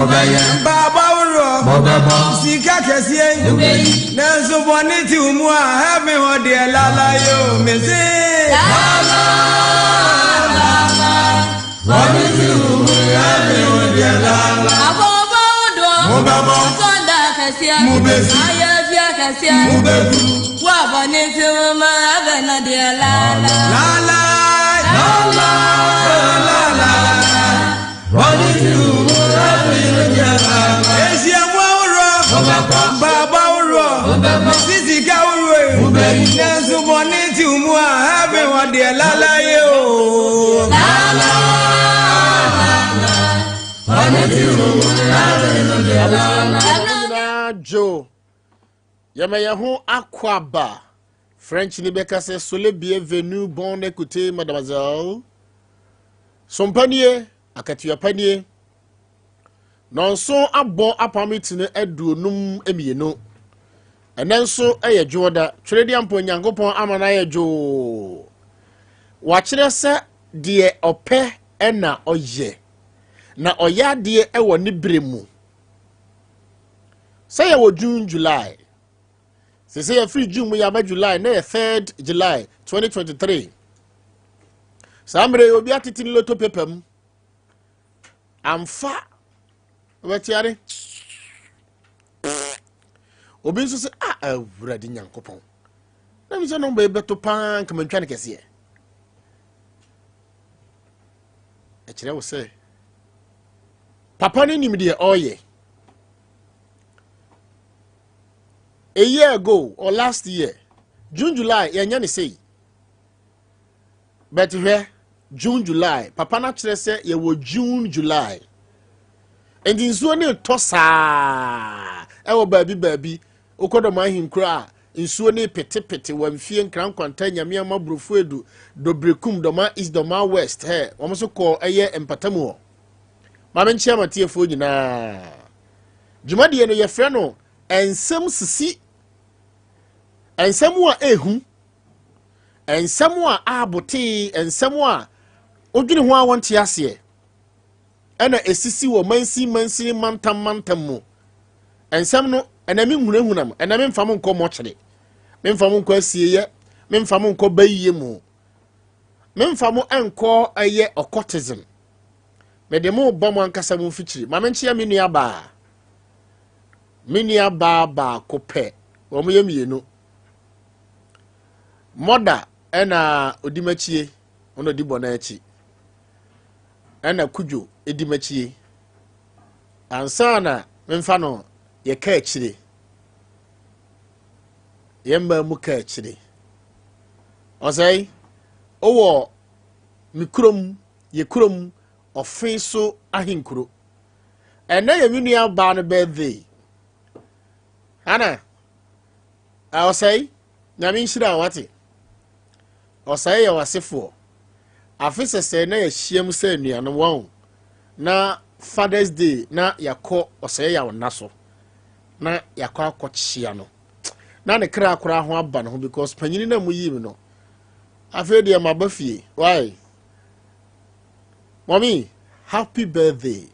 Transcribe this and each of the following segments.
Mpaabɔ ahoroɔ, sika kɛseɛ yi, nanso bɔne te wo mu a, heaven hɔ deɛ lala yo, mese. Lala, lala, bɔne te wo mu, heaven hɔ deɛ lala. Abɔbɔ doɔ. Mobɛbɔ. Sɔnda kɛseɛ. Mobɛsi. Ayɛfia kɛseɛ. Mobɛdu. Wo abɔne te wo ma heaven hɔ deɛ lala. Lala, lala, lala, bɔne te wo mu, heaven hɔ deɛ lala. Ehyiamu ahoroɔ, mpaabɔ ahoroɔ, mese sika ahoroɔ yi, nanso bɔne te wo mu a, heaven hɔ deɛ lala yo. Lala, lala, bɔne te wo mu, heaven hɔ deɛ lala. Nyinaa dwo yɛma yɛn ho akɔ aba. French ni bɛka sɛ sole bienvenue, bon écoutez mademoiselle. Sompa nie, akatua pa nie. Nɔnso abɔ apam tene 52. Ɛnɛ nso yɛ dwoɔda. Twerɛdeɛ mpo Nyankopɔn ama no ayɛ dwoo. Wakyerɛ sɛ deɛ ɔpɛ ɛna ɔyɛ. Na ɔyɛ adeɛ ɛwɔ ne berɛ mu. Sɛ yɛwɔ June, July. Sɛ yɛfiri June mu yɛaba July na yɛ 3rd July 2023. Saa mmerɛ yi obi atete ne lotto paper mu. Amfa wɔtiare. Obi nso sɛ a Awurade Nyankopɔn. Na mi sɛ nɔmba yi bɛto paa nka mantwa no kɛseɛ. Ɛkyerɛ wo sɛ papa no nim deɛ ɔreyɛ. A year ago or last year, June, July, yɛnyɛ ne sei. But hwɛ, June, July, papa no akyerɛ sɛ yɛwɔ June, July. Nti nsuo ne tɔ saa ɛwɔ baabi baabi. Wokɔ dɔm ahenkuro a nsuo ne petepete wɔ mfie Nkrankwanta, Nyameama, Burofo Edu, Dobrekum, Dɔma East, Dɔma West. Hɛ, wɔn nso kɔ ɛyɛ mpatamu hɔ. Maame nkyɛn amatiefoɔ nyinaa. Dwumadie no yɛfrɛ no Nsɛm Sisi. Nsɛm a ehu, nsɛm a abotee, nsɛm a wodwene ho a wɔnte aseɛ ɛna esisi wɔ mansin mansin, mantam mantam mu. Nsɛm no ɛna mi nhunahunam, ɛna mi nfa mo nkɔ mɔkyere, mi nfa mo nkɔ asieyɛ, mi nfa mo nkɔ bayie mu, mi nfa mo nkɔ ɛyɛ occultism. Mede mo ba mo ankasa mo mfikyiri. Maame nkyea me nua baa. Me nua baa baako pɛ. Wɔn yɛ mmienu. Mɔda ɛna odi m'akyie, ɔna odi bɔ n'akyi. Ɛna Kudwo edi m'akyie. Ansa na memfa no yɛka akyire. Yɛn mmaa mu ka akyire. Ɔsɛe, wowɔ me kurom, yɛ kurom Ɔfe so ahenkuro. Ɛnɛ yɛ me nua baa no birthday. Ana, ɔsɛe, Nyame nhyira wo wate. Ɔsɛe yɛ w'asefoɔ. Afe sɛsɛɛ na yɛahyiam sɛ anuanom wɔn na Father's Day na yɛakɔ ɔsɛe yɛ nna so na yɛakɔ akɔkyea no. Na ne kra koraa ho aba ne ho because panyini na mu yii me no. Afei deɛ maba fie. Why? Mommy, happy birthday.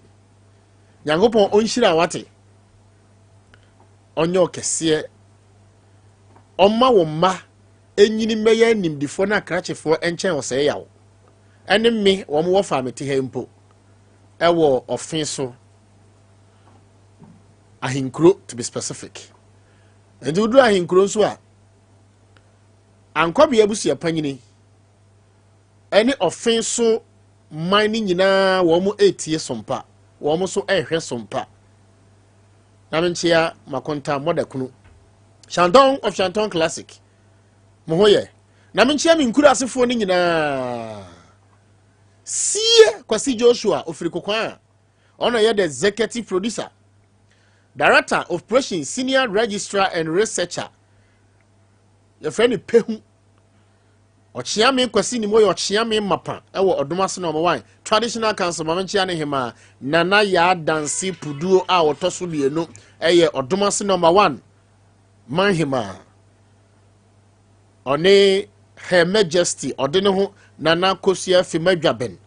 Nyankopɔn ɔnhyira wate. Ɔnyɛ ɔkɛseɛ. Ɔmma wo mma ɛnyini mmɛyɛ animdifoɔ ne akrakyefoɔ nkyɛn ɔsɛe yaw. Ɛne me wɔn wɔ fa mete ha mpo. Ɛwɔ Ɔfe so. Ahenkuro to be specific. Nti woduru ahenkuro nso a, Ankɔbea abusua panyini ɛne Ɔfe so man no nyinaa wɔn etie sompa, wɔn nso ɛrehwɛ sompa. Na menkyea makonta mɔda kunu Shanton of Shanton Classic mo ho yɛ. Na menkyea me nkura asefoɔ no nyinaa. Sie Kwasi Joshua ofiri Kokwan a ɔno yɛ the executive producer, director of operations, senior registrar and researcher. Yɛfrɛ no Pehu Ɔkyeame Kwasi nim ɔyɛ Ɔkyeame mapa ɛwɔ Ɔdom ase na ɔmo traditional council. Maame nkyea ne hema Nana Yaa Danse Puduo a ɔtɔ so mmienu, ɛyɛ Ɔdom ase number one man hema. Ɔne Her Majesty ɔde ne ho Nana Kosua Fimadwaben,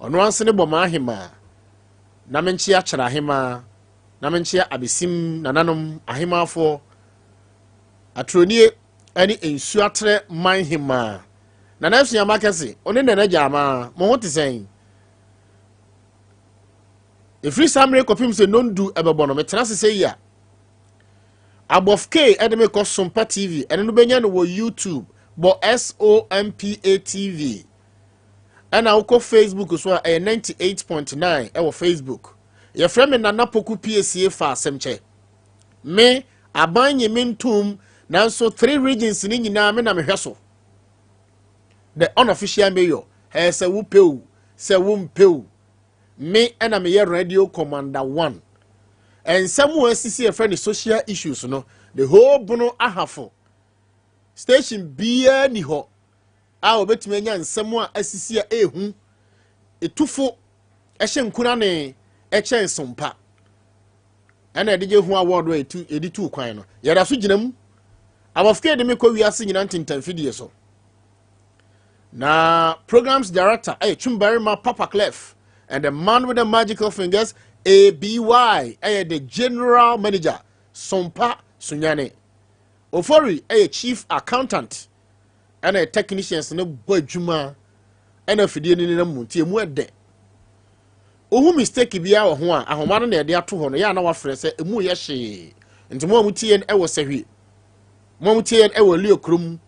ɔno anse ne bɔ maa hema. Na menkyea Kyerɛ Ahemaa, na menkyea Abesim nananom ahemaafoɔ, Atronie ne Nsuaterɛ man hemaa. Nana Asuama Kɛse, wo ne Nana Gyaamaa, mo ho te sɛn? Ɛfiri saa mmerɛ kɔpem sɛ nondu ɛbɛbɔ no, metena ase sɛ yi a, Abɔf K ɛde me kɔ Sompa TV, ɛno no bɛnya no wɔ YouTube, bɔ SOMPA TV. Ɛna wokɔ Facebook so a ɛyɛ 98.9 ɛwɔ Facebook. Yɛfrɛ me Nana Poku Piesie fa asɛm kyɛ. Me aban nye me ntom nanso three regions ne nyinaa me na mehwɛ so. The unofficial mayor, ɛyɛ sɛ wopɛ o, sɛ wompɛ o. Me ɛna meyɛ radio commander one. Nsɛm a asisi yɛfrɛ no social issues no, the whole Bono Ahafo station biara ni hɔ a wɔbɛtumi anya nsɛm a asisi a ɛhu ɛtufo ɛhyɛ nkurane ɛkyɛn sompa ɛna ɛde gye ho award a ɛtu ɛde tu kwan no yɛda so gyina mu abɔfo de me kɔ wiase nyina ntentanfidie so na programs director ɛyɛ Twumbarima Papa Clef and the man with the magical fingers ABY ɛyɛ the general manager Sompa Sunyane Ofori ɛyɛ chief accountant ɛna technicians no bɔ adwuma ɛna afidie no nenam mu nti emu ɛdɛ wohu mistake biara wɔ ho a ahoma no na ɛde ato hɔ no yɛ a na wafrɛ sɛ emu yɛ hyee nti mo a motie yɛn ɛwɔ sɛhwi mo a motie yɛn ɛwɔ Leo kurom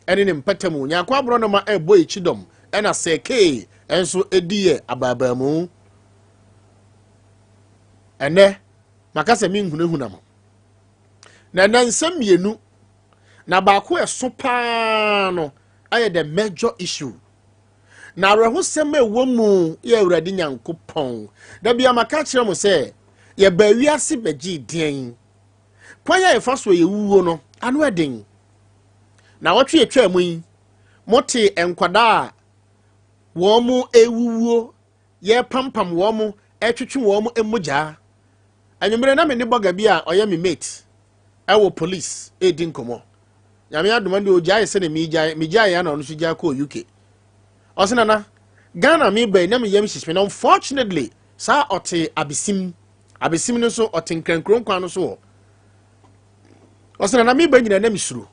ɛne ne mpata mu nyaako aborɔ no ma ɛbɔ ekyi dɔm ɛna sɛkee ɛnso ɛdi yɛ abaabaamu ɛnɛ maka sɛ menhunahuna mo na ɛnɛ nsɛm mmienu na baako ɛso paa no ayɛ the major issue na awerɛhosɛm a ɛwɔ mu yɛ Awurade Nyankopɔn. Da bia maka kyerɛ mo sɛ yɛbaa wiase bɛgyee deɛn? Kwan a yɛfa so yɛwuo no ano ɛden. Na wɔtwe atwa mu yi, mote nkwadaa a wɔn mo ɛwuwuo, yɛpampam wɔn mo, ɛtwetwe wɔn mo mogyaa. Anwummerɛ na me ne bɔga bi a ɔyɛ me mate ɛwɔ police ɛredi nkɔmmɔ. Nyame adom no deɛ ɔgyae sɛdeɛ megyae megyae ya na ɔno nso gyae kɔɔ UK. Ɔse nana Ghana meba yi na me yam hyehye me na unfortunately saa ɔte abesim abesim no nso ɔte nkrankuro nkwan no so hɔ. Ɔse nana meba nyina na mesuro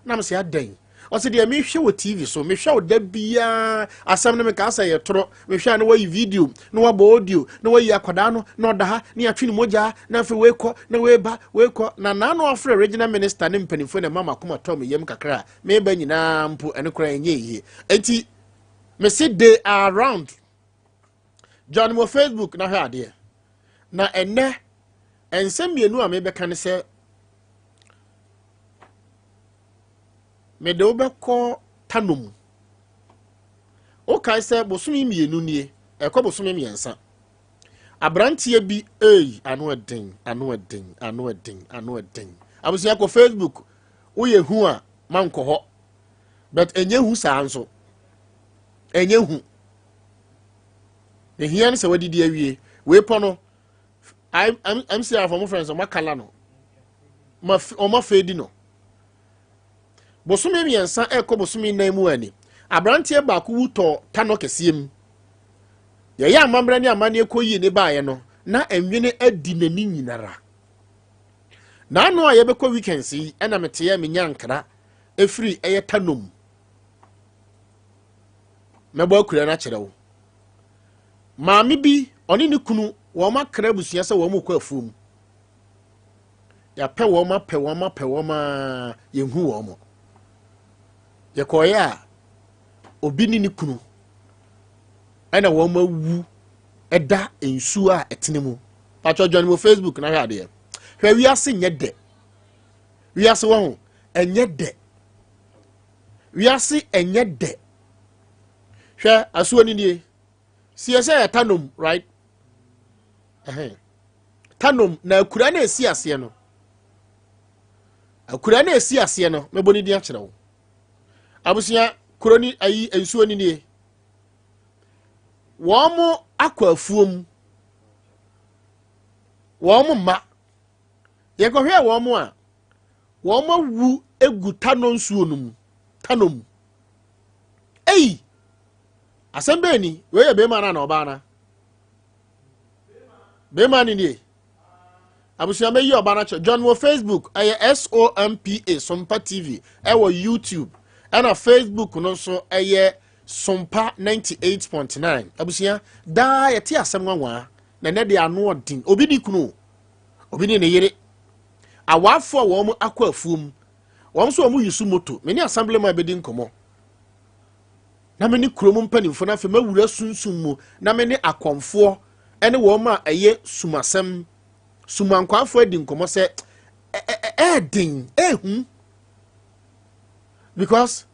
na mesɛ adɛn. Ɔse deɛ mehwɛ wɔ TV so mehwɛ wo da biara asɛm no mekaa sɛ yɛ torɔ mehwɛ a na wayi video na wabɔ audio na wayi akwadaa no na ɔda ha na yɛatwe ne mogya na afei weikɔ na weiba weikɔ na naano afrɛ regional minister ne mpanimfoɔ na ɛma makoma tɔ me yam kakra a meba nyinaa mpo ɛno koraa ɛnyɛ yie. Enti mese they are around. Join mo Facebook na hwɛ adeɛ. Na ɛnɛ nsɛm mmienu a mebɛka ne sɛ mede wo bɛkɔ Tano mu. Wokae sɛ bosome mmienu nie, ɛkɔ bosome mmiɛnsa. Aberanteɛ bi, ei, ano ɛden, ano ɛden, ano ɛden, ano ɛden. Abusua kɔ Facebook, woyɛ hu a, mankɔ hɔ. But ɛnyɛ hu saa nso. Ɛnyɛ hu. Ehia ne sɛ wadidi awie. Wei pɔ no, MCR fɔ mo friends, ɔmo akala no. Ɔmo afeedi no. Bosome mmiɛnsa ɛrekɔ bosome nnan mu ani, aberanteɛ baako wu tɔɔ tanɔ kɛseɛ mu. Yɛyɛ amammerɛ ne amanneɛ kɔ yie ne baeɛ no, na nwene adi n'ani nyinara. N'ano a yɛbɛkɔ weekends yi ɛna meteɛ menya nkra ɛfiri ɛyɛ tanɔ mu. Mɛbɔ akura no akyerɛ wo. Maame bi, ɔne ne kunu, wɔn akra abusua sɛ wɔn rekɔ afuom. Yɛapɛ wɔn apɛ wɔn apɛ wɔn a yɛnhu wɔn. Yɛkɔeɛ a obi ne ne kunu ɛna wɔn awu ɛda nsuo a ɛtene mu. Patro join mo Facebook na hwɛ adeɛ. Hwɛ wiase nyɛ dɛ. Wiase wɔ ho ɛnyɛ dɛ. Wiase ɛnyɛ dɛ. Hwɛ asuo ni nie. Sie sɛ yɛ tanom right? Ɛhɛn. Tanom na akura na esi aseɛ no. Akura na esi aseɛ no mɛbɔ ne din akyerɛ wo. Abusua kuro ni ayi nsuo ni nie. Wɔn mo akɔ afuom. Wɔn mo mma. Yɛkɔhwɛ wɔn mo a wɔn awu egu tano nsuo no mu. Tano mu. Ei! Asɛm bɛn ni? Wei yɛ bɛrima anaa na ɔbaa na? Bɛrima no nie. Abusua mɛyi ɔba no akyerɛ. Join wɔ Facebook, ɛyɛ SOMPA Sompa TV ɛwɔ YouTube. Ɛna Facebook no nso ɛyɛ Sompa 98.9. Abusua, daa yɛte asɛm nwanwaa na ɛnɛ de ano ɔden. Obi di kunu, obi ne ne yere. Awaafo a wɔn akɔ afuom, wɔn nso wɔn yi so moto. Me ne assemblyman bɛdi nkɔmmɔ. Na me ne kurom mpanimfoɔ no afei mawura sunsum mu na me ne akɔmfoɔ ne wɔn a ɛyɛ sumasɛm sumankwafoɔ adi nkɔmmɔ sɛ ɛɛden ɛɛhu because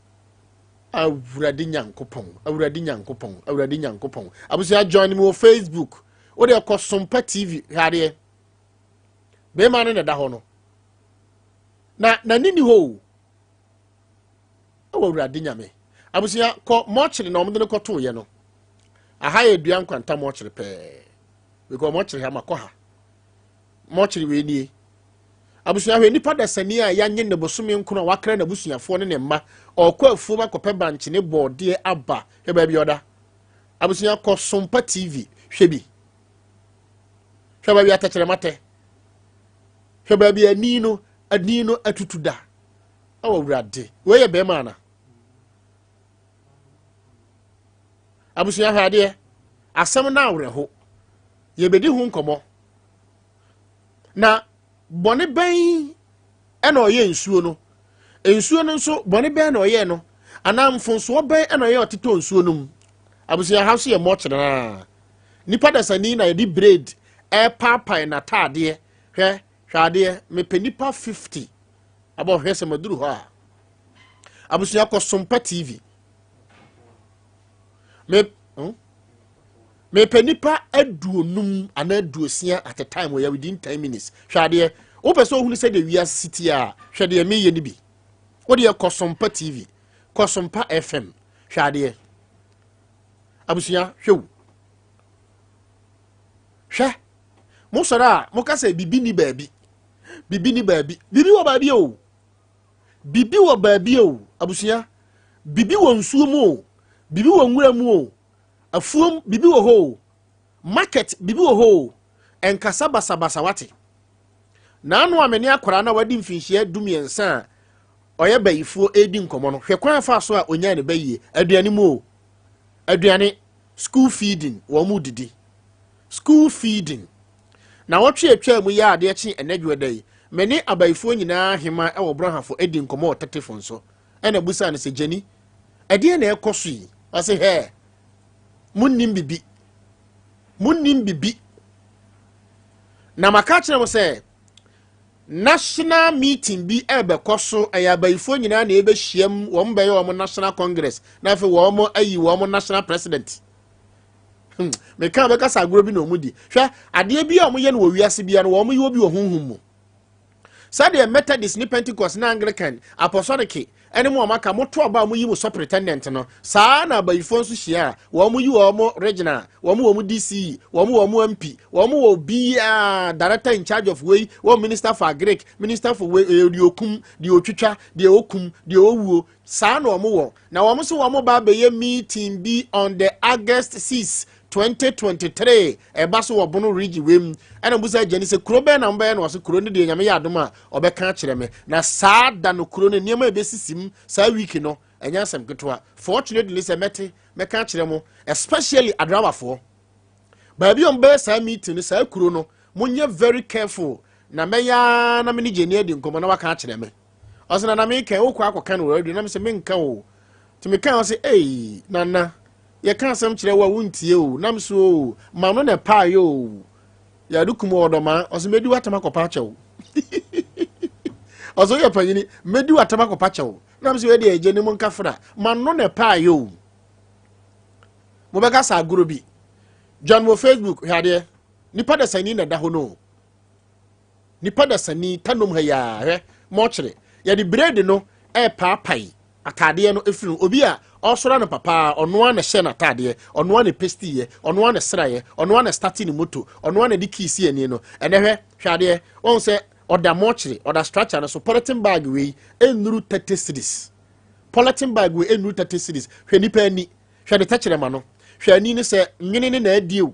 Awurade Nyankopɔn, Awurade Nyankopɔn, Awurade Nyankopɔn. Abusua join me wɔ Facebook. Wode kɔ Sompa TV hwɛ adeɛ. Bɛrima no na ɛda hɔ no. Na n'ani ni hɔ o. Ɛwɔ Awurade Nyame. Abusua kɔ mɔkyere na wɔde no kɔtoeɛ no. Aha yɛ dua nkwanta mɔkyere pɛɛ. Because mɔkyere ha makɔ ha. Mɔkyere wei nie. Abusua hwɛ nipa dasani a yɛanye ne bosome nkono a wakra n'abusuafoɔ ne ne mma. Ɔkɔ afuom akɔpɛ bankye ne bɔɔdeɛ aba. Hwɛ baabi ɔda. Abusua kɔ Sompa TV hwɛ bi. Hwɛ baabi atɛkyerɛma tɛ. Hwɛ baabi ani no atutu da. Ɛwɔ Awurade. Wei yɛ bɛrima ana? Abusua hwɛ adeɛ. Asɛm no awerɛho. Yɛbɛdi ho nkɔmmɔ. Na bɔne bɛn ɛna ɔyɛ nsuo no? Nsuo no nso bɔne bɛn na ɔyɛ no? Anaa mfonsoɔ bɛn ɛna ɔyɛ ɔtetɔ nsuo no mu? Abusua ha nso yɛ mɔkyerɛ naa. Nipa dasani na yɛde braid ɛpaapae n'ataadeɛ. Hwɛ hwɛ adeɛ mepɛ nipa 50 abɔ hwɛ sɛ maduru hɔ a. Abusua kɔ Sompa TV. Me Mepɛ nipa 50 anaa 60 at a time wɔyɛ within 10 minutes. Hwɛ adeɛ wopɛ sɛ ohunu sɛ deɛ wiase si tie a, hwɛ deɛ meyɛ no bi. Wodeɛ kɔ Sompa TV, kɔ Sompa FM, hwɛ adeɛ. Abusua hwɛ wo. Hwɛ mosɔre a moka sɛ bibi ni baabi, bibi ni baabi, bibi wɔ baabi o, bibi wɔ baabi o. Abusua, bibi wɔ nsuo mu o, bibi wɔ nwura mu o, afuom bibi wɔ hɔ o, market bibi wɔ hɔ o. Ɛnkasa basabasa wate. N'ano a mene akwaraa na wadi mfinhyia 13 a ɔyɛ bayifoɔ edi nkɔmɔ no, hwɛ kwan afa so a onyaa ne bayie. Aduane mu o, aduane, school feeding, wɔn mu didi school feeding na wɔtwe atwa mu yɛ adeɛ kye. Ɛnɛ dwoɔ yi mene abayifoɔ nyinaa hema ɛwɔ Borɔhafo edi nkɔmɔ wɔ tetefo nso ɛna busa no sɛ, "Gyani, ɛdeɛ na ɛkɔ so yi?" Ɔsɛ, "Hɛ, munnim bibi, munnim bibi." Na maka kyerɛ mo sɛ national meeting bi ɛbɛkɔ so, ɛyɛ abayifoɔ nyinaa na ɛbɛhyiam, wɔn bɛyɛ wɔn national congress na afei wɔn ayi wɔn national president. Meka bɛkasa agorɔ bi na wɔn di. Hwɛ adeɛ bi a wɔyɛ no wɔ wiase bia no, wɔn yɛ bi wɔ honhom mu. Sɛdeɛ Methodist ne Pentecost ne Anglican, Apostolic ɛne mu a maka moto aba a moyi mo superintendent no, saa na abayifoɔ nso hyia a wɔn yi wɔn regional, wɔn wɔ wɔn DCE, wɔn wɔ wɔn MP, wɔn wɔ biaa director in charge of wei, wɔn minister for agric, minister for wei, deɛ okum, deɛ otwitwa, deɛ okum, deɛ owuo, saa na wɔn wɔ. Na wɔn nso wɔn ba abɛyɛ meeting bi on the August 6 2023, ɛba so wɔ Bono Region wei mu. Ɛna musa agya ni sɛ kuro bɛn na mbɛyɛ no? Ɔsɛ kuro no deɛ, Nyame yɛ adom a, ɔbɛka akyerɛ me. Na saa da no kuro no nneɛma a ɛbɛsisi mu saa week no ɛnyɛ asɛm ketewa. Fortunately sɛ mɛte mɛka akyerɛ mo, especially adrawafoɔ, baabi a ɔmbɛyɛ saa meeting no, saa kuro no monyɛ very careful. Na mɛyɛ na mene gyeni adi nkɔmmɔ na waka akyerɛ me. Ɔsɛ na meka wokɔ akɔka no wɔ radio na mesɛ menka o. Nti meka, ɔsɛ, "Ei nana, yɛka asɛm kyerɛ wo a wontie o." Nam so o ma no na ɛpaayɛ o yɛde kum ɔdɔma. Ɔsɛ mɛdi w'atam akɔpa akyɛw. Ɔsɛ woyɛ panyini, mɛdi w'atam akɔpa kyɛw. Nam sɛ yɛde agye ne mu nkafra ma no na ɛpaayɛ o. Mobɛka sa agorɔ bi. Join wɔ Facebook, hwɛ adeɛ. Nipa dasani na ɛda hɔ no, nipa dasani tanom ha yaa. Hwɛ mɔkyerɛ yɛde braid no ɛɛpaapae ataadeɛ no efiri no. Obi a ɔsɔrɔ no papa, ɔnoa na hyɛ n'ataadeɛ, ɔnoa na pestiiɛ, ɔnoa na sraeɛ, ɔnoa na start ne moto, ɔnoa na de kii si ani no. Ɛnɛ hwɛ, hwɛ adeɛ. Wɔn sɛ ɔda mɔkyerɛ, ɔda structure no so. Polythene bag wei ennuru 30 cedis. Polythene bag wei ennuru 30 cedis. Hwɛ nipa ani, hwɛ ne tɛkyerɛma no, hwɛ ani no sɛ nwene ne na adi o.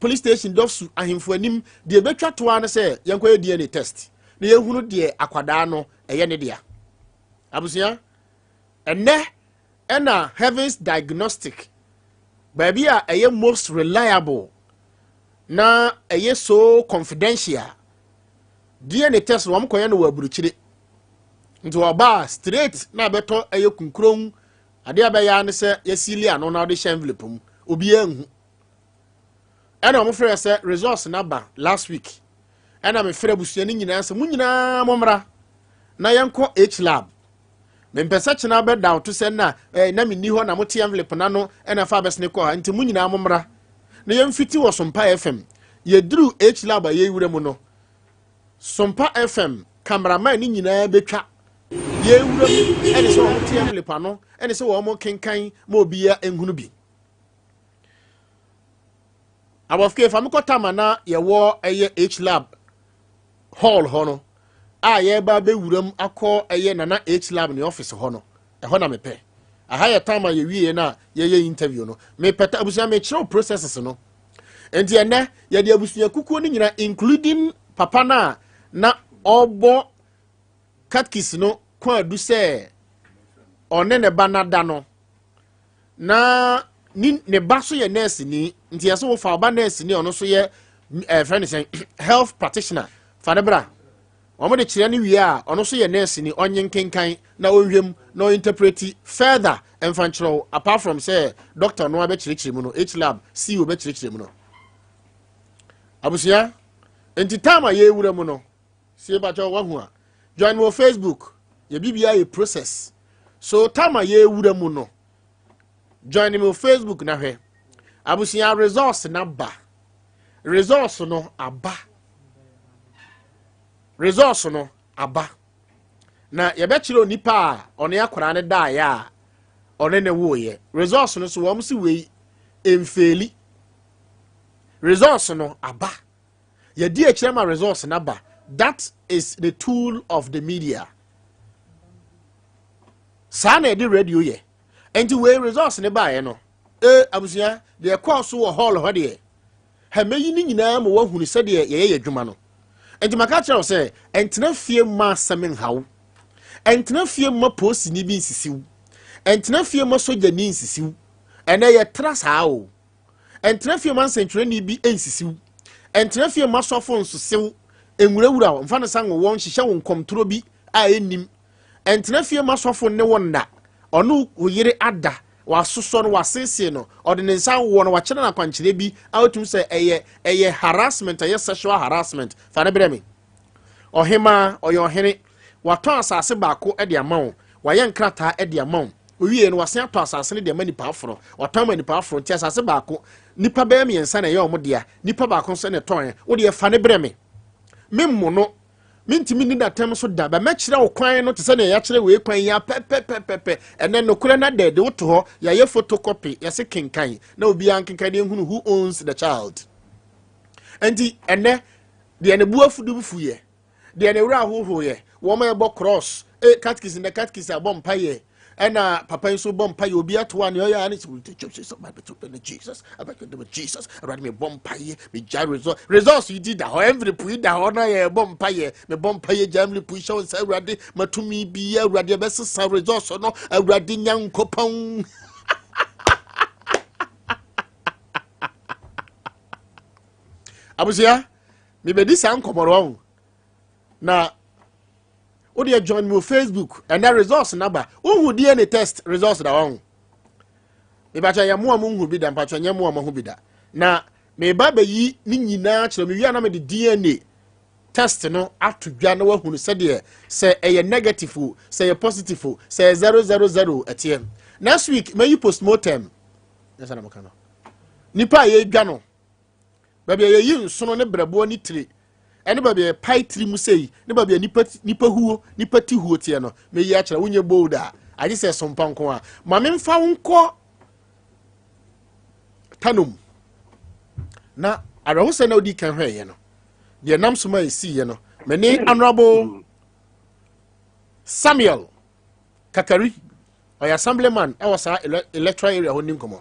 Police station dɔso, ahemfo anim deɛ ɛbɛtwa toa no sɛ yɛnkɔyɛ DNA test na yɛhunu deɛ akwadaa no ɛyɛ ne dea. Abusua, ɛnɛ Ɛna Heavens Diagnostic, baabi a ɛyɛ most reliable na ɛyɛ so confidential. DNA test no, wɔn kɔyɛ no wɔ aburukyire, nti ɔbaa straight na abɛtɔ ɛyɛ kunkuron adeɛ a bɛyɛ ne sɛ yɛsili ano na ɔde hyɛ envelope mu, obiara nhu. Ɛna wɔn frɛ sɛ results naba last week. Ɛna mefrɛ abusua no nyinaa sɛ mo nyinaa mommra na yɛnkɔ H Lab. Mempɛ sɛ kyena bɛda wo to sɛ na na menni hɔ na mote envelope na no ɛna fa abɛsene kɔ ha. Nti mo nyinaa mommra na yɛmfiti wɔ Sompa FM. Yɛduru H Lab a yɛwura mu no, Sompa FM cameraman ne nyinaa bɛtwa yɛwura mu, ɛne sɛ wɔn te envelope ano, ɛne sɛ wɔn kenkan ma obiara nhunu bi. Abɔfke fa mekɔ tama na yɛwɔ ɛyɛ H Lab hall hɔ no a yɛreba bɛwura mu akɔ ɛyɛ Nana H Lab ne office hɔ no. Ɛhɔ na mepɛ. Aha yɛ time a yɛwie no a yɛyɛ interview no. Mepɛ ta abusua mekyerɛw processes no. Nti ɛnɛ yɛde abusua kukuo no nyinaa, including papa no a na ɔbɔ catechist no kwan adu sɛ ɔne ne ba nada no, na ne ba so yɛ nurse ni. Nti yɛsɛ wofa ɔba nurse ni, ɔno nso yɛ fɛn ne sɛn, health practitioner, fa ne bra. Wɔn de kyerɛ no wie a, ɔno nso yɛ nurse ni, ɔnye nkenkan na ɔnhwɛ mu na ɔinterpret further ɛmfa nkyerɛw, apart from sɛ doctor no abɛkyerɛkyerɛ mu no, H Lab CEO bɛkyerɛkyerɛ mu no. Abusua, nti time a yɛwura mu no sie bakyɛ wahu a, join wɔ Facebook. Yɛ biribiara yɛ process so. Time a yɛwura mu no, join me wɔ Facebook na hwɛ. Abusua, results na ba, results no aba, results no aba, na yɛbɛkyerɛ onipa a ɔne akwaraa no daeɛ a ɔne ne woeɛ. Results no so, wɔn si wei mfeeli. Results no aba, yɛdi akyerɛ ma results no aba. That is the tool of the media. Saa na yɛde radio yɛ. Nti wei results ne baeɛ no, abusua, deɛ ɛkɔɔ so wɔ hall hɔ deɛ, hɛmɛyi no nyinaa ma wɔahunu sɛdeɛ yɛyɛ yɛ adwuma no. Nti maka kyerɛ wo sɛ ɛntena fie mma asɛm nhaw, ɛntena fie mma polisini bi nsisiw, ɛntena fie mma sogyani nsisiw. Ɛnɛ yɛtra saa o. Ɛntena fie mma nsɛntwerɛni bi nsisiw, ɛntena fie mma sɔfo nsosew nwurawura wo mfa no sa nwowɔ nhyehyɛ wo nkɔmtoro bi a ɛnnim. Ɛntena fie mma sɔfo ne wo nna, ɔno wo yere ada, wasosɔ no, wasiesie no, ɔde ne nsa wɔ no, wakyerɛ no akwankyerɛ bi a wotum sɛ ɛyɛ harassment, ɛyɛ sexual harassment. Fa ne brɛ me. Ɔhemaa ɔyɛ ɔhene, watɔn asase baako de ama wo, wayɛ nkrataa de ama wo. Owie no, wasen atɔ asase no de ama nipa aforɔ, watɔn ama nipa aforɔ. Nti asase baako, nipa bɛyɛ mmiɛnsa na ɛyɛ ɔmo dea, nipa baako nso na ɛtɔn. Wo deɛ, fa ne brɛ me. Memmo no, mentumi ni datam so da bɛ mɛkyerɛ wo kwan no te sɛ nea yɛakyerɛ wei kwan yi apɛpɛpɛpɛ. Ɛnɛ nokorɛ no dɛ de woto hɔ, yɛayɛ photocopy, yɛse kenkan na obiara nkenkan de nhunu who owns the child. Nti ɛnɛ deɛ ne bu afudu fuyɛ, deɛ ne wura ahohoyɛ, wɔn a ɛbɔ cross catechist ne catechist abɔ mpayɛ, ɛna papa yi nso bɔ mpayɛ. Obi ato a nea ɔyɛ a ne sɛ Jesus, Jesus Awurade, me bɔ mpayɛ, me gya result. Results yi di da hɔ, envelope yi da hɔ na yɛ bɔ mpayɛ. Me bɔ mpayɛ gya envelope yi hyɛ wɔn nsa. Awurade, matumi bi, Awurade, ɛbɛsesa results no. Awurade Nyankopɔn. Abusua, mebɛdi saa nkɔmmɔ no wɔn na wodeɛ join me wɔ Facebook. Ɛnɛ results naba, wohu DNA test results da wɔn. Mebakyɛ yɛ mmoa mo nhu bi da, mpakyɛ nyɛ mmoa mo ho bi da, na meba bɛyi ne nyinaa kyerɛ me wia na mede DNA test no ato dwa na wahunu sɛdeɛ sɛ ɛyɛ negative o, sɛ ɛyɛ positive o, sɛ ɛyɛ 000 ɛteɛ. Next week mɛyi postmortem ɛsɛ na moka no, nipa a yɛdwa no, baabi a yɛyi nsono ne brɛboɔ ne tire, ɛne baabi a yɛpae tiri mu sei, ne baabi a nipa huo, nipa ti huo teɛ no, mɛyi akyerɛ. Wonyɛ bold a, agye sɛ sompa nko a ma memfa wo nkɔ Tanom na awerɛhosɛ na wodi kan hwɛeɛ no, deɛ nam so ma ɛsiiɛ no. Me ne Honorable Samuel Kakari, ɔyɛ assemblyman ɛwɔ saa electoral area hɔ, ni nkɔmmɔ.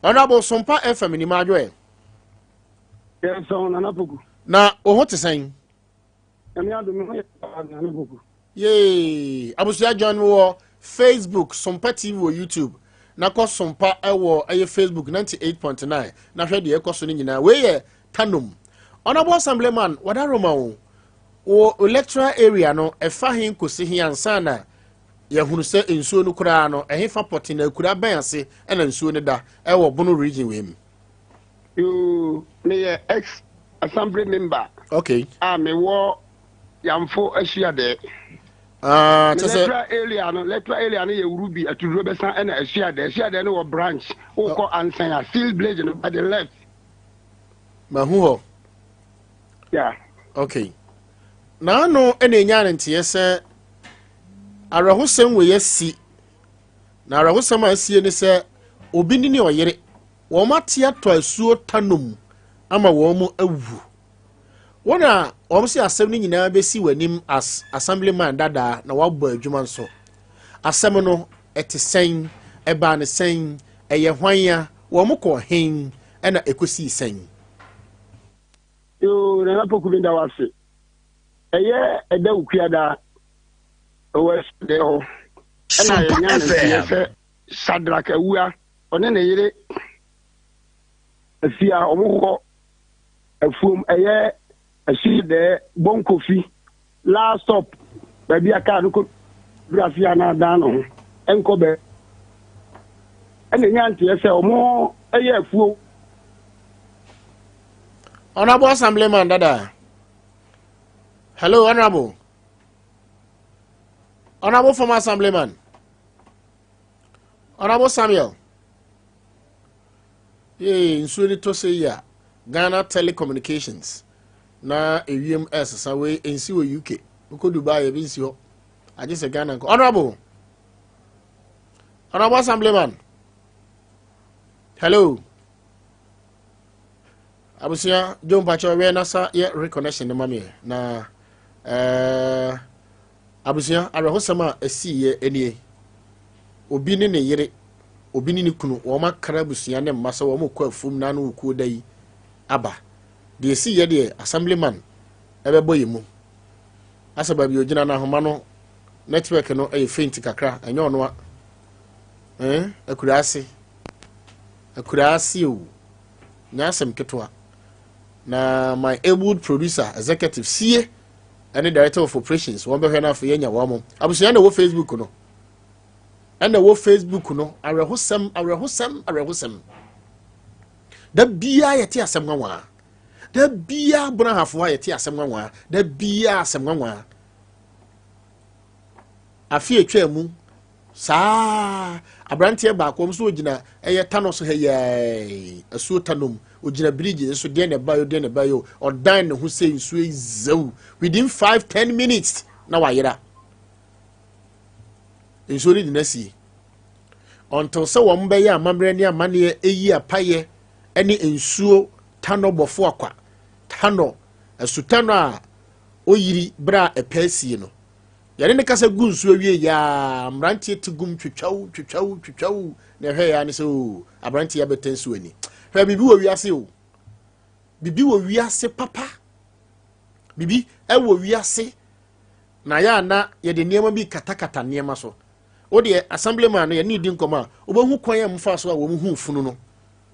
Honorable, Sompa FM ni maadwoɛ. Yɛsɔn, Nana Poku. Na wo ho te sɛn? Nyame adom ho yɛ paa, Nana Poku. Yee, abusua, join me wɔ Facebook, Sompa TV wɔ YouTube, na kɔ Sompa ɛwɔ ɛyɛ Facebook 98.9 na hwɛ deɛ ɛkɔ so no nyinaa. Wei yɛ Tanom. Honorable Assemblyman, wadaroma wo. Wɔ electoral area no, ɛfa he kɔsi he ansa na yɛhunu sɛ nsuo no koraa no, ɛhefa pɔte na akura bɛn ase ɛna nsuo no da ɛwɔ Bono region wei mu? Yoo, meyɛ ex assembly member. Okay. A mewɔ Yamfo Asuadɛ. Ah, kyɛ sɛ electoral area no, electoral area no yɛ Wurubi, Atuduro bɛsa ɛna Asuadɛ. Asuadɛ no wɔ branch. Wokɔ Ansan a, Steel Blade no by the left. Mahu hɔ. Yeah. Okay. Naano ɛna enya ne nteɛ sɛ awerɛhosɛm wei asi. Na awerɛhosɛm a asie ne sɛ obi ne ne ɔyere wɔn ate atɔ asuo tanom ama wɔn awu. Wɔn a wɔn sɛ asɛm no nyinaa bɛsi wɔn anim as assemblyman dadaa na wabɔ adwuma nso. Asɛm no ɛte sɛn, ɛbaa ne sɛn, ɛyɛ hwan a wɔn kɔ hen ɛna ɛkɔsii sɛn? Yoo, Nana Poku, mi da wase. Ɛyɛ ɛda Wukuada ɛwɔ Asuadɛ hɔ. Ɛna yɛnya ne nteɛ sɛ Shadrach Awua, ɔne ne yere Afia, wɔn kɔ afuom ɛyɛ Asuadɛ Bonkofi last stop, baabi a kaa no kɔ duru ase a na adan ne ho nkɔ baabi. Ɛna nya nteɛ sɛ wɔn ɛyɛ afuo. Honorable Assemblyman dada. Hello, Honorable. Honorable former Assemblyman. Honorable Samuel. Yee, nsuo ni tɔ sɛ yi a, Ghana Telecommunications na ewiem ɛsesa wei nsi wɔ UK. Wokɔ Dubai ebi nsi hɔ. Agye sɛ Ghana nko. Honorable. Honorable Assemblyman. Hello. Abusua, Joe Mpacho, wɛ nasa yɛ reconnection ne ma me na abusua, awerɛhosɛm a ɛsiiɛ nie. Obi ne ne yere, obi ne ne kunu, wɔn akra abusua ne mma sɛ wɔn kɔ afuom na ano kuo da yi aba. Deɛ ɛsiiɛ deɛ, assemblyman ɛbɛbɔ yɛ mu. Asɛ baabi ogyina no ahoma no network no ɛyɛ faint kakra, ɛnyɛ ɔno a. Akura ase. Akura ase o. Nyɛ asɛm ketewa. Na my able producer, executive sie, ɛne director of operations, wɔn bɛhwɛ no afei yɛnya wɔn mo. Abusua na ɛwɔ Facebook no. Ɛna ɛwɔ Facebook no, awerɛhosɛm, awerɛhosɛm, awerɛhosɛm. Da biara yɛte asɛm nwanwa. Da biara Bono Ahafo a yɛte asɛm nwanwa. Da biara asɛm nwanwa. Afe atwa mu saa aberanteɛ baako nso ogyina ɛyɛ tano so ha yɛɛ asuo tano mu, ogyina bridge nso deɛ na ɛba yo, deɛ na ɛba yo, ɔdan ne ho sɛ nsuo yi zew within 5-10 minutes na wayera. Nsuo no di n'asie until sɛ wɔn bɛyɛ amammerɛ ne amanneɛ eyi apayɛ ne nsuo tano bɔfo akwa tano asutano a oyiri bere a ɛpɛ asie no. Yɛne ne kasa gu nsuo wie yaa, mmeranteɛ te gum twitwaw twitwaw twitwaw na ɛhwɛ yaa ne sɛ o aberanteɛ abɛtɛ nsuo ani. Hwɛ, biribi wɔ wiase o, biribi wɔ wiase papa, biribi ɛwɔ wiase na yɛ ana yɛde nneɛma bi katakata nneɛma so. O deɛ, assemblyman no yɛne di nkɔmɔ a wobɛhu kwan a mfa so a wɔn hu funu no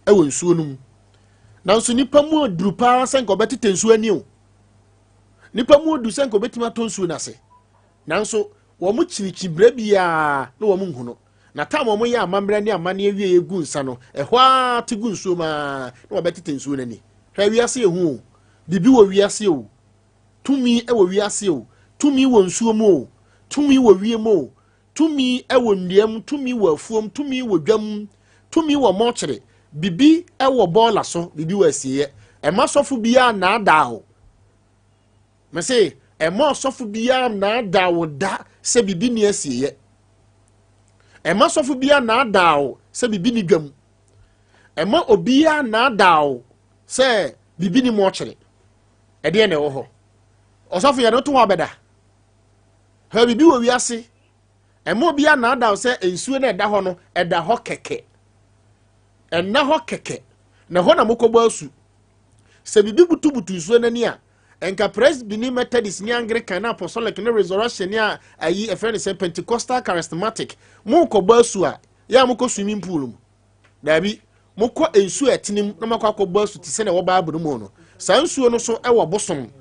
ɛwɔ nsuo no mu. Nanso nipa mu aduru paa sɛ nka ɔbɛtete nsuo ani o, nipa mu adu sɛ nka ɔbɛtumi atɔ nsuo no ase, nanso wɔn kyirikyi berɛ biara na wɔn nhu no. Na tam wɔn yɛ amammerɛ ne amanneɛ wie egu nsa no ɛhɔ ara te gu nsuo mu ara na wɔbɛtete nsuo no ani. Hwɛ, wiase ehu o, biribi wɔ wiase o, tumi wɔ wiase o, tumi wɔ nsuo mu o, tumi wɔ wiem o, tumi wɔ nnua mu, tumi wɔ afuom, tumi wɔ dwam, tumi wɔ mɔkyere, bibi wɔ bɔɔla so, bibi wɔ asieɛ. Ɛma sɔfo biara naadaa o. Mɛsɛ ɛma ɔsɔfo biara naadaa wo da sɛ bibi ni asieɛ. Ɛma sɔfo biara naadaa o sɛ bibi ni dwam. Ɛma obiara naadaa o sɛ bibi ni mɔkyere. Ɛdeɛ na ɛwɔ hɔ, ɔsɔfo yɛde to hɔ abɛda. Hwɛ, bibi wɔ wiase. Ɛma obiara naadaa sɛ nsuo no ɛda hɔ no ɛda hɔ kɛkɛ, ɛnna hɔ kɛkɛ na ɛhɔ na mokɔbɔ asu. Sɛ biribi butubutu nsuo n'ani a, Nka Presby ne Methodist ne Anglican ne Apostolic ne Resurrection ne a ayi ɛfrɛ ne sɛ Pentecostal, Charismatic, mokɔbɔ asu a, yɛ a mokɔ swimming pool mu? Daabi, mokɔ nsuo a ɛtene mu na mokɔ akɔbɔ asu te sɛ na ɛwɔ Bible no mu no. Saa nsuo no so ɛwɔ bosom.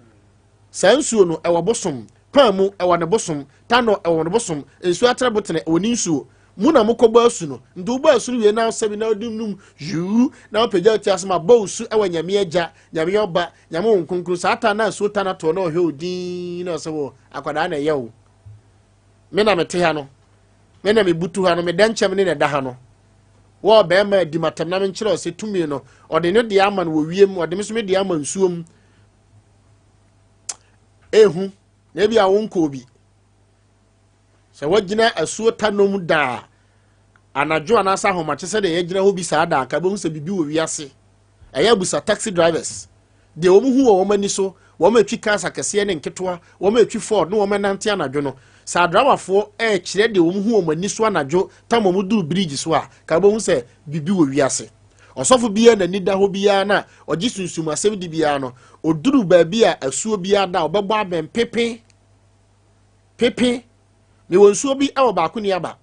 Saa nsuo no ɛwɔ bosom pan mu, ɛwɔ ne bosom tanɔ, ɛwɔ ne bosom nsuo atrɛ botene, ɛwɔ ne nsuo mu na mokɔbɔ asu no. Nti wobɔ asu no wie na sɛbi na wode num yuu na wopagya ti ase ma bɔ osu ɛwɔ Nyame Agya, Nyame Ɔba, Nyame wo Nkonkron. Saa ta na asuo ta no toɔ na ɔhwɛ wo din na ɔsɛ wɔ akwadaa na ɛyɛ wo. Me na mete ha no, me na mebutu ha no, meda nkyɛm ne na ɛda ha no. Wɔ bɛrima adi matam na menkyerɛ ɔsɛ tumi no, ɔde ne deɛ ama no wɔ wiem, ɔde me so me deɛ ama nsuo mu. Ehu na ebi a wonkɔɔ bi sɛ wagyina asuo ta nom daa anadwo anaasɛ ahomakye sɛdeɛ yɛgyina hɔ bi saa daa ka bɛhu sɛ biribi wɔ wiase. Ɛyɛ abusa taxi drivers deɛ wɔn hu wɔ wɔn ani so. Wɔn atwi cars akɛseɛ ne nketewa, wɔn atwi Ford ne wɔn anante anadwo no. Saa driverfoɔ ɛrekyerɛ deɛ wɔn hu wɔn ani so anadwo tam wɔn duru bridge so a, ka bɛhu sɛ biribi wɔ wiase. Ɔsɔfo biara n'ani da hɔ biara na ɔgye sunsum asɛm di biara no, oduru baabi a asuo biara da, ɔbɛbɔ abɛn pepe pepe. Mewɔ nsuo bi ɛwɔ baako ni aba.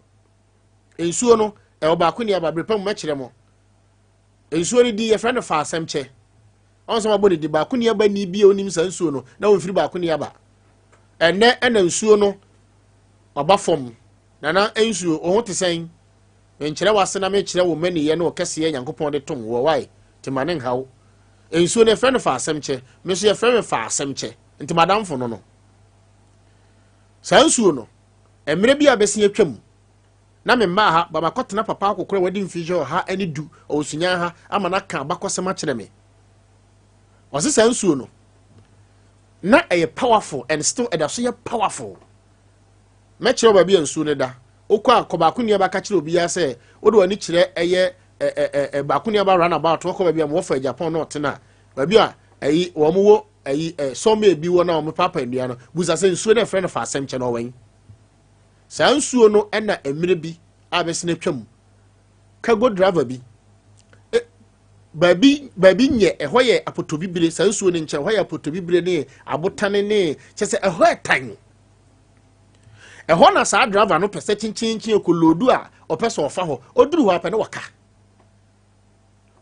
Nsuo no ɛwɔ baako ni aba. Bere pɛ mu mɛkyerɛ mo nsuo no di. Yɛfrɛ no fa asɛm kyɛ ɔn sɛ wabɔ ne di baako ni aba ni bi a onim saa nsuo no na wɔmfiri baako ni aba. Ɛnɛ ɛna nsuo no ɔba fam. Nana nsuo wo ho te sɛn? Menkyerɛ wase na mekyerɛ wo mmaniyɛ ne ɔkɛseɛ Nyankopɔn de tom wɔ wae te ma ne nhaw. Nsuo no yɛfrɛ no fa asɛm kyɛ. Me nso yɛfrɛ me fa asɛm kyɛ, nti madamfo no saa nsuo no, mmerɛ bi a bɛsi atwam na me mmaa ha ba, makɔtena papa akɔkora wadi mfehyɛ 110 ɔwɔ Sunya ha ama no aka abakɔsɛm akyerɛ me. Ɔse saa nsuo no na ɛyɛ powerful and still ɛda so yɛ powerful. Mɛkyerɛ wo baabi a nsuo no da. Wokɔ a, kɔ baako nua baka kyerɛ obiara sɛ wode w'ani kyerɛ ɛyɛ ɛ ɛ baako nua ba runabout, wɔkɔ baabi a wɔfa Japan na ɔtena baabi a ɛyi wɔn wɔ ɛyi ɛ sɔmɛ bi wɔ na wɔn papa nnua no. Busa sɛ nsuo no ɛfrɛ no fa asɛm kyɛ no ɔwɛn. Saa nsuo no ɛna mmerɛ bi a bɛsena twam cargo driver bi e, baabi baabi nyɛ ɛhɔ yɛ apotobibire. Saa nsuo no nkyɛn hɔ yɛ apotobibire ne abotane ne kyɛ sɛ ɛhɔ ɛtan ɛhɔ. Na saa driver no pɛ sɛ kyenkyenkyen kɔloodu a ɔpɛ sɛ ɔfa hɔ. Ɔduru hɔ apɛ ne waka.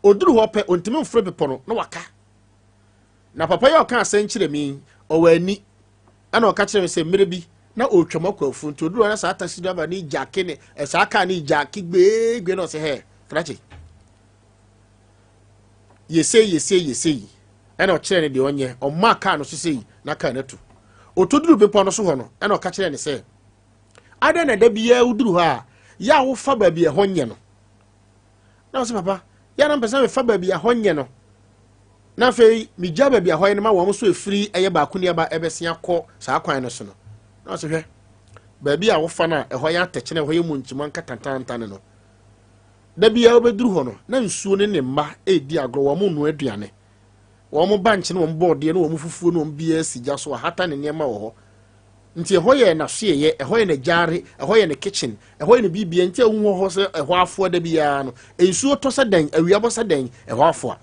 Ɔduru hɔ pɛ, ɔntumi mforo bepɔ no na waka. Na papa yi a ɔka asɛm kyerɛ mi, ɔwɔ ani, ɛna ɔka kyerɛ mi sɛ mmerɛ bi na ɔretwam akɔ afu nti ɔduru hɔ na saa taxi driver ne jack ne saa car ne jack gbeegbe na ɔsɛ hɛ krakye yɛsei yɛsei yɛsei. Ɛna ɔkyerɛ ne deɛ ɔnyɛ, ɔmaa car no so sei na car no atu. Ɔtɔduru bepɔ no so hɔ no, ɛna ɔka kyerɛ ne sɛ adɛn na da biara woduru hɔ a yɛ a wofa baabi a ɛhɔ nyɛ no? Na ɔsɛ papa yɛ na mpɛ sɛ mefa baabi a ɛhɔ nyɛ no na afei megya baabi a ɛhɔ yɛ no ma wɔn nso efiri ɛyɛ baako nneɛma ɛbɛsi akɔ saa kwan no so no. Na ɔsɛ hwɛ, baabi a wofa no a ɛhɔ yɛ atɛkyɛ na ɛhɔ yɛ mu nkyima nkatantantan no, da biara wobɛduru hɔ no na nsuo ne ne mma ɛredi agorɔ. Wɔn nnoa aduane, wɔn bankye ne wɔn bɔɔdeɛ ne wɔn fufuo ne wɔn biara si gya so, ahata ne nneɛma wɔ hɔ. Nti ɛhɔ yɛ n'asoɛyɛ, ɛhɔ yɛ n'agyaare, ɛhɔ yɛ ne kitchen, ɛhɔ yɛ ne biribia. Nti ɛhu hɔ sɛ ɛhɔ afoa. Da biara no nsuo tɔ sɛ dɛn, awia bɔ sɛ dɛn, ɛhɔ afoa.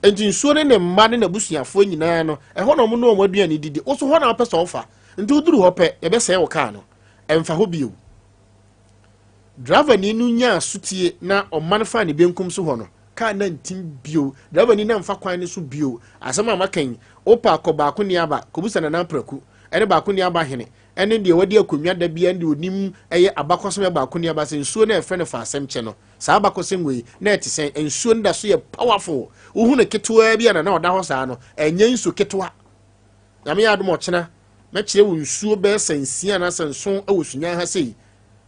Nti nsuo ne ne mma ne n'abusuafoɔ nyinaa no, ɛhɔ na wɔn ne wɔn aduane didi. Woso hɔ na wopɛ sɛ ɔfa, nti woduru hɔ pɛ, yɛbɛsɛe wo kaa no, ɛmfa hɔ bio. Driver ni no nyaa sotie na ɔma no fa ne benkum so hɔ no, kaa na ntim bio. Driver ni na mfa kwan no so bio. Asɛm a maka yi, wopa akɔ baako ni aba kɔbusa Nana Praku ɛne baako ni aba hene ɛne deɛ wadi akonnwa da bia ne deɛ onim ɛyɛ abakɔsɛm yɛ baako ni aba sɛ nsuo no a ɛfrɛ no fa asɛm kyɛ no. Saa abakɔsɛm wei na ɛte sɛn? Nsuo no da so yɛ powerful. Wohu no ketewaa bi a na ɔda hɔ saa no, ɛnyɛ nsuo ketewa. Nyame yɛ adom ɔkyena mɛkyerɛ wo nsuo bɛyɛ sɛ 6 anaasɛ 7 wɔ Sunya ha sei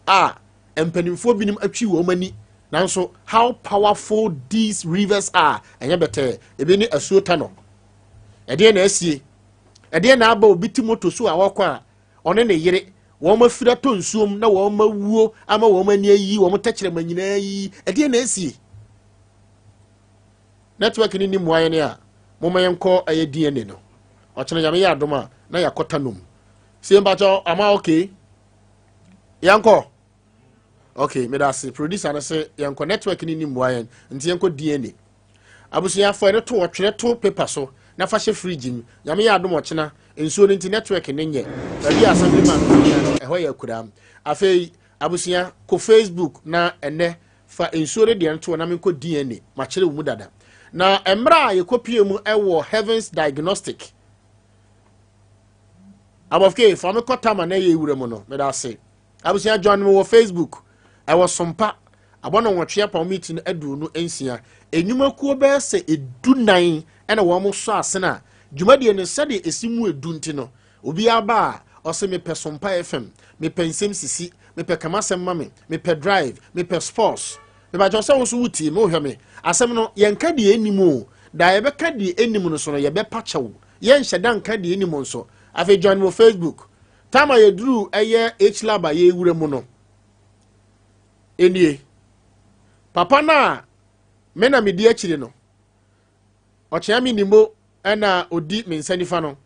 a mpanimfoɔ binom atwi wɔn ani, nanso how powerful these rivers are, ɛnyɛ bɛtɛɛ. Ebi ne asuo ta no. Ɛdeɛ na asie, ɛdeɛ na aba. Obi ti moto so a wɔkɔ a ɔne ne yere wɔn afiri atɔ nsuom na wɔn awuo ama wɔn ani ayi wɔn tɛkyerɛma nyinaa yi. Ɛdeɛ na asie. Network ni ni mmoa yɛn a moma yɛnkɔ ɛyɛ DNA no. Ɔkyena Nyame yɛ adom a na yɛakɔta nom sie mpakyɛ ama. Okay, yɛnkɔ. Okay, meda ase. Producer no sɛ yɛnkɔ. Network ni ni mmoa yɛn nti yɛnkɔ DNA. Abusuafoɔ, ɛno to wɔtwerɛ to paper so. na fa hyɛ fridge mu. Nyame yɛ adom ɔkyena, nsuo no nti network no nyɛ. Baabi a assemblyman no gyina no, ɛhɔ yɛ akuraa. Afei, abusua, kɔ Facebook na ɛnɛ fa nsuo no deɛ no to hɔ na menkɔ DNA. Makyerɛ wo mu dada. Na mmerɛ a yɛkɔpie mu wɔ Heavens Diagnostic, Abɔfke, fa me kɔ Tama na ɛyɛ wura mu no, meda ase. Abusua, join me wɔ Facebook. Ɛwɔ Sompa. Abɔ no nwɔtwe apam meet no 26. Enyumakuo bɛyɛ sɛ 14 ɛna wɔn sɔ asene a dwumadie no sɛdeɛ esi mu edu nti no, obiara ba a ɔsɛ mepɛ Sompa FM, mepɛ nsɛm sisi, mepɛ kamasɛm ma me, mepɛ drive, mepɛ sports. Mepakyɛw sɛ wo nso wotie me, wohwɛ me. Asɛm no, yɛnka deɛ ɛnim o. Da yɛbɛka deɛ ɛnim no so no, yɛbɛpa kyɛw. Yɛnhyɛ da nka deɛ ɛnim nso. Afei join me wɔ Facebook. Time a yɛduru ɛyɛ H-Lab a yɛwura mu no, ɛnie. Papa no a me na medi akyire no, ɔkyea me nimo ɛna odi me nsa nifa no.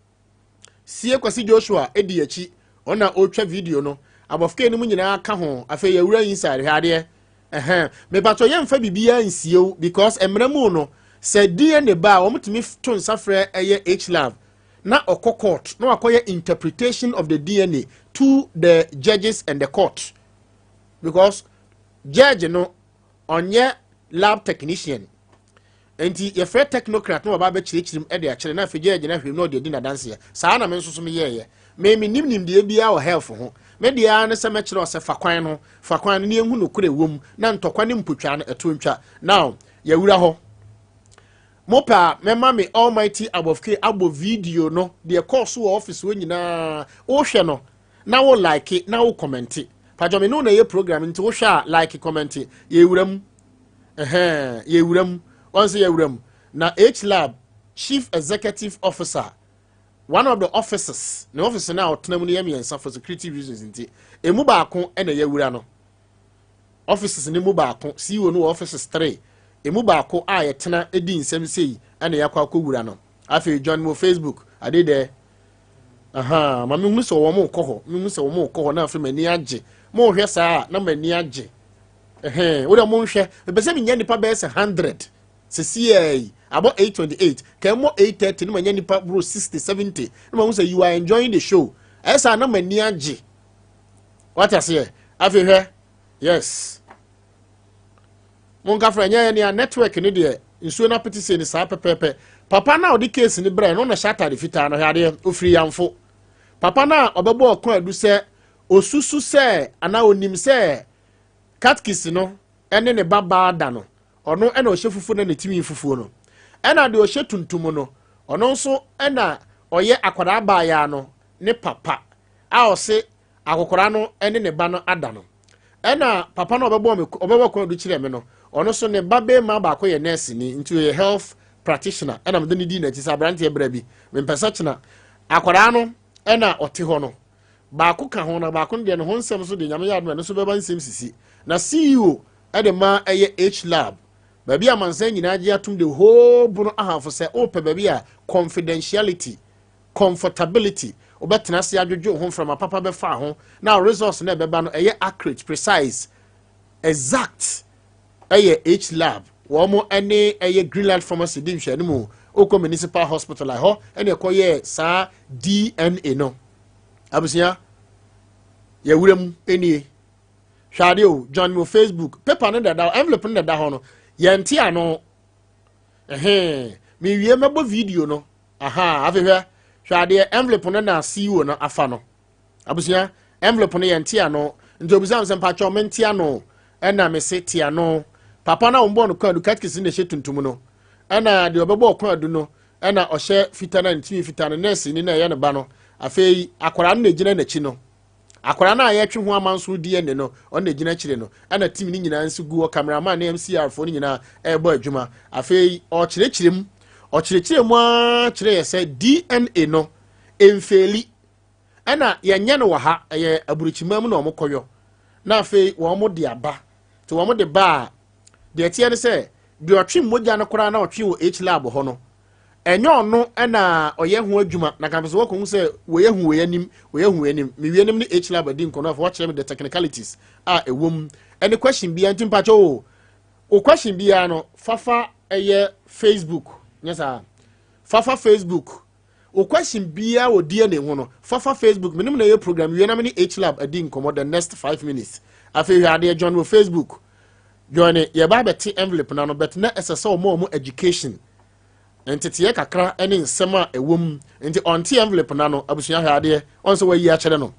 Sie Kwasi Joshua edi akyi, ɔna ɔretwa video no. Abɔfke no mu nyinaa ka ho. Afei yɛwura inside, hwɛ adeɛ. Ɛhɛn, mepatɔ yɛmfa biribiara nsie wo because mmerɛ mu no, sɛ DNA ba a, wɔtumi to nsa frɛ ɛyɛ H-Lab na ɔkɔ court na wakɔyɛ interpretation of the DNA to the judges and the court, because judge no ɔnyɛ lab technician, nti yɛfrɛ technocrat na wɔba abɛkyerɛkyerɛ mu de akyerɛ na afei judge no ahwɛ mu na ɔde adi n'adanseɛ. Saa na me nso so meyɛɛyɛ. Me menim nimdeɛ biara wɔ health ho. Me deɛ ara ne sɛ mɛkyerɛ sɛ fa kwan no, fa kwan no ne yɛnhu nokorɛ wɔ mu na ntɔkwa ne mpotwa no ɛto ntwa. Now yɛwura hɔ, mopɛ a mɛma me Almighty Abɔfke abɔ video no deɛ kɔɔ so wɔ office hɔ nyinaa. Wohwɛ no na wo like na wo comment. Padwa me no na ɛyɛ program nti wohwɛ a like, comment. Yɛwura mu, ɛhɛn, yɛwura mu. Wɔn sɛ yɛwura mu na H Lab chief executive officer, one of the officers, ne office no a ɔtena mu no yɛ mmiɛnsa for security reasons, nti emu baako ɛna yɛwura no. Offices no mu baako, CEO no wɔ offices three, emu baako a yɛtena di nsɛm sei ɛna yɛakɔ akɔwura no. Afei join mo Facebook ade dɛ aha ma mehu sɛ wɔn kɔ hɔ, mehu sɛ wɔn kɔ hɔ na afei m'ani agye. Mo hwɛ saa na m'ani agye. Ɛhɛn, wo de mo nhwɛ, mepɛ sɛ menya nipa bɛyɛ sɛ 100 sisi yi. Abɔ 8:28, kɛn mo 8:30 ne ma nya nipa boro 60, 70 ne ma ho sɛ you are enjoying the show. Ɛyɛ saa na m'ani agye. Wate aseɛ? Afei hwɛ, yes, monka frɛ nyɛ nea network ne deɛ nsuo no apete sei ne saa pɛpɛɛpɛ. Papa no a ɔde case no brɛ no na hyɛ atade fitaa no, hwɛ adeɛ, ofiri Yamfo. Papa no a ɔbɛbɔ ɔko adu sɛ osusu sɛ anaa onim sɛ catechist no ɛne ne ba baa da no, ɔno ɛna ɔhyɛ fufuo na ne timi fufuo no, ɛna deɛ ɔhyɛ tuntum no, ɔno nso ɛna ɔyɛ akwadaa baayaa no ne papa a ɔse akɔkora no ɛne ne ba no ada no. Ɛna papa no ɔbɛbɔ me, ɔbɛbɔ kwan do kyerɛ me no, ɔno nso ne ba bɛrima baako yɛ nurse ni, nti ɔyɛ health practitioner, ɛna mede ne di n'akyi sɛ aberanteɛ brɛ bi mempɛ sɛ kyena akwadaa no ɛna ɔte hɔ no baako ka ho, na baako no deɛ ne ho nsɛm so deɛ Nyame yɛ adom ɛno nso bɛba nsɛm sisi. Na CEO ɛde ma ɛyɛ H Lab, baabi a amansan nyinaa gye atom, the whole Bono Ahafo, sɛ wopɛ baabi a confidentiality, comfortability, wobɛtena ase adwodwo ho, mframa papa bɛfa ho, na results na ɛbɛba no ɛyɛ accurate, precise, exact, ɛyɛ H Lab. Wɔn ɛne ɛyɛ Greenlight Pharmacy di nhwɛne mu. Okɔ Municipal Hospital ɛhɔ ɛna ɛkɔyɛ saa DNA no. Abusua, yɛwura mu nie. Hwɛ adeɛ o, join mo Facebook. Paper no dada, envelope no dada hɔ no, yɛnte ano. Ɛhɛn, mewie mɛbɔ video no aha. Afei hwɛ, hwɛ adeɛ, envelope no na CEO no afa no. Abusua, envelope no yɛnte ano, nti obisa mi sɛ mpatsɔ mente ano, ɛna mese te ano. Papa no a wɔbɔ no kwan do, catechist na ɛhyɛ tuntum no, ɛna deɛ ɔbɛbɔ ɔkwan do no ɛna ɔhyɛ fitaa na ne timi fitaa no, nurse ni na ɛyɛ ne ba no. Afei akwaraa no na egyina n'akyi no, akwaraa no a yɛtwe ho amanso DNA no, ɔno na egyina akyire no, ɛna team no nyinaa nso gu hɔ, cameraman ne MCR foɔ no nyinaa ɛrebɔ adwuma. Afei ɔkyerɛkyerɛ mu, ɔkyerɛkyerɛ mu ara kyerɛ yɛ sɛ DNA no mfeeli, ɛna yɛnyɛ no wɔ ha, ɛyɛ aburukyima mu na wɔn kɔyɔ, na afei wɔn de aba. Nti wɔn de ba a, deɛ ɛteɛ ne sɛ deɛ ɔtwe mogya no koraa na ɔtwe wɔ H Lab hɔ no, ɛnyɛ ɔno ɛna ɔyɛ ho adwuma na kan sɛ wɔkɔhu sɛ wɔyɛ hu wɔyɛ anim, wɔyɛ hu anim. Mewie anim ne H Lab adi nkɔnɔ, afɔ wɔkyerɛ me the technicalities a ɛwɔ mu ɛne question biara. Nti mpakyɛ o question biara no fafa ɛyɛ Facebook, nyɛ saa. Fafa Facebook. Wo question biara wɔ DNA ho no, fafa Facebook. Menim na ɛyɛ program wie na me ne H-Lab adi nkɔmmɔ the next 5 minutes. Afei hwɛ adeɛ, join wɔ Facebook. Join, yɛba abɛte envelope na no, but na ɛsɛ sɛ ɔmo education nteteɛ kakra ne nsɛm a ɛwɔ mu, nti ɔnte envelope na no. Abusua, hwɛ adeɛ, ɔn sɛ wayi akyerɛ no,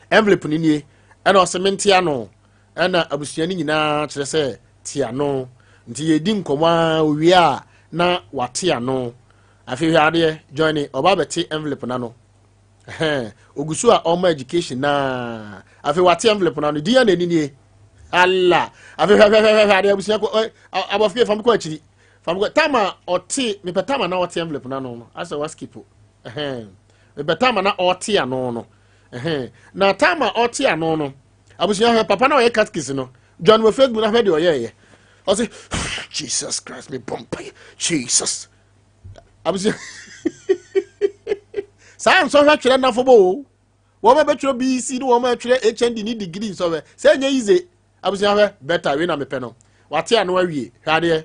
envelope no nie, ɛna ɔsɛ mente ano, ɛna abusua no nyinaa kyerɛ sɛ te ano, nti yɛdi nkɔmmɔ a owie a na wate ano. Afei hwɛ adeɛ, join, ɔba abɛte envelope na no. Ɛhɛn, ogu so a ɔma education naa. Afei wate envelope na no, DNA ni nie ala. Afei hwɛ, hwɛ, hwɛ, hwɛ adeɛ, abusua, kɔ ɛ abɔfo fam kɔ akyiri, fam kɔ tama ɔte mepɛ tama na ɔte envelope na no asɛ wa skip. Ɛhɛn, mepɛ tama na ɔte ano no. Ɛhɛn, na tama ɔte ano no, abusua, hwɛ papa na ɔyɛ catechist no. Join wɔ Facebook na hwɛ deɛ ɔyɛɛyɛ. Ɔsɛ Jesus Christ, me bɔ mpaeɛ, Jesus. Abusua, saa nsɔhwɛ twerɛ nnafo bɔ o, wɔn a bɛtwerɛ BECE ne wɔn a bɛtwerɛ HND ne degree nsɔhwɛ sɛ ɛnyɛ yize. Abusua, hwɛ better wei na mepɛ no. Wate ano awie, hwɛ adeɛ.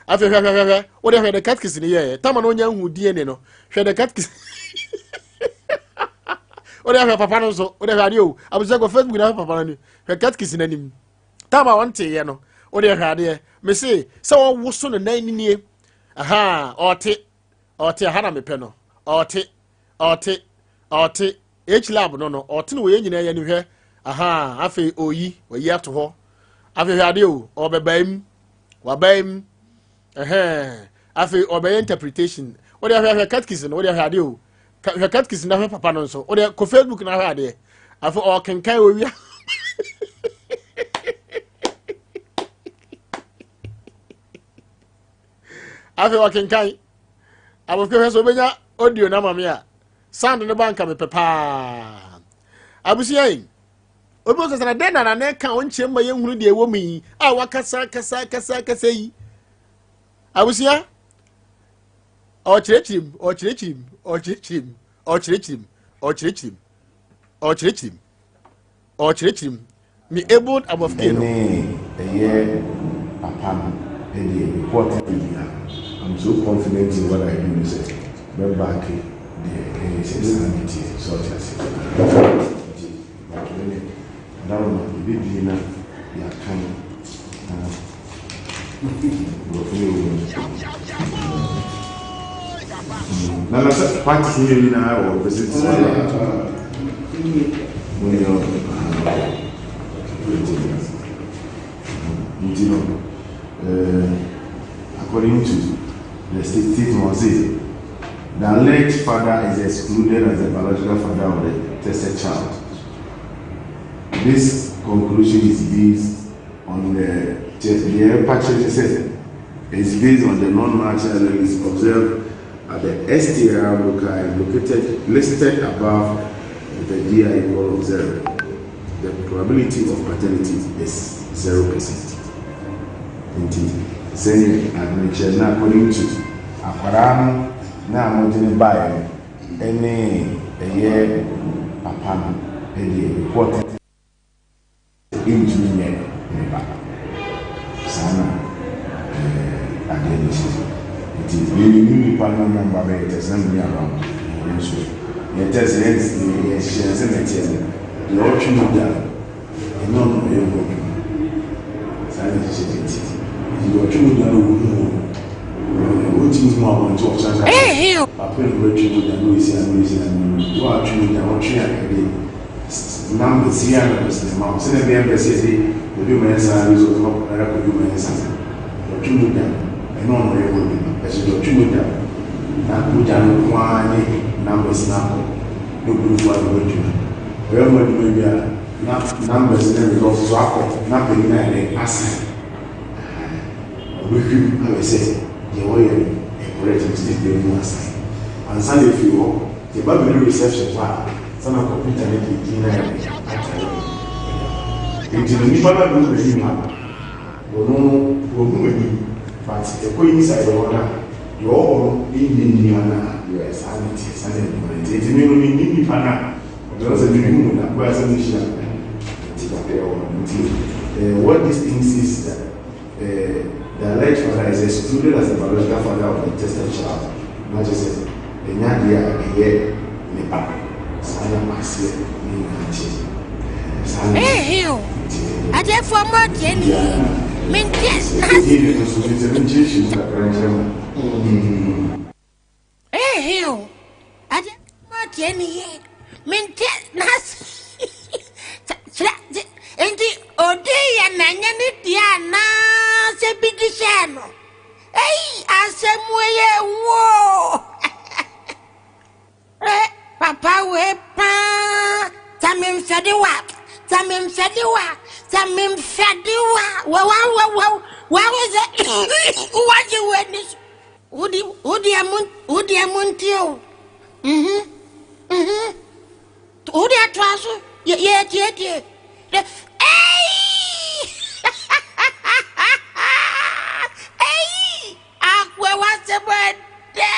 Afei hwɛ, hwɛ, hwɛ, hwɛ, wode hwɛ the catechist ne yɛɛ tama na onya nhu DNA no. Hwɛ the catechist, wode hwɛ papa no nso, wode hwɛ adeɛ o. Abusua, kɔ Facebook na hwɛ papa no ni, hwɛ catechist n'anim tama wɔnteeɛ no. Wode hwɛ adeɛ, mese sɛ wɔwoso ne nan nie. Aha, ɔte, ɔte aha na mepɛ no. Ɔte, ɔte, ɔte H Lab no, ɔte no wɔ yɛn nyinaa yɛn ni. Hwɛ aha, afei oyi wayi ato hɔ. Afei hwɛ adeɛ o, ɔbɛbaa mu, wabaa mu. Ɛhɛn, afei ɔbɛyɛ interpretation. Wode hwɛ, hwɛ catechist no, wode hwɛ adeɛ o. Hwɛ catechist na hwɛ papa no nso. Wode kɔ Facebook na hwɛ adeɛ. Afei ɔkenkan owia. Afei ɔkenkan. Abɔfra, hwɛ sɛ obɛnya audio na ma me a sound no ba nka mepɛ paa. Abusua yi, obi wɔ sɛ na dɛn na nane ka ɔnkyerɛ mma yɛnhunu deɛ ɛwɔ mu yi a wakasa kasa kasa kasa yi. Abusua, ɔkyerɛkyerɛ mu, ɔkyerɛkyerɛ mu, ɔkyerɛkyerɛ mu, ɔkyerɛkyerɛ mu, ɔkyerɛkyerɛ mu, ɔkyerɛkyerɛ mu, ɔkyerɛkyerɛ mu, me able abɔfra no. Ɛne ɛyɛ papa no ɛdeɛ report bi a I'm so confident in what I do no sɛ mɛbaake deɛ ɛyɛ sɛ saa ne teɛ sɛ ɔte ase, nti mpatwerɛ ne adaroma yɛbɛbie na yɛakan na borɔfo no ɛwɔ mu na sɛ parties no nyinaa wɔ represent mo ne ɔ. Nti no, according to the state statement, say the alleged father is excluded as the biological father of the tested child. This conclusion is based on the purchase says is based on the non-matching alleles observed at the STR loci located listed above with the DI equal of 0. The probability of paternity is 0%. Nti sɛnea adwenkyerɛ no according to akwadaa no na a wɔde ne baeɛ no ɛne ɛyɛ papa no ɛdeɛ report ntumi nyɛ ne ba. Saa na adeɛ no si. Nti mímí nipa no mo ba bɛyɛ test na mi around wɔn nso yɛ test, yɛ yɛ hyɛ sɛ na ɛteɛ no, deɛ ɔtwe mu gya no ɛnyɛ ɔno ɔyɛ ho adwuma. Saa na ɛhyehyɛ ne ti, nti deɛ ɔtwe mu gya no ohu mu no, wɔntumi hu abɔnten ɔkyerɛ nka papa yi bɛtwe mu gya no esi ano esi ano no wɔatwe mu gya, ɔtwe a ɛde number serial numbers na ɛma wo sɛdeɛ ɛbɛyɛ mpɛ sɛ yɛde Kwadwo Mensah result ma ɛrɛ Kwadwo Mensah. Deɛ ɔtwe mu gya no ɛnyɛ ɔno ɔyɛ ho adwuma, ɛso deɛ ɔtwe mu gya na mogya no nko ara ne numbers no akɔ na oburufo ayɛ ho adwuma. Ɔyɛ ho adwuma wie a, na numbers ne results nso akɔ na panyin ayɛ dɛ asan ɔbɛhwim ahwɛ sɛ deɛ ɔyɛ no ɛyɛ correct, mistake bi mu asan ansa na efiri hɔ yɛba bɛdu reception hɔ a sana computer ne de din na yɛ dɛ atare hɔ. Nti no nipa no a bɛhu n'anim ha no, ɔno no wɔhu m'anim, but ɛkɔ inside hɔ no a, deɛ ɔwɔ hɔ no nni nipa no a yɛ saa ne teɛ, saa ne adwuma no teɛ. Nti me no menni nipa no a ɔtɔn sɛ mehu no da bɔyɛ sɛ mehyia nti papa ɛwɔ hɔ. Nti what this thing says that the alleged father is excluded as the biological father of the tested child. Na kyerɛ sɛ ɛnyɛ adeɛ a ɛyɛ ne ba. Saa na aseɛ ne nyinaa teɛ. Ɛɛ, saa na ɛteɛ. Ehew, Nti me deɛ, atiefoɔ mo tie ne biribiara yie, mente aseɛ. n'ase. Yei no nso, me sɛ menkyerɛkyerɛ mu kakra nkyerɛ mo. Mm. Ehew, atiefoɔ mo tie ne yie, mente n'ase. Kyerɛ, nti odi yɛ na nyɛ ne deɛ anaasɛ bi de hyɛɛ no. Ei, asɛm wei yɛ wo. Eh, papa wei paa, sɛ memfɛde wa, sɛ memfɛde wa, sɛ memfɛde wa, wa wa wa wa wa wo sɛ wagye w'ani so. Wodi wodi amu wodi amu nti o. Mhm. Mhm. Wodi atoa so. Yɛ yɛ tie tie. Ei! Ei! Akoa w'asɛm ɛdɛ.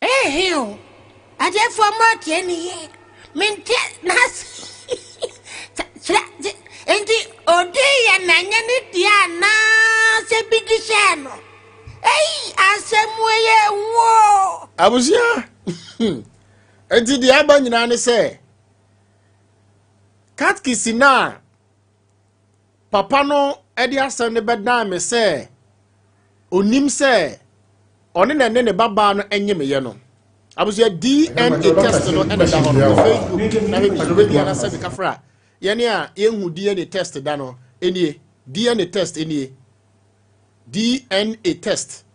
Ehew, atiefoɔ mo tie ne yie, mente n'ase. Kyerɛ, nti odi yɛ na nyɛ ne deɛ anaasɛ bi de hyɛɛ no. Ei, asɛm wei yɛ wo. Abusua, nti deɛ aba nyinaa ne sɛ katkisi no a papa no de asɛm no bɛdan me sɛ onim sɛ ɔne na ne ne babaa no nyemeyɛ no. Abusua, DNA test no ɛna da hɔ no wɔ Facebook na hwɛ bi baabi a sɛ meka fra yɛne a yɛnhu DNA test da no nie. DNA test nie. DNA test.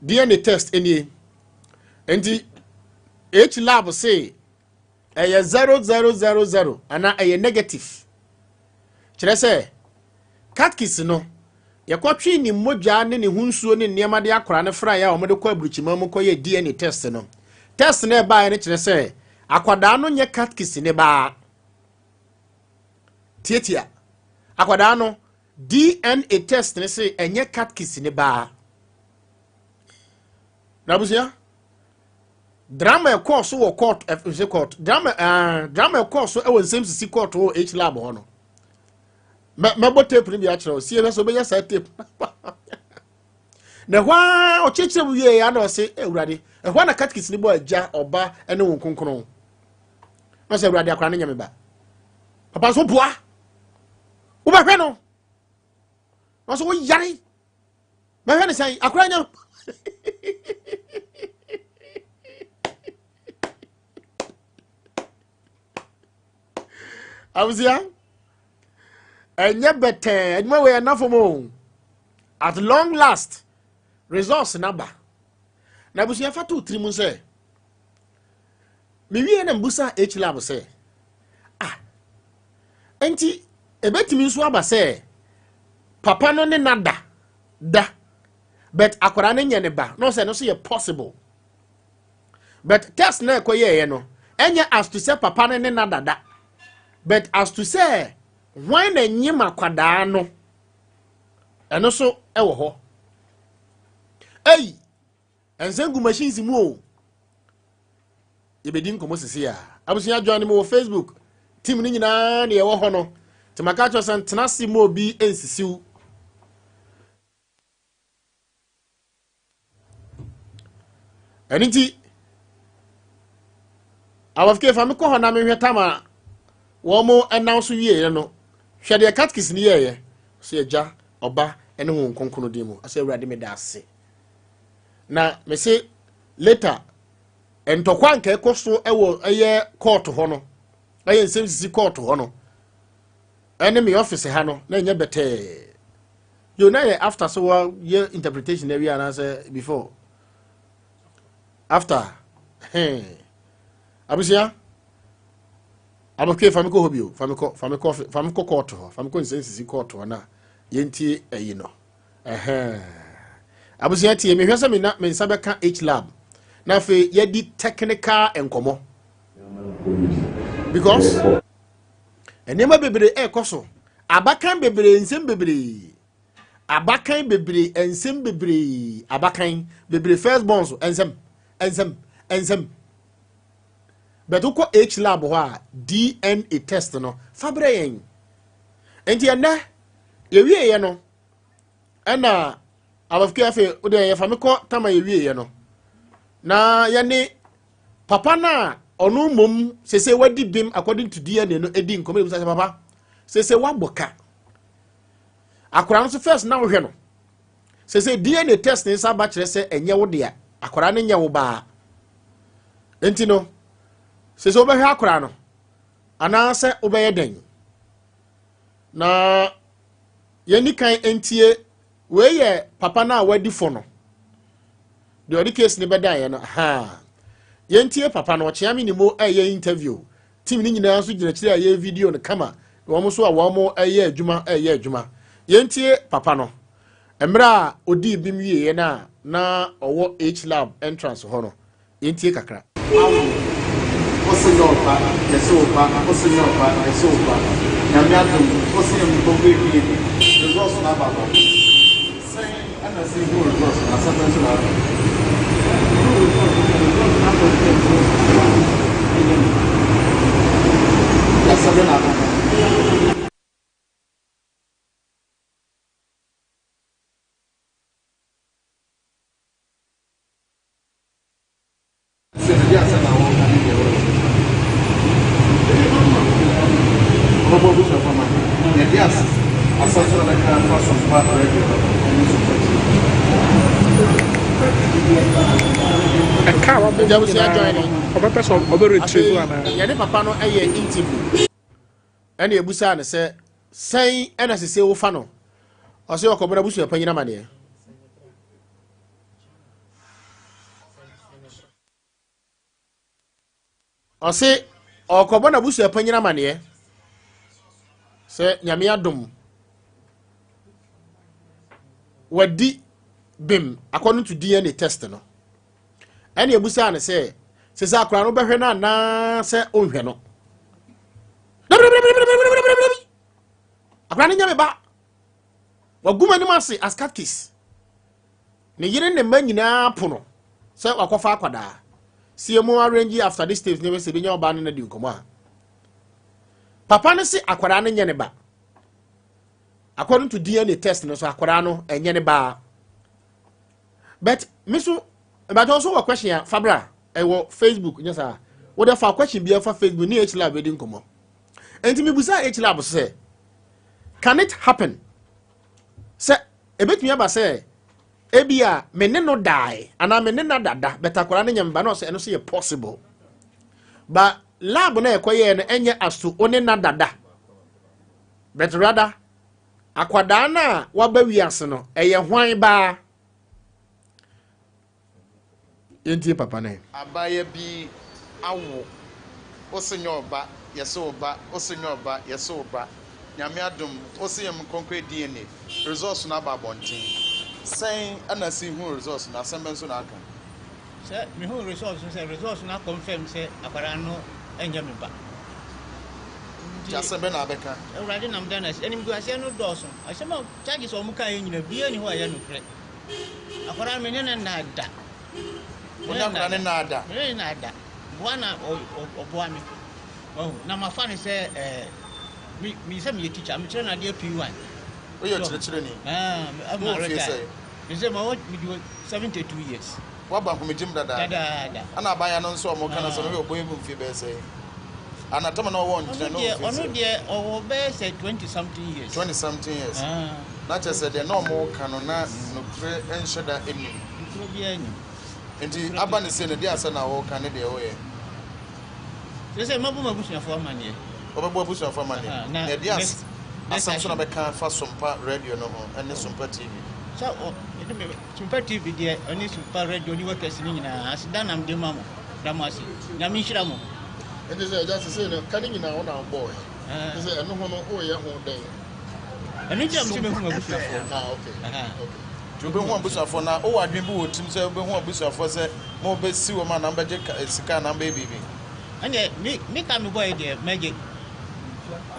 DNA test nie. Nti H lab se ɛyɛ 0000 anaa ɛyɛ negative. Kyerɛ sɛ katkis no yɛkɔtwe ne mogya ne ne ho nsuo ne nneɛma de akora ne fraeɛ a wɔde kɔ aburukyima mu kɔyɛ DNA test no. Test no ɛbaeɛ no kyerɛ sɛ akwadaa no nyɛ katkis ne baa. Tietia. Akwadaa no DNA test ne se ɛnyɛ katkis ne baa. Na abusua, drama ɛkɔɔ so wɔ court, ɛfɛ court, drama drama ɛkɔɔ so ɛwɔ nsɛm sisi court wɔ H lab hɔ no. Mɛbɔ tape no bi akyerɛ wo. Sie hwɛ sɛ wobɛnya saa tape. Na ɛhɔ ara ɔkyerɛkyerɛ mu wie ya na ɔse Awurade, ɛhɔ na katekis ne bɔ agya, ɔba ne wo nkonkron. Na ɔsɛ Awurade akora ne nyɛ me ba. Papa nso boa. Wobɛhwɛ no. Na ɔsɛ woyare. Mɛhwɛ ne sɛn akora nyɛ. Abusua, ɛnyɛ bɛtɛɛ adwuma wei ɛna fam o. At long last, results naba. Na abusua fa to tirim sɛ mewie na mbusa H lab sɛ ah, nti ebetumi nso aba sɛ papa no ne nada da but akwadaa no nyɛ ne ba na ɔsɛ no so yɛ possible, but test na ɛkɔ yɛɛyɛ no ɛnyɛ as to sɛ papa no ne nada da, but as to sɛ hwan na nyim akwadaa no, ɛno so ɛwɔ hɔ. Ei, ɛnsɛn gu machines mu o. Yɛbɛdi nkɔmmɔ sisi a abusua join me wɔ Facebook team no nyinaa ne yɛwɔ hɔ no. Nti maka kyerɛ sɛ ntena ase mu obi nsisiw. Ɛno nti awɔfike fa mekɔ hɔ na mehwɛ tam a wɔn mo ɛnam so wieɛ no. Hwɛ deɛ katkis no yɛɛyɛ sɛ agya, ɔba ne ho nkonkono din mu asɛ Awurade meda ase. Na mese later ntɔkwa nka ɛkɔ so ɛwɔ ɛyɛ court hɔ no, ɛyɛ nsɛm sisi court hɔ no ɛne me office ha no na ɛnyɛ bɛtɛɛ yo. Na yɛ after so wa yɛ interpretation na awie anaasɛ before after. Abusua, abɔkwe fa me kɔ hɔ bio, fa me kɔ, fa me kɔ, fa me kɔ court hɔ, fa me kɔ nsɛm sisi court hɔ na yɛntie ɛyi no. Ɛhɛn, abusua tie mehwɛ sɛ me na me nsa bɛka H lab na afei yɛdi technical nkɔmɔ because nneɛma bebree ɛrekɔ so, abakan bebree, nsɛm bebree, abakan bebree, nsɛm bebree, abakan bebree, first born so nsɛm, nsɛm, nsɛm. But wokɔ H lab hɔ a, DNA test no fa brɛ yɛn. Nti ɛnɛ yɛwieɛ no ɛna Abafo afei wode yɛfa me kɔ tama yɛwieɛ no na yɛne papa no a ɔno mmom sese wadi bem according to DNA no edi nkɔmɔ ebi sɛ papa sese wabɔ ka akwaraa no so first na wohwɛ no sese DNA test ne nsa ba kyerɛ sɛ ɛnyɛ wo dea, akwaraa no nyɛ wo baa, nti no sese wobɛhwɛ akwaraa no anaasɛ wobɛyɛ dɛn? Na yɛni kan ntie wei yɛ papa no a wadi fɔ no deɛ ɔde case ne bɛdaeɛ no ha. Yɛntie papa no, ɔkyea me ne mu ɛyɛ interview. Team no nyinaa nso gyina akyire a yɛ video no kama, wɔn nso a wɔn ɛyɛ adwuma. Yɛntie papa no mmerɛ a ɔdii bim wieɛ no a na ɔwɔ H Lab entrance hɔ no. Yɛntie kakra. Awo ɔsɛ nyɛ ɔba, yɛsɛ ɔba, ɔsɛ nyɛ ɔba, yɛsɛ ɔba. Nyame adom, ɔsɛ yɛn nkɔnkɔ ebien, results no aba abɔnten. Sɛn ɛna sɛ ihu results no, asɛm nso na aka? Results no akɔfɛ sɛ ɛnyɛ me. Asɛm na aka. Sɛ ɛde asɛm na wɔka ne deɛ wɔyɛ. Ɔbɛbɔ abusuafo ama no. Yɛde ase asɛm so na bɛka afa Sompa Radio ɛne Sompa TV. Ɛka a wabɔ Agya Abusua join nyinaa ne. Ɔbɛpɛ sɛ ɔbɛretrieve Afei anaa? Yɛne papa no ɛyɛ interview ɛna ebusaa no sɛ sɛn ɛna sese wofa no. Ɔsɛ ɔkɔbɔ n'abusua panyin amaneɛ. Ɔse ɔkɔbɔ n'abusua panyin amaneɛ sɛ Nyame adom wadi bem according to DNA test no. Ɛna ebusaa no sɛ sese akora no bɛhwɛ no anaasɛ ɔnhwɛ no. Dabi, akora no nyɛ me ba, wagu m'anim ase as catechist, ne yere ne mma nyinaa po no sɛ wakɔfa akwadaa. Si emu arrange after this stage ne bɛ sɛ ebenya ɔbaa no na di nkɔmɔ a papa no se akwadaa no nyɛ ne ba according to DNA test no so, akwadaa no ɛnyɛ ne ba. But me so ìbàdàn nso wɔ question a fabra ɛwɔ Facebook nyɛ saa, wɔde fa question bi ɛfa Facebook ne H Lab edi nkɔmɔ. Nti mi busa H Lab sɛ can it happen sɛ ebetumi aba sɛ ebi a me ne no die anaa me ne na dada bɛta akwadaa no nyɛ mba na ɔsɛ ɛno so yɛ possible, but lab na ɛkɔyɛɛ no ɛnyɛ aso o ne na dada, but rather akwadaa no a waba wiase no ɛyɛ hwan baa. Yɛntie papa no. Abaayewa bi awo, ɔsɛ nyɛ ɔba, yɛsɛ ɔba, ɔsɛ nyɛ ɔba, yɛsɛ ɔba. Nyame adom, ɔsɛ yɛn nkɔnkɔ DNA results no aba abɔnten. Sɛn ɛna si hu results no, asɛm bɛ nso na aka? Sɛ mehu results no sɛ results no akɔnfɛm sɛ akwadaa no ɛnyɛ me ba. Nti asɛm bɛ na abɛka? Awurade nam da no ase. Animguaseɛ no dɔɔso. Asɛm a charges a ɔmo kaa yɛ nyina biara ni hɔ a ɛyɛ nokorɛ. Akwadaa no, me ne no nna da. Wo ne akwadaa no nna da? Me ne no nna da. Boa na ɔboa me. Ɔho na mafa no sɛ me me sɛ meyɛ teacher, mekyerɛ no adeɛ P1. Woyɛ ɔkyerɛkyerɛni? Ah, Wowɔ fie sɛ? Me sɛ ma wɔ medi 72 years. Woaba ahomegyem dadaada? Dadaada. Ana abaayewa no nso a ɔmo ka no sɛ no yɛ ɔbɔ mu mfie bɛyɛ sɛ ana tama na ɔwɔ nkyɛn Ɔno na deɛ ɔwɔ fie ɔno sɛ? deɛ ɔwɔ bɛyɛ sɛ 20 something years. 20 something years. Ah. Na kyerɛ sɛ deɛ na ɔmo ka no na nokorɛ nhyɛ da anim. Nokorɛ biara nim. Nti aba ne sɛ no deɛ asɛ na wɔka ne deɛ woyɛ? Sɛ mabɔ m'abusuafoɔ amanneɛ. Wɔbɛbɔ abusuafoɔ amanneɛ. Aha, na na ɛdeɛ next asɛm so na action. bɛka fa Sompa Radio no ho ɛne Sompa TV? Sɛ ɛde me Sumpa TV deɛ ɔne Sumpa Radio ne workers no nyinaa, aseda nam de ma mo. Da mo ase, Nyame nhyira mo. Nti sɛ agya sese no ka ne nyinaa wo na wobɔɔɛ? Ah. Nti sɛ ɛno ho no woyɛ ho dɛn? Ɛno nti a mesɛ mɛhu m'abusuafoɔ. Ah, okay. Aha. Okay. Nti wobɛhu abusuafoɔ na wowɔ adwene bi wɔ tirim sɛ wobɛhu abusuafoɔ sɛ ma wobɛsi wɔ ma anaa wobɛgye sika anaa wobɛyɛ biribi? Ɛneɛ me ka mebɔɛ deɛ mɛgye.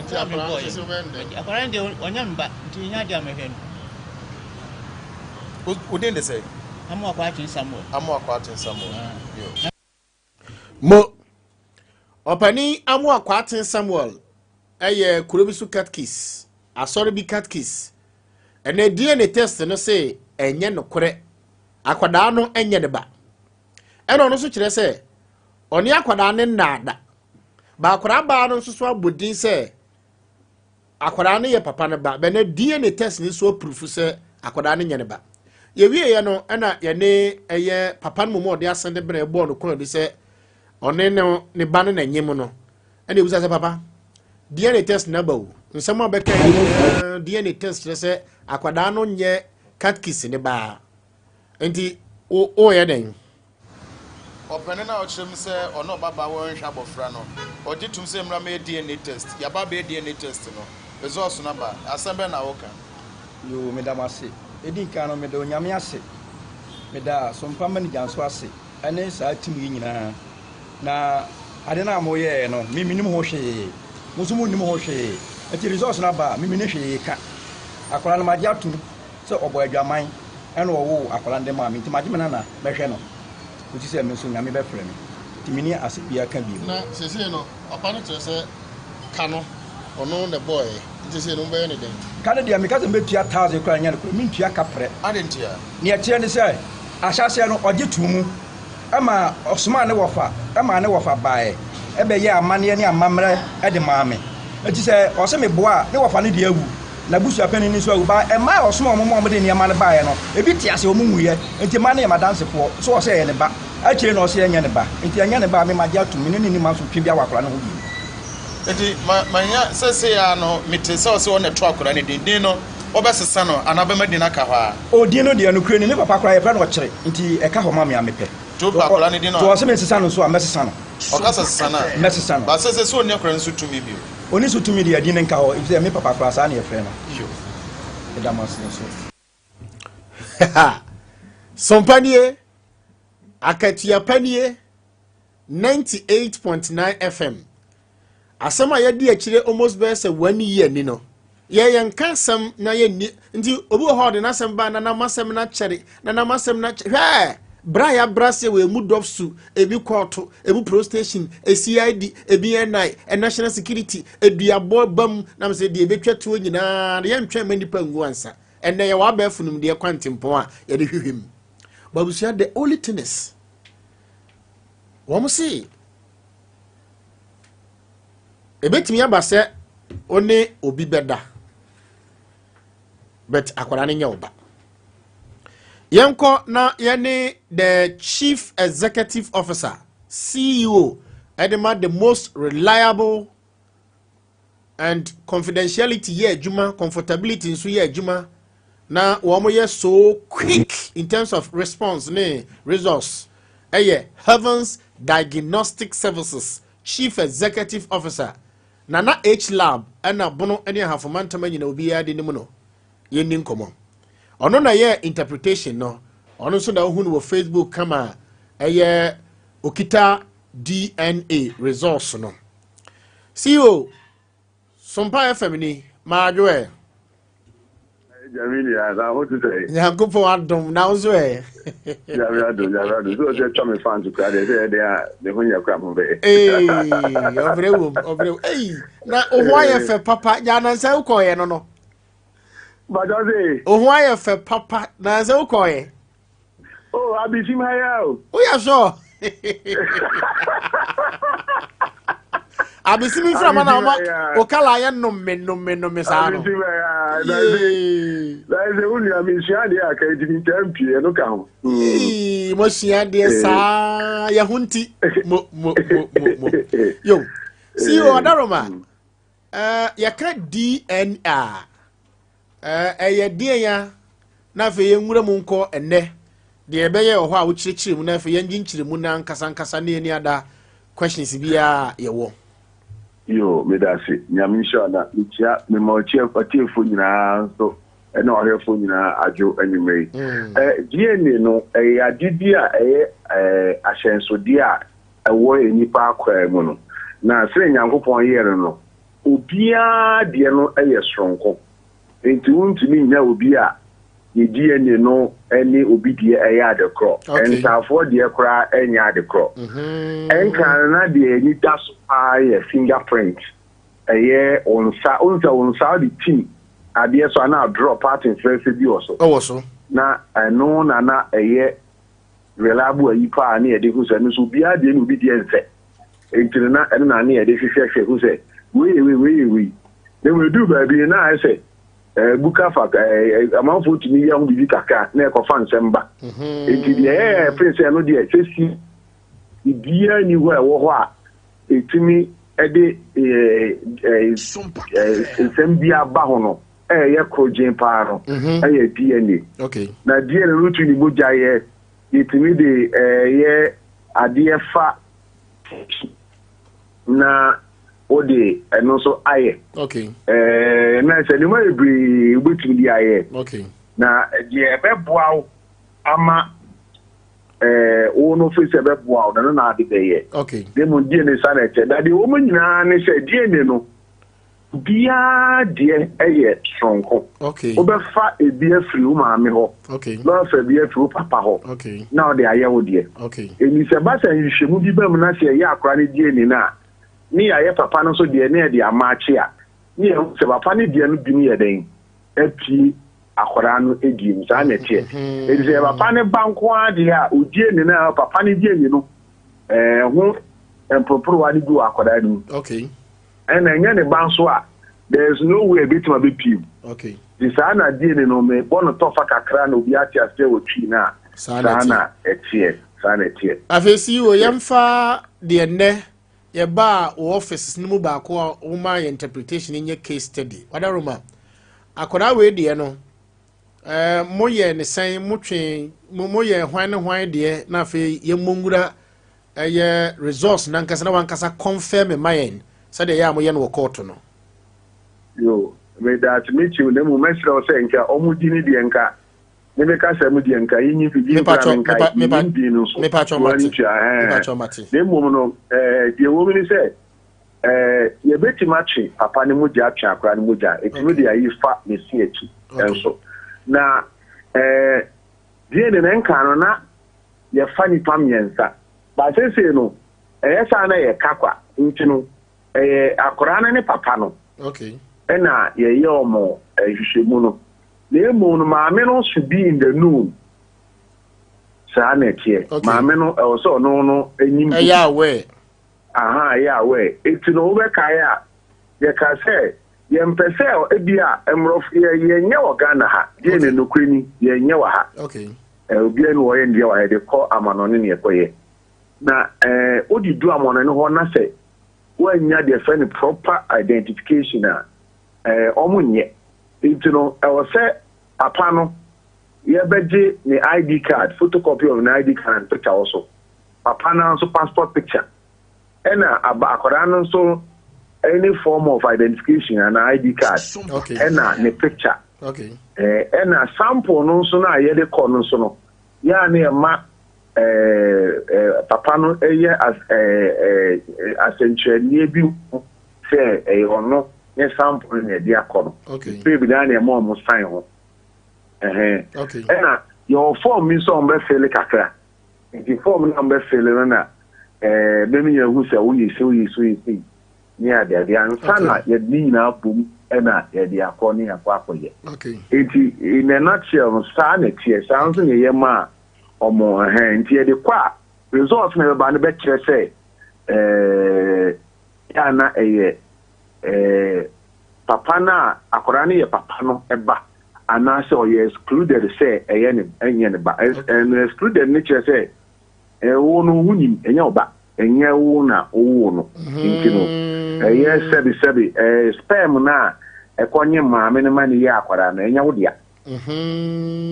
Nti akwadaa no sese wobɛyɛ no dɛn? Akwadaa no deɛ ɔnyɛ me ba, nti ɛnyɛ adeɛ a mɛhwɛ no. Wo din de sɛ? Amoakɔ Akyen Samuel. Amoakɔ Akyen Samuel. Ah. Yo. Mo ɔpanin Amoakɔ Aten Samuel ɛyɛ kuro bi so catechist, asɔre bi catechist. Ɛnɛ DNA test no sɛ ɛnyɛ nokorɛ, akwadaa no ɛnyɛ ne ba. Ɛna ɔno nso kyerɛ sɛ ɔne akwadaa no nnaada ba. Akwadaa baa no nso so abɔ din sɛ akwadaa no yɛ papa no ba bɛnɛ. DNA test no nso approve sɛ akwadaa no nyɛ ne ba. Yɛwieɛ no, ɛna yɛne ɛyɛ papa no mu a ɔde asɛn de brɛ bɔɔ no kɔn bi sɛ ɔne ne ba no n'anyim no. Ɛna ebusa sɛ, "Papa, DNA test na ba o, nsɛm a bɛka yi nyinaa, DNA test kyerɛ sɛ akwadaa no nyɛ catechist ne baa, nti wo woyɛ dɛn?" Ɔpanin a ɔkyerɛ mu sɛ ɔne ɔbabaa wɔnhwɛ abɔfra no, ɔgye tom sɛ mmra mɛyɛ DNA test. Yɛaba bɛyɛ DNA test no, results no aba. Asɛm bɛn na woka? Yo, meda mo ase. Ɛdi nkan no, meda Onyame ase, meda Sompa manager nso ase, ɛne saa team yi nyinaa. Na ade no a moyɛɛ no, me menim ho hwee, mo nso monnim ho hwee. Nti results no aba a, me menni hwee ka. Akwadaa no, magye atom sɛ ɔbɔ adwaman ɛna ɔwoo akwadaa no de maa me, nti magye me nana mɛhwɛ no kɔsi sɛ me nso Nyame bɛfrɛ me. Nti menni ase biara ka bio. Na seesei no, papa no kyerɛ sɛ ka no ɔno na ɛbɔɔɛ, nti seesei no mobɛyɛ ne dɛn? Ka no deɛ, meka sɛ mɛtua 1,000 koraa, nyɛ nokorɛ, mentua ka prɛ. Ade ntia? Neɛ ɛteɛ ne sɛ, ahyɛaseɛ no ɔgye too mu ma ɔsomaa ne wɔfa maa ne wɔfa baeɛ bɛyɛɛ amanneɛ ne amammerɛ de maa me. Enti sɛ ɔse meboa a, ne wɔfa no deɛ awu, n'abusuapanin no nso awu. But mmaa a ɔsomaa wɔn ma wɔde nneɛma no baeɛ no, ebi te ase, wɔn nwuiɛ. Enti mmaa no yɛ m'adansefoɔ. So ɔse ɛyɛ ne ba? Akyire no ɔse ɛnyɛ ne ba. Enti ɛnyɛ ne ba a, me magye atom, me ne no nni mansotwe biara wɔ akwadaa no ho bio. Enti ma manya seesei ara no, mete sɛ ɔse ɔno na ɛto akwadaa no din. Din no, wobɛsesa no anaa wobɛma din no aka hɔ ara? Oh, din no deɛ, nokorɛ ni, me papa koraa yɛfrɛ no Ɔkyere, nti ɛka hɔ ma me a mepɛ. Nti wopɛ akwadaa no din no a? Nti ɔse mensesa no nso a, mɛsesa no. Ɔka sɛ sesa no a? Mɛsesa no. But seesei sɛ ɔnni akwadaa no so tumi bio? Ɔnni so tumi deɛ, din no nka hɔ, efisɛ me papa koraa saa na yɛfrɛ no. Yo. Meda mo ase nso. Sompa nie, akatua pa nie, 98.9 FM. Asɛm a yɛdi akyire almost bɛyɛ sɛ one year ni no, yɛyɛ nka asɛm na yɛnni. Nti obi wɔ hɔ ɔde n'asɛm ba na nam asɛm no akyɛre na nam asɛm no akyɛre. Hwɛ bra a yɛabra sɛ wɔ emu dɔfso, ebi kɔɔto, ebi police station, CID, ebi NI, national security, eduabɔ bam nam sɛ deɛ ebetwa tuo nyinaa yɛntwɛn ma nipa ngu ansa. Ɛnɛ yɛwɔ abɛɛfo nimdeɛ kwantempɔn a yɛde hwehwɛ mu. Babusua, the only thing is wɔn se ebetumi aba sɛ ɔne obi bɛda, but akwadaa no nyɛ ɔba. Yɛnkɔ na yɛne the chief executive officer, CEO, ɛde ma the most reliable and confidentiality yɛ adwuma, comfortability nso yɛ adwuma, na wɔn yɛ so quick in terms of response ne results, ɛyɛ Heavens Diagnostic Services chief executive officer, Nana H Lab, ɛna Bono ne Ahafoma ntama nyina obiara de ne mu no. Yɛnni nkɔmmɔ. Ɔno na yɛ interpretation no, ɔno nso na wohu no wɔ Facebook kama a ɛyɛ okita DNA results no. CEO, Sompa FM ni, maadwo ɛ. Jamini na ho te sɛ. Nyankopɔn adom, na wo nso ɛ? Nyame adom, Nyame adom. So ɔsɛ twa me fans kura deɛ sɛ ɛdeɛ a ne ho nyɛ kura mo bɛyɛ. Ee, ɔbrɛ wom, ɔbrɛ wom. Ei, na wo ho ayɛ fɛ papa. Nya nansa wokɔɔyɛ no. Bàtà sè. Wo ho ayɛ fɛ papa. Nansa wokɔɔyɛ. Oh, abisim ha ya o. Woyɛ sure? Abisim mframa na ɔma wo kala ayɛ nnome nnome nnome saa no. Abisim ha ya. Yee. Na ɛsɛ wo nua mi nsua adeɛ a ka eti mi ntaa mpie ɛno ka ho. Yee, mo sua adeɛ saa yɛ ho nti mo mo mo mo mo. Yo, CEO Ɔdaroma, yɛka DNA ɛyɛ deɛn ya? Na afei yɛnwura mu nkɔ ɛnnɛ deɛ ɛbɛyɛ wɔ hɔ a wokyerɛkyerɛ mu, na afei yɛngye nkyerɛmu no ankasa ankasa ne yɛni ada questions biara yɛwɔ. Yo, meda ase. Nyame nhyira na mekyia mema ɔtiefo nyinaa nso ɛne ɔhwɛfo nyinaa adwo anwummerɛ yi. DNA no ɛyɛ ade bi a ɛyɛ ahyɛnsodeɛ a ɛwɔ nnipa akwaa mu no. Na sɛdeɛ Nyankopɔn yɛɛ no, obiara deɛ no yɛ soronko. Nti wontumi nnya obi a ne DNA no ne obi deɛ ɛyɛ ade korɔ. Nsaafoɔ deɛ koraa ɛnyɛ ade korɔ. Ɛnka no na deɛ ani da so paa yɛ fingerprint. Ɛyɛ wo nsa, wo nsa wo nsa wode tim adeɛ so anaa draw pattern fɛfɛ bi wɔ so. Ɛwɔ so. Na ɛno na na ɛyɛ reliable ayi paa ne yɛde hu sɛ ɛno nso obiara deɛ ne obi deɛ nsɛ. Enti no na ɛno na ne yɛde hwehwɛ hwɛ hu sɛ wei yɛ wei, wei yɛ wei. Na mmom ɛduru baabi no na ayɛ sɛ ɛɛ buka fa ɛɛ amanfoɔ tumi yɛ ho biribi kakra na ɛkɔfa nsɛm ba. Enti deɛ ɛyɛ ɛfiri sɛ ɛno deɛ sɛ si biribiara nni hɔ a ɛwɔ hɔ a ɛtumi de ɛɛ nsɛm bi aba ho no ɛyɛ korogyen paa no ɛyɛ DNA. Na DNA no tu ne mogya yɛ yɛtumi de ɛyɛ adeɛ fa na wode ɛno nso ayɛ. Ɛɛ na sɛ nneɛma bebree wobɛtumi de ayɛ. Na deɛ ɛbɛboa wo ama ɛɛ wo no firi sɛ ɛbɛboa wo na no na ade bɛyɛ. Na mmom DNA sa na ɛkyɛ. Na deɛ wɔn nyinaa ne sɛ DNA no Obiara deɛ yɛ soronko. Wobɛfa ebi afiri wo maame hɔ na woafa ebi afiri wo papa hɔ na wode ayɛ wo deɛ. Enti sɛ ɛba sɛ nhwehwɛmu bi ba mu na sɛ yɛyɛ akwadaa no DNA no a, ne yɛayɛ papa no nso deɛ na yɛde amaakye a, ne yɛhu sɛ papa no deɛ no bi no yɛ dɛn apue akwadaa no deɛ mu. Saa na ɛteɛ. Enti sɛ papa no ba nko ara deɛ a, wo DNA no a papa no DNA no ho mporoporowa no bi wɔ akwadaa no mu. Ɛna ɛnyɛ ne ba nso a, there is no way ebetumi abepie mu. Okay. Nti saa na DNA no me bɔ no tɔfa kakra na obi ate aseɛ wɔ Twi no a, Saa na saa na ɛteɛ. ɛteɛ. Saa na ɛteɛ. Afei CEO, yɛmfa deɛ nnɛ yɛbaa wo offices no mu baako a womaa yɛ interpretation nyɛ case study. Wadaroma, akwadaa wei deɛ no, eh, moyɛ ne sɛn, motwe, mo moyɛ hwan ne hwan deɛ, na afei yɛmmɔ nwura Ɛyɛ resource nankasa na wankasa confirm ma yɛn sɛdeɛ ɛyɛ a moyɛ no wɔ kɔɔto no. Yo, medaase me kyiw na mmom mɛsrɛ wo sɛ nka ɔmo di ne deɛ nka me me kasa mu deɛ nka yɛnyi mfi din koraa me nkae mennim din no nso Mepakyɛw Wa mate, ntua ɛɛ mepakyɛw mate. Na mmom no ɛɛ deɛ ɛwɔ mu ne sɛ ɛɛ yɛbɛtumi atwe papa no mogya atwe akora no mogya ɛtumi de ayi fa ne se akyi nso na ɛɛ DNA no nka no na yɛfa nnipa mmiɛnsa. But seesei no, ɛyɛ saa na yɛka kwa. Nti no, ɛyɛ akwadaa no ne papa no ɛna yɛyɛ wɔn nhwehwɛmu no. Na mmom no, maame no should be in the known. Saa na ɛteɛ. Maame no, ɛwɔ sɛ ɔno no anim. Ɛyɛ aware. Aha, ɛyɛ aware. Nti no, wobɛkae a, yɛka sɛ yɛmpɛ sɛ ebi a mmorɔfo yɛnyɛ wɔ Ghana ha. Deɛ ne nokorɛ ni, yɛnyɛ wɔ ha. Eh, obiara ni wɔyɛ ndeɛ wa yɛde kɔ amanɔne ne yɛkɔyɛ. Na eh, wode du amanɔne hɔ na sɛ woannya deɛ fɛ no proper identification a, eh, ɔmo nyɛ. Nti no, ɛwɔ sɛ papa no yɛbɛgye ne ID card, photocopy of ne ID card and picture wɔ so. Papa no nso passport picture. Ɛna aba akwadaa no nso any form of identification anaa ID card. Ɛna ne picture. Okay. Eh, ɛna sample no nso no a yɛde kɔ no nso no, yɛ a na yɛma eh, eh, papa no yɛ as, eh, eh, asɛnkyerɛnneɛ bi ho sɛ ɛyɛ ɔno ne sample no na yɛde akɔ no. Okay. Pɛ bi na na yɛma ɔmo sign ho. Ɛhɛn. Okay. Ɛna yɛwɔ form bi nso a wɔbɛfele kakra. Nti form no a wɔbɛfele no na eh, bɛmi yɛahu sɛ woyɛ sei, woyɛ sei, woyɛ sei. ne adeade ansa na yɛde ne nyinaa bom na yɛde akɔ ne yɛakɔ akɔyɛ. Nti in a nutshell no saa na ɛteɛ, saa nso na yɛyɛ maa ɔmo ɛhɛn. Nti yɛde kɔ a results na ɛbɛba no bɛkyerɛ sɛ ɛɛ yɛ a na ɛyɛ ɛɛ papa no a akwadaa no yɛ papa no ba anaasɛ ɔyɛ excluded sɛ ɛyɛ ne ɛnyɛ ne ba. Ɛno excluded no kyerɛ sɛ Wo no wonim, ɛnyɛ wo ba, ɛnyɛ wo na wowoo no nti no, ɛyɛ sɛbe sɛbe ɛɛ sperm no a ɛkɔ nye maame no ma no yɛ akwadaa no, ɛnyɛ wo dea.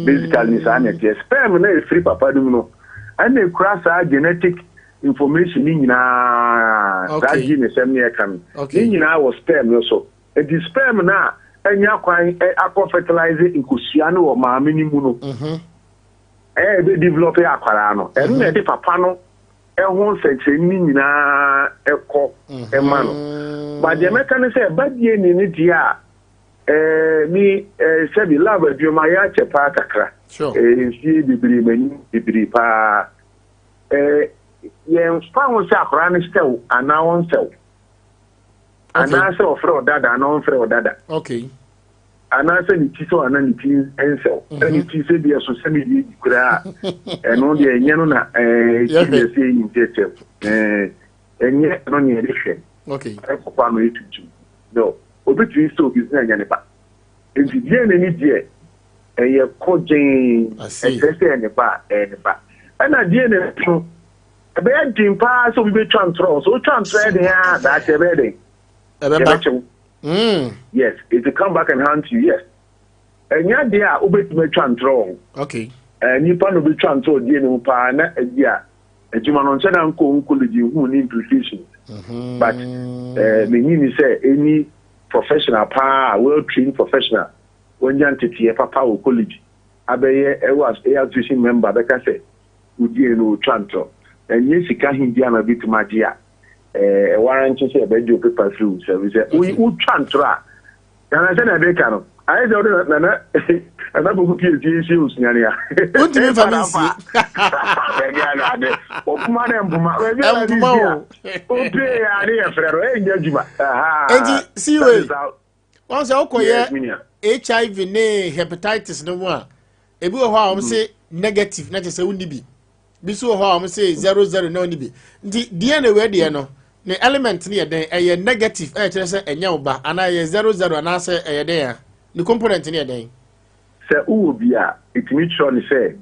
Basically ni saa na ɛteɛ. Sperm no a ɛfiri papa no mu no, ɛna ɛkura saa genetic information no nyinaa, saa gene sɛm ne ɛka no, ne nyinaa wɔ sperm no so. Nti sperm no a anya kwan akɔ fertilize nkosua no wɔ maame no mu no, Ɛyɛ ɛbɛ develop akwadaa no, ɛno na ɛde papa no ɛho nsɛnkyerɛnne no nyinaa ɛkɔ ɛma no. But deɛ mɛka ne sɛ ɛba DNA no deɛ a, ɛɛ mi ɛɛ sɛbi lab adwuma yɛ akyɛ paa kakra. Ɛɛ mfie bebree m'anim bebree paa. Ɛɛ yɛnfa ho sɛ akwadaa no sɛw anaa ɔnsɛw. Anaasɛ ɔfrɛ ɔdada anaa ɔnfrɛ ɔdada. Okay. Anaasɛ ne ti sɛ anaa ne ti nsɛw. Sɛ ne ti sɛ bi ɛso sɛ ne deɛ di koraa a, ɛno deɛ ɛnyɛ no na ɛɛ ti deɛ sɛ ɛyi nkyɛkyɛm. Ɛɛ ɛnyɛ ɛno ne yɛde hwɛ. Okay. Ɛkɔkɔ ano yɛ tuntum. No, obi tumi sɛ obi sɛ ɛnyɛ ne ba. Nti deɛ n'ani deɛ ɛyɛ kɔ gyeen. Ɛkyerɛ sɛ ɛyɛ ne ba a, ɛyɛ ne ba. Ɛna deɛ n'ani no, ɛbɛyɛ den paa sɛ obi bɛtwa ntorɔ. Sɛ wotwa ntorɔ yɛ den a, daakye ɛbɛyɛ den. Ɛbɛba. Yɛbɛkye wo. Mm. Yes, it will come back and haunt you. Yes. Ɛnyɛ adeɛ a wobɛtumi atwa ntorɔ wɔ ho. Okay. Eh, nipa na obɛtwa ntorɔ die ne ho paa na ebi a adwuma no nhyɛ da nkɔ ho college nhu ne implications. Mm-hmm. But eh, menyi ni sɛ any professional paa, well trained professional, wanya nteteɛ papa wɔ college abɛyɛ ɛwɔ as ɛyɛ association member bɛka sɛ wodie no otwa ntorɔ. Ɛnyɛ sika he bi a na obɛtumi agye a ɛɛ warranty sɛ ɛbɛgye wo paper firi wo nsam sɛ wotwa ntorɔ a nana sɛ na ɛde ka no ayɛ sɛ wode nana nana koko pie sie sie osunyane a wontumi mfa me nsie baabi a na ade wopoma ne mpoma baabi a na ade mpoma sie o a wopee a ne yɛ frɛ no ɛnyɛ adwuma. Enti siwei wɔn sɛ wokɔyɛ Yes, me nua. HIV ne hepatitis no mu a, ebi wɔ hɔ a wɔn se negative na kyerɛ sɛ wonni bi. Bi nso wɔ hɔ a wɔn se 00 na wonni bi. Nti DNA wei deɛ no, ne element no yɛ dɛn? Ɛyɛ negative ɛyɛ kyerɛ sɛ ɛnyɛ wo ba anaa ɛyɛ 00 anaasɛ ɛyɛ dɛn a? Ne component no yɛ dɛn? Sɛ wowɔ bi a, ɛtumi kyerɛ no sɛ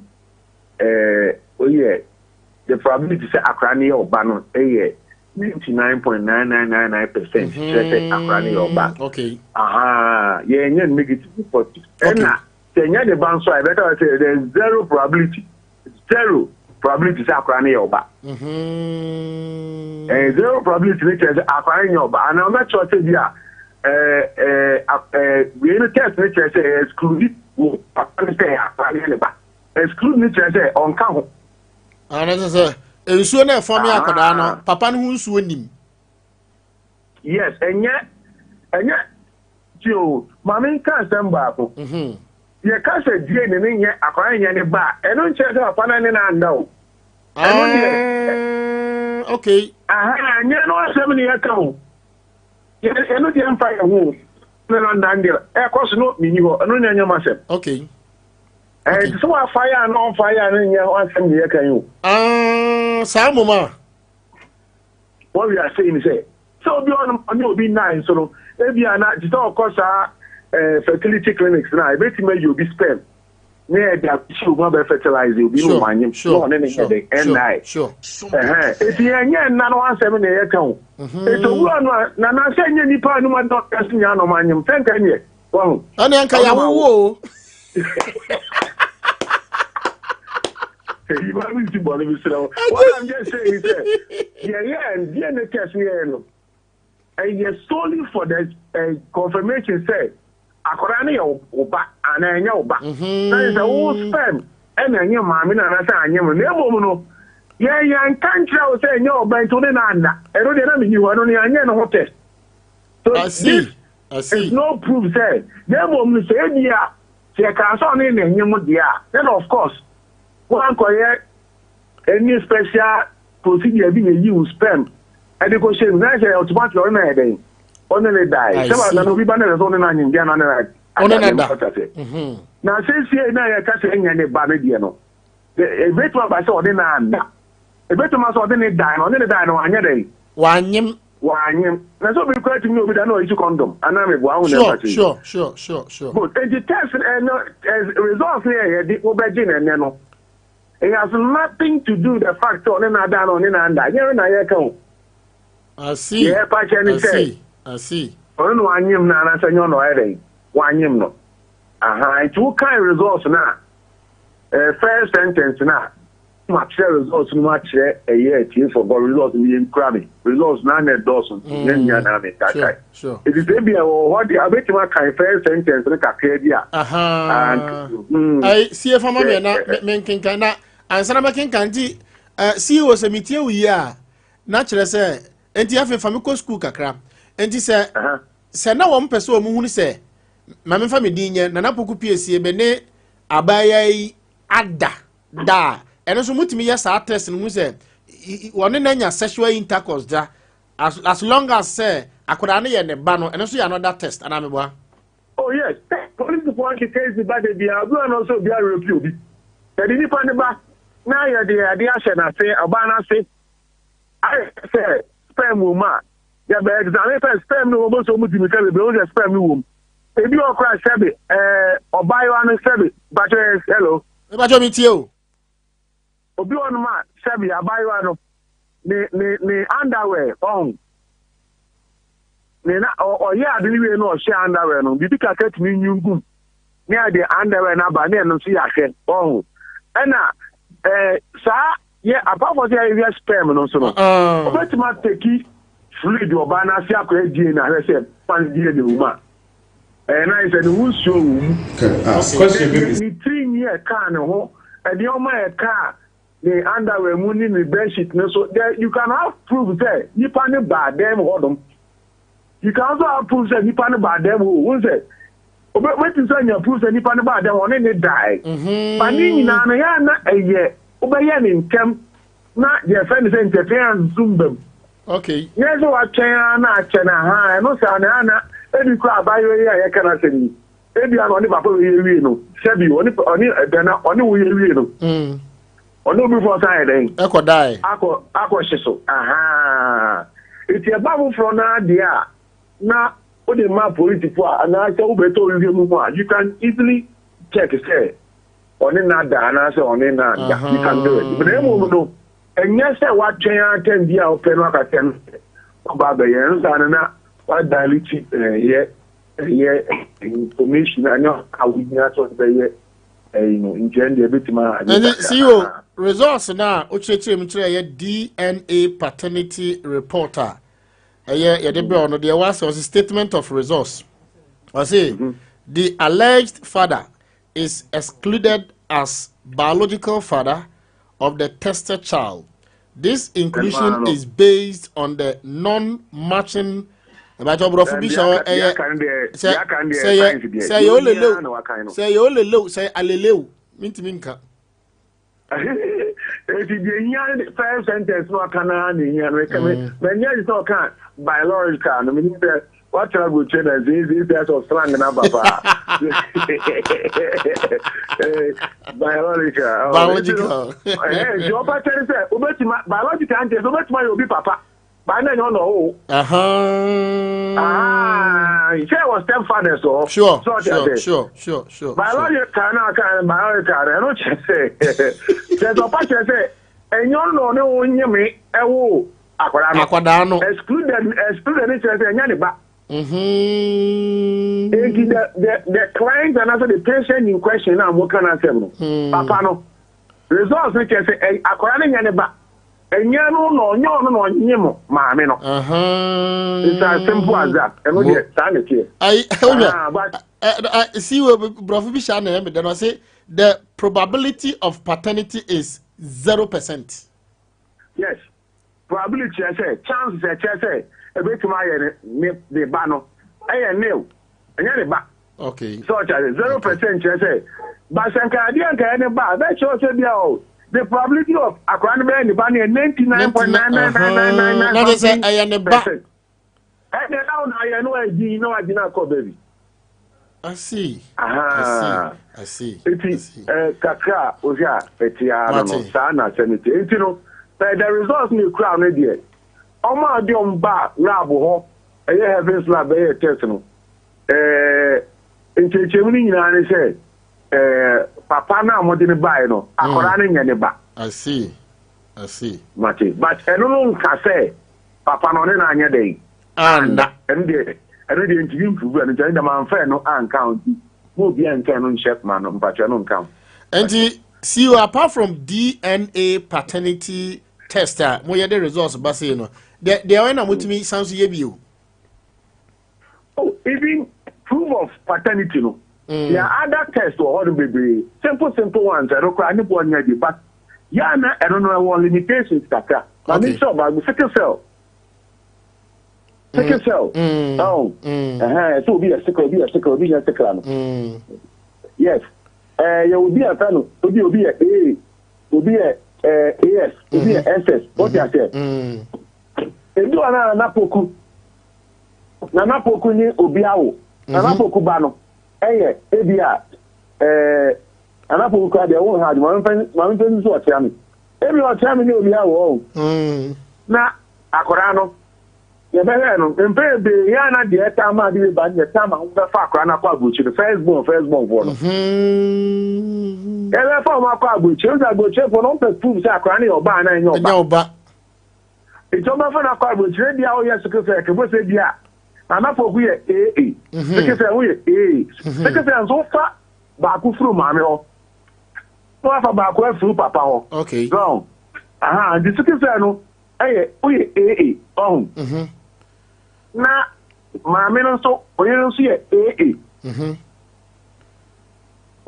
ɛɛ oyɛ the probability sɛ akwadaa no yɛ ɔba no yɛ 99.9999% kyerɛ sɛ akwadaa no yɛ ɔba. Okay. Aha, yɛnyɛ no negative ne positive. Ɛna sɛ ɛnyɛ ne ba nso a, ɛbɛka sɛ there is zero probability, zero probability sɛ akwadaa no yɛ ɔba. Ɛɛ zero probability ne kyerɛ sɛ akwadaa no nyɛ ɔba. Anaa ɔbɛkyerɛ sɛ bi a ɛɛ ɛɛ ɛɛ wei no test ne kyerɛ sɛ exclude wo papa no sɛ akwadaa no yɛ ne ba. Exclude ne kyerɛ sɛ ɔnka ho. Ana sɛ sɛ nsuo no ɛfɔm yɛ akwadaa no papa no ho nsuo nim. Yes, ɛnyɛ ɛnyɛ ti o maame nka asɛm baako. Yɛka sɛ die ne ne nyɛ akwadaa nyɛ ne ba a, ɛno nkyerɛ sɛ papa no ne no anda o. Ɛno deɛ. Okay. Aha, ɛnyɛ no asɛm ne yɛka o. Ɛno deɛ mfa yɛ ho o. Ne no anda deɛ ɛkɔ so no menni hɔ, ɛno nyɛ nyɛ m'asɛm. Okay. Ɛɛ nti sɛ wafa yɛ a na ɔmfa yɛ a no nyɛ ho asɛm ne yɛka yi o. Ah, saa mmom a. What we are saying sɛ sɛ obi ɔnom ɔne obi nnan nso no ebi a na te sɛ ɔkɔ saa eh, fertility clinics na ebetumi ayi obi sperm na yɛde ahyɛ obi abɛ fertilize obi no wanyem na ɔne ne nyɛ den ɛnnae. Ɛhɛn eti yɛnyɛ nna no asɛm na yɛka o. Eti owura no a na na sɛ nyɛ nipa anum adɔ ɛso nyɛ anɔm anyem sɛ nka nyɛ. Wahu? Ɛne anka yɛawowo o. Eyi ma mi ti bɔne bi serɛ wo. What I'm just saying is sɛ yɛyɛ DNA test yɛyɛ no ɛyɛ solely for the uh, confirmation sɛ akwadaa no yɛ wo ba anaa ɛnyɛ wo ba. Mm-hmm. Na sɛ wo sperm ɛna ɛnyɛ maame no anaasɛ anyɛ mu na mmom no yɛn yɛn nka nkyerɛ wo sɛ ɛnyɛ ɔba nti wo ne no anna ɛno deɛ na menni hɔ ɛno no yɛanyɛ no ho test. So I see. this I see. is no proof sɛ na mmom no sɛ ebi a sɛ yɛkaa sɛ ɔne na ɛnyɛ mu deɛ a then of course woankɔyɛ any special procedure bi na eyi wo sperm ɛde kɔhyɛ mu na sɛ automatically ɔne na yɛ dɛn ɔne ne dae I sɛ ba see. na obi ba na sɛ ɔne na anyem deɛ na ɔne na Ɔne na ada da. ɔta sɛ na sɛsie na yɛka sɛ ɛnyɛ ne ba no deɛ no ebetumi aba sɛ ɔne na anda ebetumi aba sɛ ɔne ne dae no ɔne ne dae no wanyɛ dɛn Wanyem. Wanyem. Na sɛ obi koraa tumi ne obi da na ɔyi condom anaa meboa ho na Sure, ɛmfa kyɛ. sure, sure, sure, sure. Good. Enti test no ɛno results no yɛ yɛde wobɛgye no ɛnɛ no. It has nothing to do with the fact sɛ ɔne na ada na ɔne na anda. Nyɛ na yɛka o. I see. Yɛ ɛpa kyɛ ne I sɛ see. I see. ɔno na wanyem no anaasɛ nyɛ ɔno ɔyɛ dɛn wanyem no. Aha, nti wokan results no a, eh, first sentence no a, makyerɛ results no mu akyerɛ ɛyɛ atiefo bɔ results no yɛnkura me results no ana ɛdɔɔso nti nyɛ nua na me kakae Sure. ɛti sɛ ebia wɔ hɔ deɛ wobɛtumi akan first sentence no kakraa bi a Aha. and, Ai, sie fa ma me na menkenkan na ansa na mɛkenkan nti eh, CEO sɛ metie wo yie a na kyerɛ sɛ nti afei fa me kɔ sukuu kakra nti sɛ sɛ na wɔn pɛ sɛ wɔn hunu sɛ ma memfa me din nyɛ Nana Poku Piesie me ne abaayaa yi ada da a ɛno nso motumi yɛ saa test no hu sɛ wɔne no anya sexual intercourse da as long as sɛ akwadaa no yɛ ne ba no, ɛno nso yɛ another test anaa meboa? Oh yes. Apolisifoɔ nkeka si ba da biara, obi wɔ no sɛ obi arepi obi. Yɛde nipa no ba na yɛde ade ahyɛ n'ase, ɔbaa n'ase, ayɛ sɛ sperm wɔ mu a, yɛbɛ examine sɛ sperm no wɔ mu, sɛ wɔn di mirika bebree, wɔn sɛ sperm no wɔ mu. Ebi wɔ koraa sɛbe, ɛɛ ɔbaayewa no sɛbe, mpakyɛ yɛ hello. Mpakyɛ mi tie o. Obi wɔ nom a sɛbe abaayewa no ne ne ne underwear ɔn ne na ɔyɛ ade no wie no ɔhyɛ underwear no biribi kakra tumi nyi ngum ne ade underwear no aba ne ɛno nso yɛ ahwɛ ɔho ɛna ɛɛ saa yɛ apart from sɛ yɛhwɛ sperm no nso no wobɛtumi ateki fluid ɔbaa no ase akɔyɛ DNA ahwɛ sɛ pan DNA wɔ mu a ɛyɛ na sɛ ne ho nsuo wɔ mu ne tiri nwi ɛkaa ne ho nneɛma ɛkaa ne underwear mu ne ne bedsheet no so there you can have proof sɛ nipa ne baa dɛm hɔnom you can also have proof sɛ nipa ne baa dɛm hɔ wɔn sɛ obetumi sɛ nya proof sɛ nipa ne baa dɛm hɔ ne ne dae ba ne nyinaa no yɛ ana ɛyɛ wobɛyɛ ne ntɛm na deɛ fɛ ne sɛ interference nso mbam okay nyɛ sɛ watwɛn ara na akyɛ no aha ɛno saa na ana ebi kora abayewa yi a yɛka no asɛm yi ebi a na ɔne papa wei yɛ wie no sɛbi ɔne ɔne ɛdana ɔne wo yɛ wie no ɔne obi fɔ san yɛ dɛn ɛkɔ dae akɔ akɔ hye so aha eti ɛba foforɔ naa deɛ a na wode ma polisifo a anaasɛ wobɛtɔ owie mu mu a you can easily check sɛ ɔne na da anaasɛ ɔne na da you can do it but emu no ɛnyɛ sɛ watwɛn atɛn bi a ɔpɛ no akasɛ no ɔba abɛyɛ ɛno saa no na wadaliti ɛyɛ ɛyɛ information a ne a wohia sɛ ɔde bɛyɛ ɛyi no nti ɛn deɛ ɛbɛtumi ayɛ ɛnti ceo results no a wokyerɛkyerɛ mu kyerɛ ɛyɛ dna paternity report a ɛyɛ yɛde brɛ ɔno deɛ wɔasɛ ɔse statement of results ɔse the alleged father is excluded as biological father of the tested child. This inclusion is based on the non-matching ɛbàtɛ ɔborɔfo bi hyɛ hɔ ɛyɛ sɛ sɛ yɛ sɛ yɛ olelew sɛ yɛ olelew sɛ alelew mintimi nka. Eti deɛ ehia ne first sentence no aka naa na ehia no ɛka mi mɛ nyɛ sɛ ɔka biological no mi ni sɛ watena aburokyire na nse nse nse asɔ slang na aba paa biological. Biological. Ɛhɛn nti ɔba kyɛn sɛ obetuma biological nkyɛn sɛ obetuma yɛ obi papa baa na nyɛ ɔna ɔwɔ. Sɛ wɔ step fathers wɔ. Sure sure sure sure sure. Biological na aka biological na ɛno kyerɛ sɛ kyerɛ sɛ ɔpa kyerɛ sɛ ɛnyɛ ɔno na ɔne wo nyeme ɛwo akwadaa no. Akwadaa no. Excluded excluded ne kyerɛ sɛ ɛnyɛ ne ba. Eti the the the client anaasɛ the patient in question na mo ka n'asɛm no. Papa no results ne kyerɛ sɛ akwadaa no nyɛ ne ba. Ɛnyɛ no na ɔnyɛ ɔno na ɔnye mo maame no. It's as simple as that. Ɛno deɛ saa na ɛteɛ. Ayi ɛwɛ si wo borɔfo bi hyɛ na ɛyɛ mi dɛ no ɔse the probability of paternity is 0%. Yes, probability kyerɛ sɛ chance ɛkyerɛ sɛ ebetumi ayɛ ne ne ne ba no ɛyɛ nil ɛnyɛ ne ba. Okay. So ɔkyerɛ 0% kyerɛ sɛ baasa nka adeɛ nka yɛ ne ba bɛkyerɛ sɛ bi a o the probability of akwadaa no bɛyɛ ne ba no yɛ 99.99999. Na de sɛ ɛyɛ ne ba. Ɛnna na ɔna ayɛ no adi na wagyina akɔ baabi. I see. I see. I see. Eti kakra a wohwɛ a ɛte ara no no saa na asɛm no te. Enti no pɛ the results no ekura no deɛ ɔmo a ɔde ɔmo ba lab hɔ ɛyɛ heavens lab bɛyɛ test no ɛɛ nkyerɛkyerɛmu no nyinaa ne sɛ ɛɛ papa no a wɔde no baeɛ no akwadaa no nyɛ ne ba. I see. I see. Mate but ɛno no nka sɛ papa no ɔne no anyɛ dɛn. Anda. Ɛno deɛ ɛno deɛ ntumi mpuruvu ɛno nti ɛno deɛ manfa ɛno anka ho nti mo obi anka ɛno nhyɛ ma no mpakyɛ ɛno nka ho. Nti see you apart from DNA paternity test a mo yɛ de results ba sei no deɛ deɛ ɔyɛ na mo tumi san so yɛ bio. Oh, even proof of paternity no. There are other tests wɔ hɔ no bebree simple simple ones ɛno koraa ne boɔ nyɛ de but yɛ na ɛno no ɛwɔ limitations kakra. Na mi sɛ ɔbaa sickle cell. Sickle cell. Oh. Ɛhɛn sɛ obi yɛ sickle obi yɛ sickle obi nyɛ sickle no. Yes. Ɛɛ yɛ obi a fɛ no obi obi yɛ A obi yɛ ɛɛ AS obi yɛ SS o ti aseɛ. Ebi wɔ na nana poku nana poku nye obi awo nana poku ba no. ɛyɛ ebi a ɛɛ anafo kura deɛ wɔn ha adi maame mpɛ maame mpɛ nso ɔkyea mi ebi ɔkyea mi ne obi awɔ o na akwadaa no yɛbɛhwɛ no mpɛ ebe yɛn ana deɛ ɛta ama ade ba no yɛ ta ama wɔn bɛfa akwadaa no akɔ aburokyi no first born first born foɔ no yɛbɛfa wɔn akɔ aburokyi no sɛ aburokyi foɔ no wɔn pɛ proof sɛ akwadaa no yɛ ɔbaa anaa ɛnyɛ ɔba nti wɔn bɛfa no akɔ aburokyi bi a ɔyɛ sukuu sɛ kɛbɔ sɛ bi a. Nana Poku yɛ AA. Sekesɛ ho yɛ AA. Sekesɛ nso wofa baako firi maame hɔ na wafa baako afiri papa hɔ. Okay. So, aha, nti sekesɛ no ɛyɛ woyɛ AA ɔho. Na maame no nso oyere nso yɛ AA.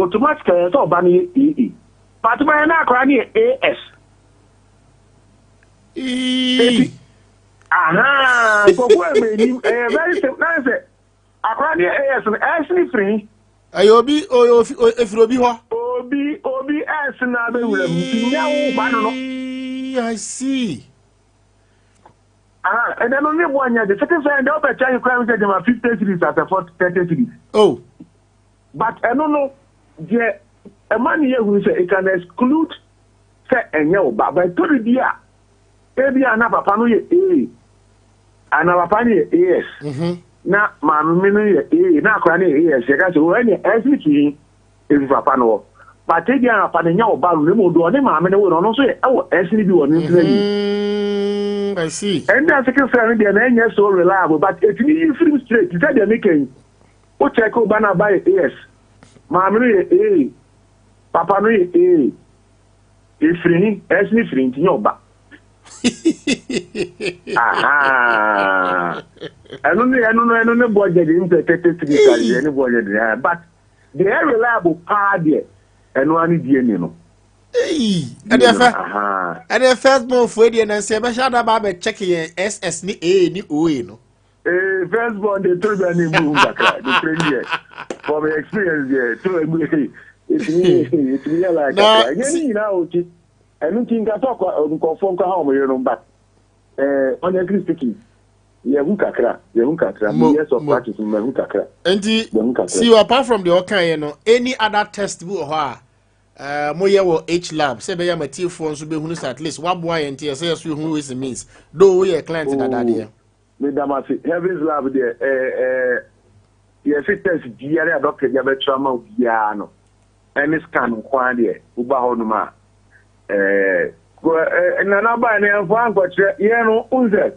Automatically ɛsɛ ɔba no yɛ AA. But bɛyɛ na akwadaa no yɛ AS. Eti Ahaa nkurɔfoɔ a m'anim ɛyɛ very simple na sɛ akwadaa no yɛ AS no S ne firi he. Ɛyɛ obi ofi efiri obi hɔ. Obi obi S na abɛwura mu nti nyɛ wo ba no no. I see. Aha ɛnɛ no ne bo anyɛ de sete sɛ ɛnɛ wobɛkyɛ ayi koraa sɛ gyama 50 cedis asɛ 30 cedis. Oh. But ɛno no deɛ ɛma ne yɛ hunu sɛ it can exclude sɛ ɛnyɛ wo ba but ɛtɔ bi a Ebia na papa no yɛ A anaa papa no yɛ AS na maame no yɛ A na akwadaa no yɛ AS. Yɛka sɛ, oh, ɛnneɛ S no fi efi papa no hɔ. But ebia na papa no nyɛ ɔba no na mmom deɛ ɔne maame no wo no, ɔno nso yɛ ɛwɔ S no bi wɔ ne ntena yi. I see. Ɛnna sickle cell no deɛ na ɛnyɛ so reliable but ɛtumi yi firim straight te sɛ deɛ meka yi. Wo check wo ba no aba yɛ AS, maame no yɛ A, papa no yɛ A. Efiri he, ɛs ne firi nti nyɛ ɔba. Ahaa. Ɛno ne ɛno no ɛno ne bɔ gyɛgye mpɛ tɛtɛ tiri sa deɛ ne bɔ gyɛgye ha but deɛ ɛyɛ reliable paa deɛ ɛno ara ne DNA no. Ɛdeɛ fɛ ɛdeɛ first born fo deɛ na nsɛ ɛbɛhyɛ adaba abɛ check yɛn SS ne AA ne OA no. Ee first born de toro bɛ ne mu kakra de toro deɛ from experience deɛ toro emu etumi etumi yɛ like kakra ɛnyɛ ne nyinaa o ti ɛnu ti nka sɛ nkɔfoɔ nka ha wɔn yerenom ba ɛɛ honestly speaking yɛ hu kakra yɛ hu kakra mo years of practice mo hu kakra. Nti see apart from the ɔkan yɛ no any other test bi wɔ hɔ a ɛɛ mo yɛ wɔ H lab sɛ ɛbɛyɛ amatiefoɔ nso bɛhunu sɛ at least waboa yɛn nti ɛsɛ yɛ so ehu ways and means though woyɛ client dada deɛ. Meda mo ase. Heaven's Lab deɛ ɛɛ ɛɛ yɛse test biara a doctor bi abɛkyerɛ ama wo biara no ɛne scan nko ara deɛ woba hɔ nom a ɛɛ ɛɛ nana baa no yɛmfa ankɔkyerɛ yɛn no wohu sɛ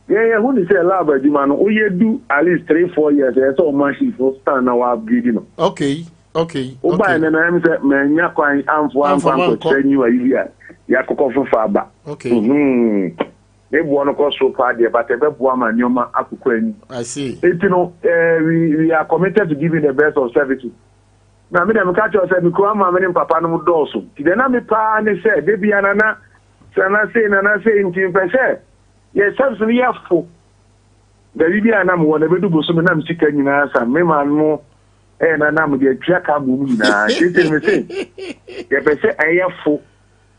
yɛn yɛhu ne sɛ lab adwuma no woyɛ du at least 3, 4 years ɛyɛ sɛ wo machine no scan na wɔ upgrade no. Okay. Wobae no na ɛm sɛ manya kwan amfo amfa ankɔkyerɛ new ayi bi a yɛakɔkɔ fofa aba. Okay. Ne boɔ no kɔ soro paa deɛ but ɛbɛboa ma nneɛma akokɔ ani. I see. Nti no eh, we are committed to giving the best of services. Na me deɛ meka kyerɛ sɛ me kura maame ne mpapa nom dɔɔso. Nti deɛ na me paa ne sɛ da bia nana sɛ nana sei nana sei nti mpɛ sɛ yɛ service no yɛ fo. Baabi bi a na mewɔ na ɛbɛdu bosome na me sika nyinaa sa me maame mo ɛyɛ na na mede atua ka mmom nyinaa. Nti sɛ me se yɛpɛ sɛ ɛyɛ fo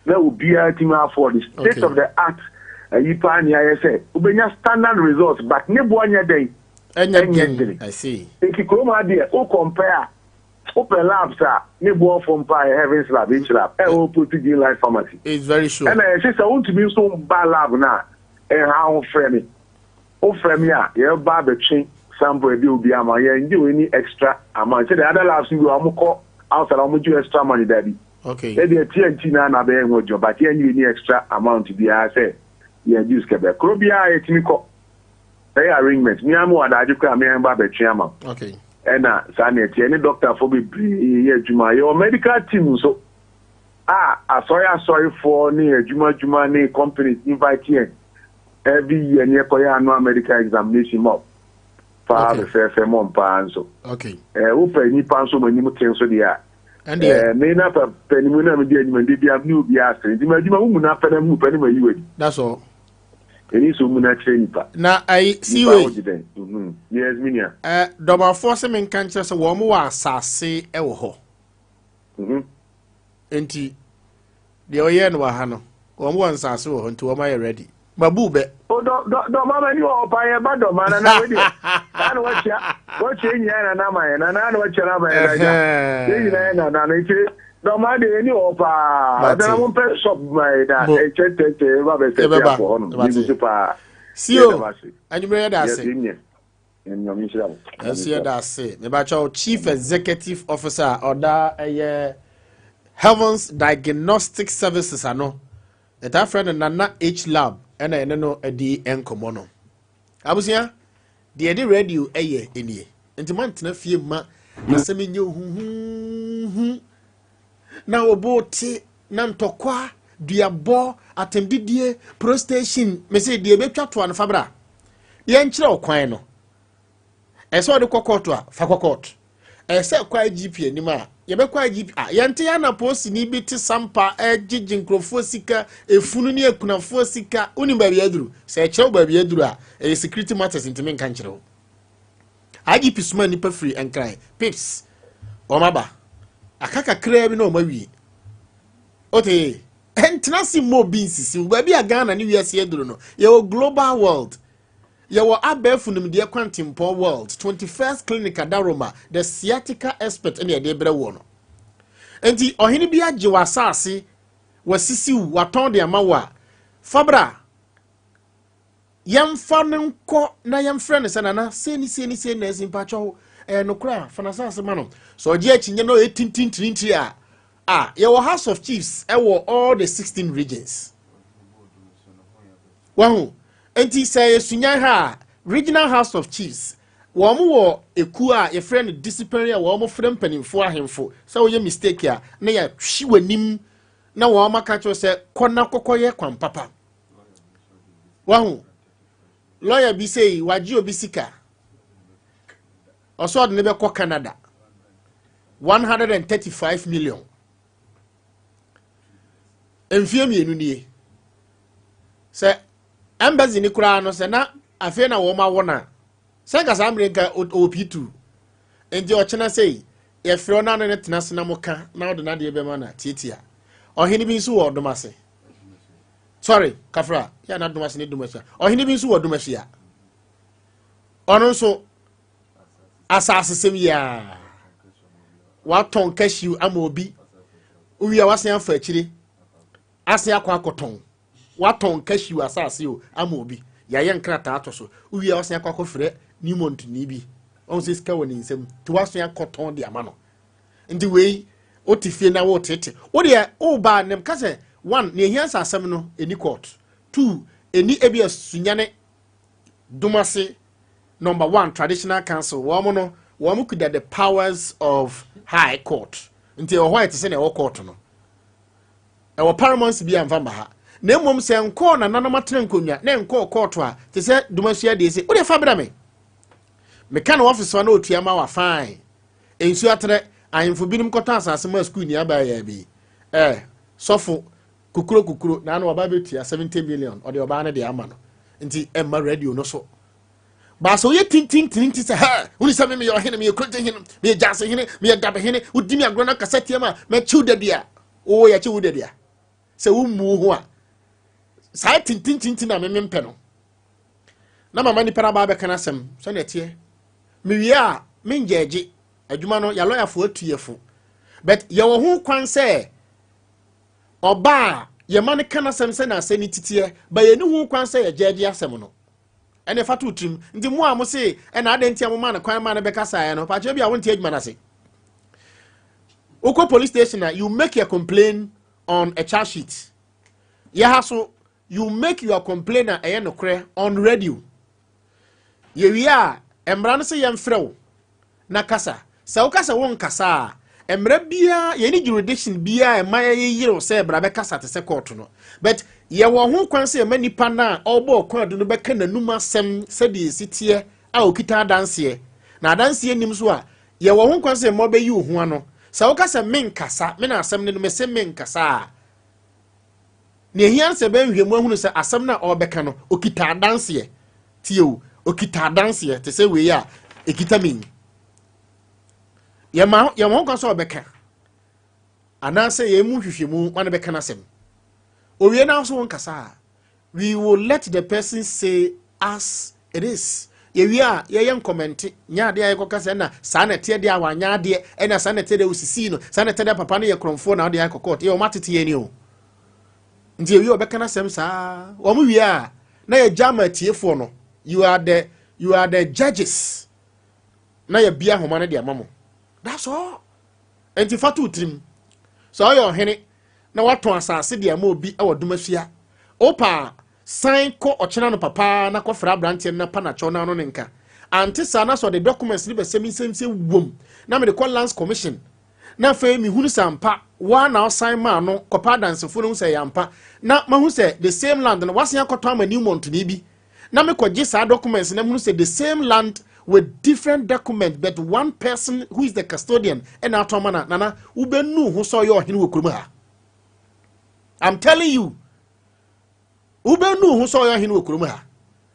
na obiara tumi afford state of the art ayi paa nea ayɛ sɛ wobɛnya standard results but ne boɔ nyɛ dɛn ɛnyɛ dene nti kurom ha deɛ wo compare a wopɛ labs a ne boɔ fam paa yɛ Heavens Lab, H Lab ɛwɔ opposite Green Life Pharmacy. It's very sure. Ɛna yɛhyɛ sɛ wontumi nso mba lab no a ɛnha ho frɛ me wofrɛ me a yɛba abɛtwe sample ɛde obi ama yɛn gye any extra amount sɛ the other labs bi wɔn kɔ outside wɔn gye extra money dabi. Okay. Ebi TNT na na bɛyɛ ho adwuma but yɛn nye any extra amount biara sɛ yɛn gye sika bɛɛ kuro biara yɛtumi kɔ ɛyɛ arrangement mi amu adagye kora mi ba abɛtwe ama. Okay. Ɛna saa na ɛteɛ ne doctor fo bebree yɛ adwuma yɛwɔ medical team nso a asɔre asɔrefoɔ ne adwuma adwuma ne companies invite yɛn every year ne yɛkɔyɛ annual medical examination ma paa fɛfɛɛfɛ mɔ mpaa nso. Okay. Ɛɛ wopɛ nipa nso mo anim te nso deɛ a. Ɛndeɛ. Me na pɛ pɛnimu na medi anim nde bia me obi ase nti m'adwuma wo mu na pɛ na mu pɛ ne ma yi wadi. That's all. Ɛni so mu na kyerɛ nipa. Na ayi siwe. Nipa wogye dɛn. Yes me nua. Dɔmafoɔ sɛ menka nkyerɛ sɛ wɔn wɔ asase wɔ hɔ. Nti deɛ ɔyɛ no wɔ ha no wɔn wɔ nsase wɔ hɔ nti wɔn ayɛ ready. Mabu bɛ. O dɔ dɔ dɔma ma ni wɔ ɔpa yɛ ba dɔma na na wei deɛ saa na wakyia. Wɔkyɛ nyinaa nana ama yɛn nana na wɔkyɛ no ama yɛn agya. Yɛn nyinaa yɛ nana no nti dɔmaa deɛ yɛni hɔ paa. Ɔdana mo mpɛ shop ma yɛ na ɛkyɛ ntɛntɛ yɛba bɛ sɛ ɛfɛ akɔ hɔ nom. Yɛgu so paa. Sio anwummerɛ yɛda ase. Ɛnso yɛda ase. Mebakyɛw Chief Executive Officer ɔda ɛyɛ Heavens Diagnostic Services ano. Yɛtaa frɛ no Nana H Lab ɛna ɛne no adi nkɔmmɔ no. Abusua, deɛ yɛde radio yɛ nie. Nti moantena fie mma asɛm nyɛ huhuhu na obo te na ntɔkwa, duabɔ, atɛmdidie, prostation, mese deɛ ɛbɛtwa toa no fa bra. Yɛnkyerɛ wo kwan no. Ɛsɛ ɔde kɔ kɔɔto a, fa kɔ kɔɔto. Ɛsɛ kɔ IGP anim a, yɛbɛkɔ IGP a, yɛnte yɛn na polisini bi te sampa ɛgyegye nkurɔfoɔ sika, efunu ne akunafoɔ sika. Wonim baabi aduru? Sɛ ɛkyerɛ wo baabi aduru a, ɛyɛ security matters ntumi nka nkyerɛ wo. IGP soma nnipa firi Nkran, pips, wɔn aba. Aka kakraa bi na wɔn awie. Ote, ɛntena se mmɔ obi nsisi wo. Baabi a Ghana ne wiase aduru no, yɛwɔ global world. Yɛwɔ abɛɛfo nimdeɛ kwantempɔn world 21st clinic adaroma the sciatica expert ɛna yɛde brɛ woɔ no. Nti ɔhene bi agye w'asase, wasisiw, watɔn de ama wo a, fa bra. Yɛmfa no nkɔ na yɛmfrɛ no sɛ nana sei ne sei ne sei na asi mpakyɛw ɛyɛ nokorɛ a fa n'asase ma no. Sɛ ɔgye akyinnye na ɔyɛ tintintirintiri a, a yɛwɔ House of Chiefs ɛwɔ all the 16 regions. Wahu? Enti sɛ ɛyɛ Sunyani ha a, Regional House of Chiefs, wɔn wɔ ekuo a yɛfrɛ no disciplinary a wɔn frɛ mpanimfoɔ ahemfo sɛ woyɛ mistake a na yɛahwe w'anim na wɔn aka kyerɛ sɛ kɔ na kɔkɔyɛ kwan papa. Wahu? Lawyer bi sei wagye obi sika ɔsɛ ɔde ne bɛkɔ Canada 135 million mfie mmienu nie. Sɛ embassy ni koraa no sɛ na afei na wɔn awo na sɛ nka saa mmerɛ nka ɔwɔ P2 nti ɔkyena sei yɛfrɛ ɔno ano ne tena ase na mo ka na ɔde n'adeɛ bɛma na tietia ɔhene bi nso wɔ ɔdom ase sorry kafra yɛ na dom ase ne dom ahyia ɔhene bi nso wɔ dom ahyia ɔno nso asase sɛm yia watɔn cashew ama obi wowie a wasan afa akyire Asen akɔ akɔtɔn. Watɔn cashew asase o ama obi. Yɛayɛ nkrataa ato so. Wowie a wasen akɔ akɔfrɛ Newmont ni bi. Ɔhu sɛ sika wɔ ne nsam. Nti wasen akɔtɔn de ama no. Nti wei wote fie na wotete. Wo deɛ woba nem ka sɛ one nea ehia sɛ asɛm no ɛni court. Two ɛni ebi a Sunyane Domase number one traditional council wɔn no wɔn kuda the powers of high court. Nti ɛwɔ hɔ a ɛte sɛ nea ɛwɔ court no. Ɛwɔ paramount bi a mfa mma ha. Na mmom sɛ nkɔɔ nananom atena nkonnwa na nkɔɔ kɔɔto a, te sɛ Dumasua deɛ sɛ, wodeɛ fa brɛ me. Meka no ɔfis hɔ na ɔtua ma wa fine. Nsuo atrɛ, ahemfo binom kɔtɔ asase ma sukuu ni abaa yɛ bi. Eh, sɔfo, kukuro kukuro, na ano ɔba bɛtua 70 million, ɔde ɔbaa no deɛ ama no. Nti ɛmma radio no so. Baasa woyɛ tintintin ti sɛ hɛ, wone sɛ me meyɛ ɔhene, meyɛ kurogye hene, meyɛ gyase hene, meyɛ dabe hene, wodi me agorɔ na kasa tia ma mɛkyew da bi a, wo yɛkye wo dadua sɛ wommu wo ho a saa tintintintin na meme mpɛ no na mama nipa no aba abɛka no asɛm sɛnea ɛteɛ mewie a mengyɛgye adwuma no yɛalɔyafoɔ atu yɛfo but yɛwɔ ho kwan sɛ ɔba a yɛma no ka no asɛm sɛ na asɛm no titeɛ ba yɛni ho kwan sɛ yɛgyɛgye asɛm no ɛne fa to tirim nti mo a mo se ɛna adɛn nti a mo ma no kwan ma no bɛkasaeɛ no pakyɛ bi a wonte adwuma no ase wokɔ police station a you make your complaint on a charge sheet yɛha so you make your complaint a ɛyɛ nokorɛ on radio yɛwie a mmara no sɛ yɛmfrɛ wo na kasa sɛ woka sɛ wonkasa a mmara biara yɛne jurisdiction biara ɛma yɛyerew sɛ bra bɛkasa te sɛ court no but yɛwɔ ho kwan sɛ yɛma nipa no a ɔbɔ ɔkwan do no bɛka n'anum asɛm sɛdeɛ ɛsi teɛ a ɔkita adanseɛ na adanseɛ nim so a Yɛwɔ ho kwan sɛ mma ɔbɛyi wo ho ano. Sɛ woka sɛ menkasa, me na asɛm no no, mese menkasa a, nea ehia ne sɛ ɛbɛyɛ nhwehwɛmu ahunu sɛ asɛm no a ɔrebɛka no, okita adanseɛ. Tie o, okita adanseɛ te sɛ wei a ekita me yi. Yɛma yɛwɔ ho kwan sɛ ɔbɛka anaasɛ yɛn mu nhwehwɛmu ma no bɛka n'asɛm. Owie na so wonkasa a, we will let the person say as it is. Yɛwie a, yɛyɛ nkɔmɛnte, nyɛ adeɛ a yɛkɔka sɛ ɛna saa na ɛteɛ deɛ a wanyɛ adeɛ, ɛna saa na ɛteɛ deɛ wosisii no, saa na ɛteɛ deɛ papa no yɛ korɔmfoɔ na ɔde akɔ court. Yɛ wɔn atete yɛn ni o. Nti yɛwie a ɔbɛka n'asɛm saa. Wɔn wie a, na yɛgya ama atiefoɔ no. You are the, you are the judges. Na yɛbia ahoma no de ama mo. That's all. Nti fa to wo tirim. Sɛ ɔyɛ ɔhene na watɔn asase de ama obi wɔ Dumasua, wopɛ a San kɔ ɔkyena anɔpa paa na kɔfrɛ aberanteɛ no na pa no akyɛw na ano ne nka. Ante saa na sɛ ɔde documents no bɛsɛ me nsam sɛ wom na mede kɔ Lands Commission na afei mehunu sɛ ampa woa na ɔsan maa no kɔpɛ adansefo no hu sɛ ɛyɛ ampa na mahu sɛ the same land no wasen akɔtɔn ama Newmontni bi na mekɔgye saa documents na mehunu sɛ the same land with different document but one person who is the custodian ɛna atɔn ma na nana wobɛnu ho sɛ ɔyɛ ɔhene wɔ kurom ha. I'm telling you. Wobɛnu wo ho sɛ ɔyɛ ɔhene wɔ kurom ha.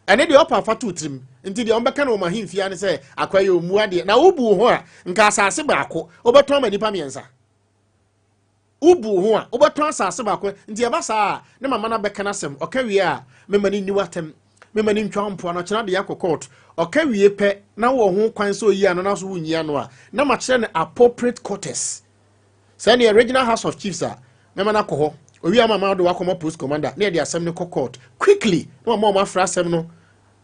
Ɛne deɛ ɔpa fa to tirim. Nti deɛ wɔbɛka no wɔ mo ahemfie ara ne sɛ akoa yi ɔmmu adeɛ. Na wobu wo ho a, nka asase baako wobɛtɔn ama nnipa mmiɛnsa. Wobu wo ho a, wobɛtɔn asase baako. Nti ɛba saa a, ne mama no abɛka n'asɛm. Ɔka wie a, mema no nni w'atɛm. Mema no ntwa wo mpoano. Ɔkyena de akɔ court. Ɔka wie pɛ na wowɔ ho kwan sɛ oyi ano na so wonyi ano a, na makyerɛ no appropriate quarters. Sɛ neɛ regional house of chiefs a, mɛma no akɔ hɔ. Owie a mama ɔde wakɔma post commander na yɛde asɛm no kɔ court quickly na wɔma wɔn afrɛ asɛm no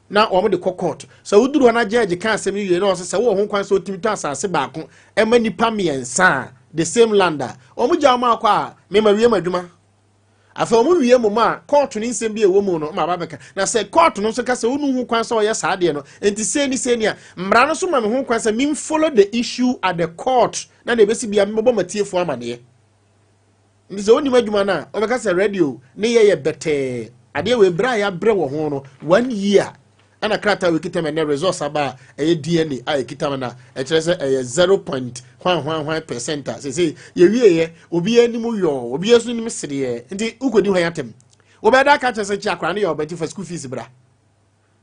na wɔn de kɔ court. Sɛ woduru hɔ na judge ka asɛm no wie na ɔsɛ sɛ wowɔ ho kwan sɛ wotumi tɔ asase baako ɛma nipa mmiɛnsa a the same land a, wɔn gya wɔn akɔ a mema wie ma adwuma. Afei wɔn wie mmom a, kɔɔto no nsɛm bi a ɛwɔ mu no ma aba bɛka. Na sɛ kɔɔto no nso ka sɛ wonu ho kwan sɛ ɔyɛ saa adeɛ no, nti sei ne sei ni a, mmara no nso ma me ho kwan sɛ me follow the issue at the court na deɛ ɛbɛsi bia mebɛbɔ m'atiefoɔ amaneɛ. Nti sɛ wonim adwuma no a, wɔbɛka sɛ radio ne yɛ yɛ bɛtɛɛ. Adeɛ wei berɛ a yɛabrɛ wɔ ho no, one year ɛna krataa wei kita me ɛnɛ results aba a ɛyɛ DNA a ɛkita me na ɛkyerɛ sɛ ɛyɛ zero point hwan hwan hwan percent a sese yɛwieɛ obiara anim yɔɔ obiara nso nim sereɛ nti wokɔdi hwan atɛm wobɛda aka kyerɛ sɛ kyi akora no yɛ ɔba nti fa school fees bra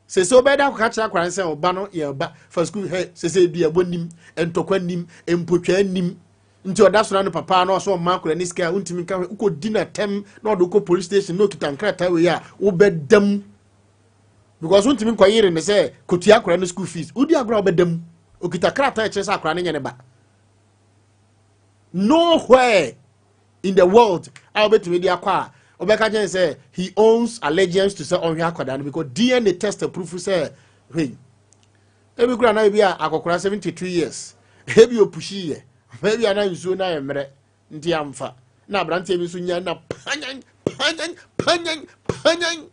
sese wobɛda akɔka kyerɛ akora no sɛ ɔba no yɛ ɔba fa school hɛ sese duabɔ nim ntɔkwa nim mpotwaa nim nti ɔda soro no papa na ɔsɛ ɔma akora ne sika a wontumi nka hwɛ wokɔdi no atɛm na ɔde wokɔ police station na ɔkita nkrataa wei a wobɛda mu because wontumi nkɔ yere ne sɛ kotua akora no school fees wodi agorɔ a wobɛda mu okita krataa ɛkyerɛ sɛ akora no nyɛ ne ba nowhere in the world a wobɛtumi de akɔ a wobɛka kyɛn sɛ he owns allegiance to sɛ ɔnhwɛ akwadaa no because dna test proof sɛ hwei ebi kura na ebi a akɔkora 72 years ebi opushi yɛ ebi ana nsuo na ayɛ mmerɛ nti amfa na aberanteɛ bi nso nya na panyan panyan panyan panyan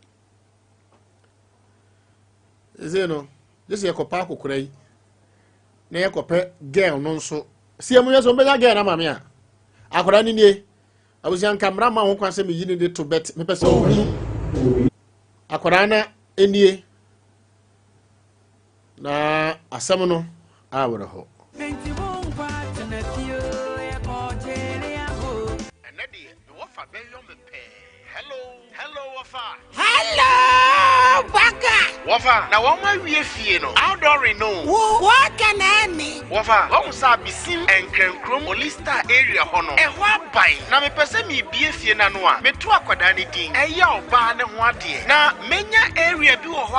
Sesei no, gye sɛ yɛkɔpɛ akokora yi na yɛkɔpɛ girl no nso. Si emu yɛ sɛ ɔmbɛnya girl no ama me a, akwadaa no nie. Abusua nka mmara ma ho kwan sɛ meyi ne de to bɛt mepɛ sɛ ɔhunu akwadaa no nie na asɛm no awerɛhɔ. Ɛnɛ deɛ me wɔfa bɛyɔ me pɛɛ. Hello, hello wɔfa. Hello, Baka. Wɔfa, na wɔn awie fie no, outdooring no. Wo wɔka na ɛne. Wɔfa, wahu sɛ abesim Nkrankurom Olista area hɔ no, ɛhɔ aban. Na mepɛ sɛ mebie fie no ano a, meto akwadaa no din, ɛyɛ ɔbaa no ho adeɛ. Na menya area bi wɔ hɔ a,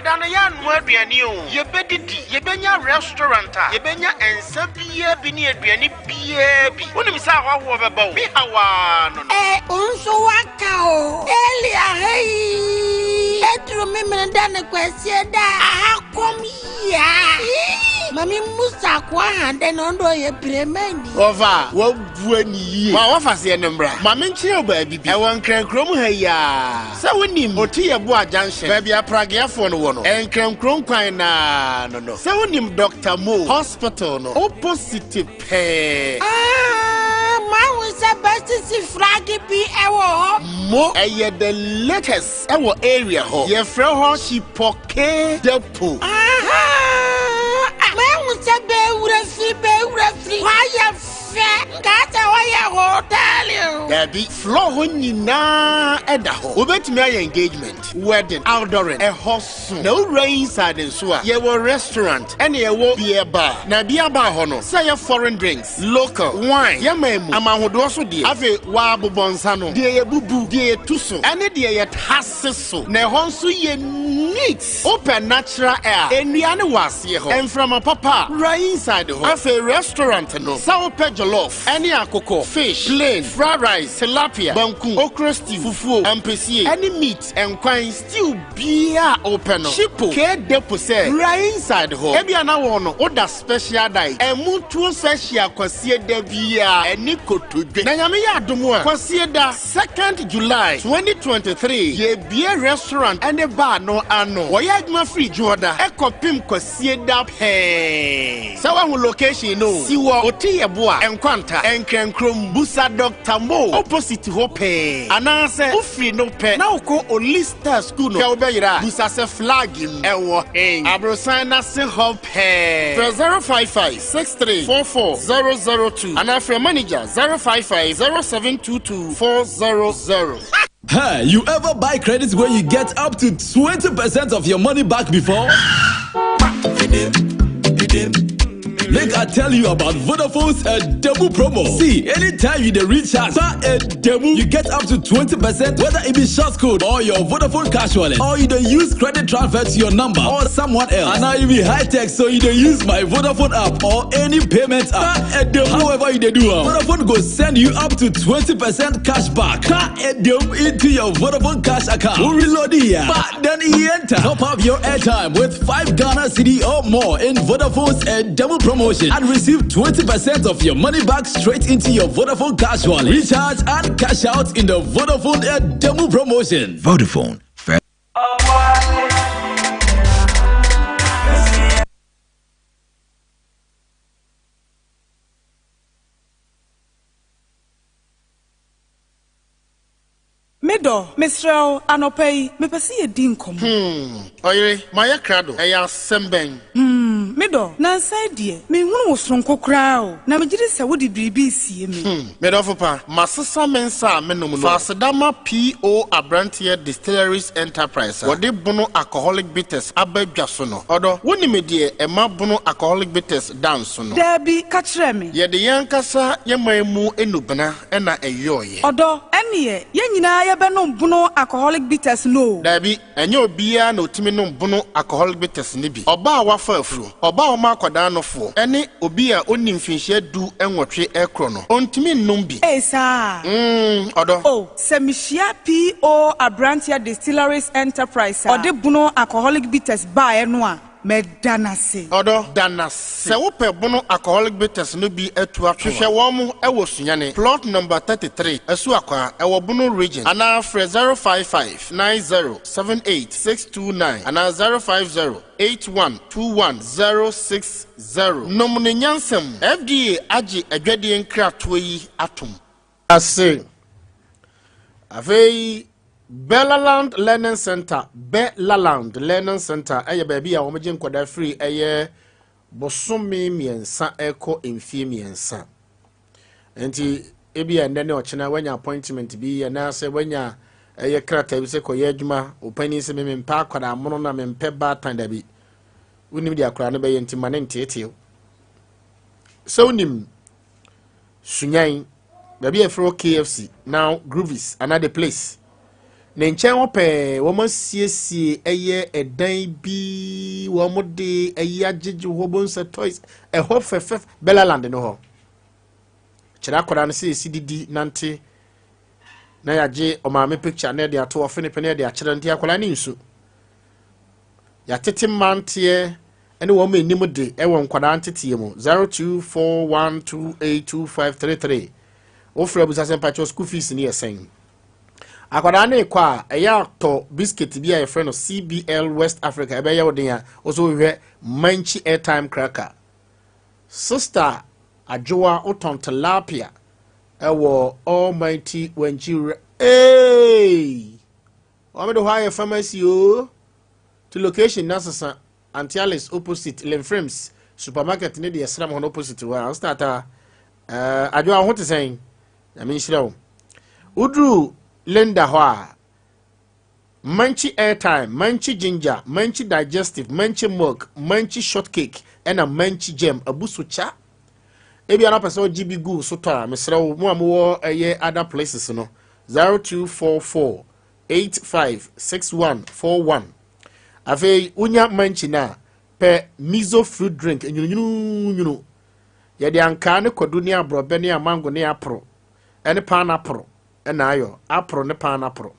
ɛda no yɛannoa aduane o, yɛbɛdidi, yɛbɛnya restaurant a, yɛbɛnya nsa biaa bi ne aduane biaa bi. Wonim sɛ ahɔhoɔ bɛba o, me haw ara no no. Eh, wo nso woaka o. Eli aha yi, ɛduru Memene da ne Kwasie da a, aha kɔm yia. Ii, ma me mmusa akoa ha dɛ na ɔno deɛ ɔyɛ piremani. Wɔfa, wɔabua no yie. Ma wɔfa seɛ no mmra. Ma menkyerɛ wo baabi bi. Ɛwɔ Nkran kurom ha yi ara. Sɛ wonim Otiyɛboa Junction, baabi a Prageafoɔ no wɔ no, Nkran kurom kwan no ara no no. Sɛ wonim Doctor Mo Hospital no, opposite pɛɛ. Ah, mahu sɛ bɛsisi flag bi wɔ hɔ. Mo, ɛyɛ the latest wɔ area hɔ. Yɛfrɛ hɔ Shipɔke Depot. Ahaa, mahu sɛ bɛwura firi, bɛwura firi. Hɔ ayɛ. Ɔfɛ, kaa sɛ wɔyɛ hotɛɛli o. Daabi, floor hɔ nyinaa ɛda hɔ. Wobɛtumi ayɛ engagement, wedding, outdooring, ɛhɔ so. Na wowura inside nso a, yɛwɔ restaurant ɛne yɛwɔ beer bar. Na beer bar hɔ no, sɛ yɛ foreign drinks, local, wine, yɛma mu, ama ahodoɔ so deɛ. Afei, wɔabobɔ nsa no, deɛ yɛbubu, deɛ yɛtu so, ɛne deɛ yɛtase so. Na ɛhɔ nso yɛ neat. Wopɛ natural air, nnua ne wɔ aseɛ hɔ. Mframa papa a, wura inside hɔ. Afei, restaurant no, sɛ wopɛ jollof, ɛne akokɔ, fish, plain, fried rice, tilapia, banku, okra stew, fufuo, ampesie, ɛne meat, nkwan, stew biara a wopɛ no. Shipo, K depo sɛ, wura inside hɔ. Ebia na wɔn no, woda special diet. Ɛmu tuo special kwasie da biara, ɛne kotodwe. Na Nyame yɛ adom a, kwasie da, 2nd July 2023, yɛbie restaurant ɛne bar no ano. Wɔyɛ adwuma firi dwoɔda, ɛkɔpem kwasie da pɛɛ. Sɛ woahu location no, si wɔ Otiyɛboa, Nkwanta, Nkrankrom, Busa Dr. Mo, opposite hɔ pɛɛ. Anaasɛ wofiri no pɛ na wokɔ Olista School no, hwɛ wobɛyera a, busa sɛ flag mu ɛwɔ hen. Aborosan n'ase hɔ pɛɛ. Frɛ 055 63 44 002 anaa frɛ manager 055 0722 400. Hey, you ever buy credit where you get up to 20% of your money back before? Make I tell you about Vodafone's Demu promo. See, anytime you dey recharge, buy a demo, you get up to 20% whether it be short code or your Vodafone cash wallet, or you dey use credit transfer to your number or someone else. And now you be high tech, so you dey use my Vodafone app or any payment app. Buy a demo, however you dey do am, Vodafone go send you up to 20% cash back. Buy a demo into your Vodafone cash account. We reload here, but then e enter. Top up your airtime with 5 Ghana cedi or more in Vodafone's demo promotion and receive 20% of your money back straight into your Vodafone cash wallet. Recharge and cash out in the Vodafone Air demo promotion. Vodafone. Fair. Me dɔ, mesrɛ wo, anɔpa yi, mepɛ sɛ yɛdi nkɔmmɔ. Hmm, ɔyere, mayɛ krado. Ɛyɛ asɛm bɛn? Hmm, me dɔ, nnansa yi deɛ, menhunu wo sononko koraa o, na megye di sɛ wode biribi resie me. Hmm, me dɔfo pa, masesa me nsa a menom no. Fa aseda ma PO Abranteɛ Distilleries Enterprise a wɔde Bono Alcoholic Bitters aba dwa so no. Ɔdɔ, wonim deɛ ɛma Bono Alcoholic Bitters da nso no? Daabi, ka kyerɛ me. Yɛde yɛn ankasa yɛn man mu nnubena na ɛyɔeɛ. Ɔdɔ, ɛnneɛ, yɛn nyinaa yɛbɛnom Bono Alcoholic Bitters no o. Daabi, ɛnyɛ obiara na ɔtumi nom Bono Alcoholic Bitters no bi. Ɔbaa a wafa afuro, ɔbaa a ɔma akwadaa nofoɔ, ne obi a ɔnni mfinhyia du nwɔtwe rekorɔ no, ɔntumi nnom bi. Ei, saa? Mm, ɔdɔ. O, sɛ mehyia PO Abranteɛ Distilleries Enterprise a ɔde Bono Alcoholic Bitters baeɛ no a, mɛda no ase. Ɔdɔ, da no ase. Sɛ wopɛ Bono Alcoholic Bitters no bi atu ato a, hwehwɛ wɔn wɔ Sunyani, Plot Number 33, Asuakwaa, ɛwɔ Bono Region, anaa frɛ 055 90 78 629 anaa 050 81 21 060. Nom no nyansa mu. FDA agye adwadie nkratoɔ yi atom. Ase. Afei, Bellaland Learning Center, Bellaland Learning Center ɛyɛ baabi a wɔgye nkwadaa firi ɛyɛ bosome 3 ɛkɔ mfie 3. Nti ebi a ɛnnɛ ne ɔkyena wanya appointment bi anaasɛ wanya ɛyɛ krataa bi sɛ kɔyɛ adwuma, ɔpanin sɛ me mempɛ akwadaa mono na mempɛ baatan dabi. Wonim deɛ akwadaa no bɛyɛ nti ma ne nteetew. Sɛ wonim Sunyan, baabi a yɛfrɛ hɔ KFC, now Groovies anaa The Place. Ne nkyɛn hɔ pɛɛ wɔn asiesie ɛyɛ ɛdan bi wɔn de ɛyi agyegye hɔ bonsɛ toys ɛhɔ fɛfɛ Bellaland no hɔ. Kyerɛ akwadaa no sɛ esi didi nante na yɛagye ɔmaame picture na yɛde ato ɔfe ne pɛ na yɛde akyerɛ nti akwadaa no nsu. Yɛatete mmeranteɛ ne wɔn anim de wɔ nkwadaa nteteɛ mu 0241282533 wofrɛ abusa sɛ mpakyɛw school fees no yɛ sɛn. Akwadaa no rekɔ a ɛyɛ atɔ biscuit bi a yɛfrɛ no CBL West Africa ɛbɛyɛ wo den a wo so wohwɛ Manchi airtime cracker. Sister Adwoa wotɔn tilapia ɛwɔ Almighty Wankyi Hey! Wɔn de hɔ ayɛ pharmacy o. To location na sesa Auntie Alice opposite Limfrims supermarket ne deɛ sram hɔ no opposite hɔ a start a Adwoa wo ho te sɛn? Nyame nhyira wo. Woduru Linda hɔ a, Munchie airtime, Munchie ginger, Munchie digestive, Munchie milk, Munchie shortcake, ɛna Munchie jam abu so kya. Ebia na pɛ sɛ ɔgye bi gu so tɔ a, mesrɛ wo, mo a mowɔ ɛyɛ other places no, 0244 856141. Afei wonya Munchie no a, pɛ miso fruit drink, nwununwununwunu. Yɛde ankaa ne kwadu ne aborɔbɛ ne amango ne aporo ne paanaporo na ayɔ. Aporo ne paanaporo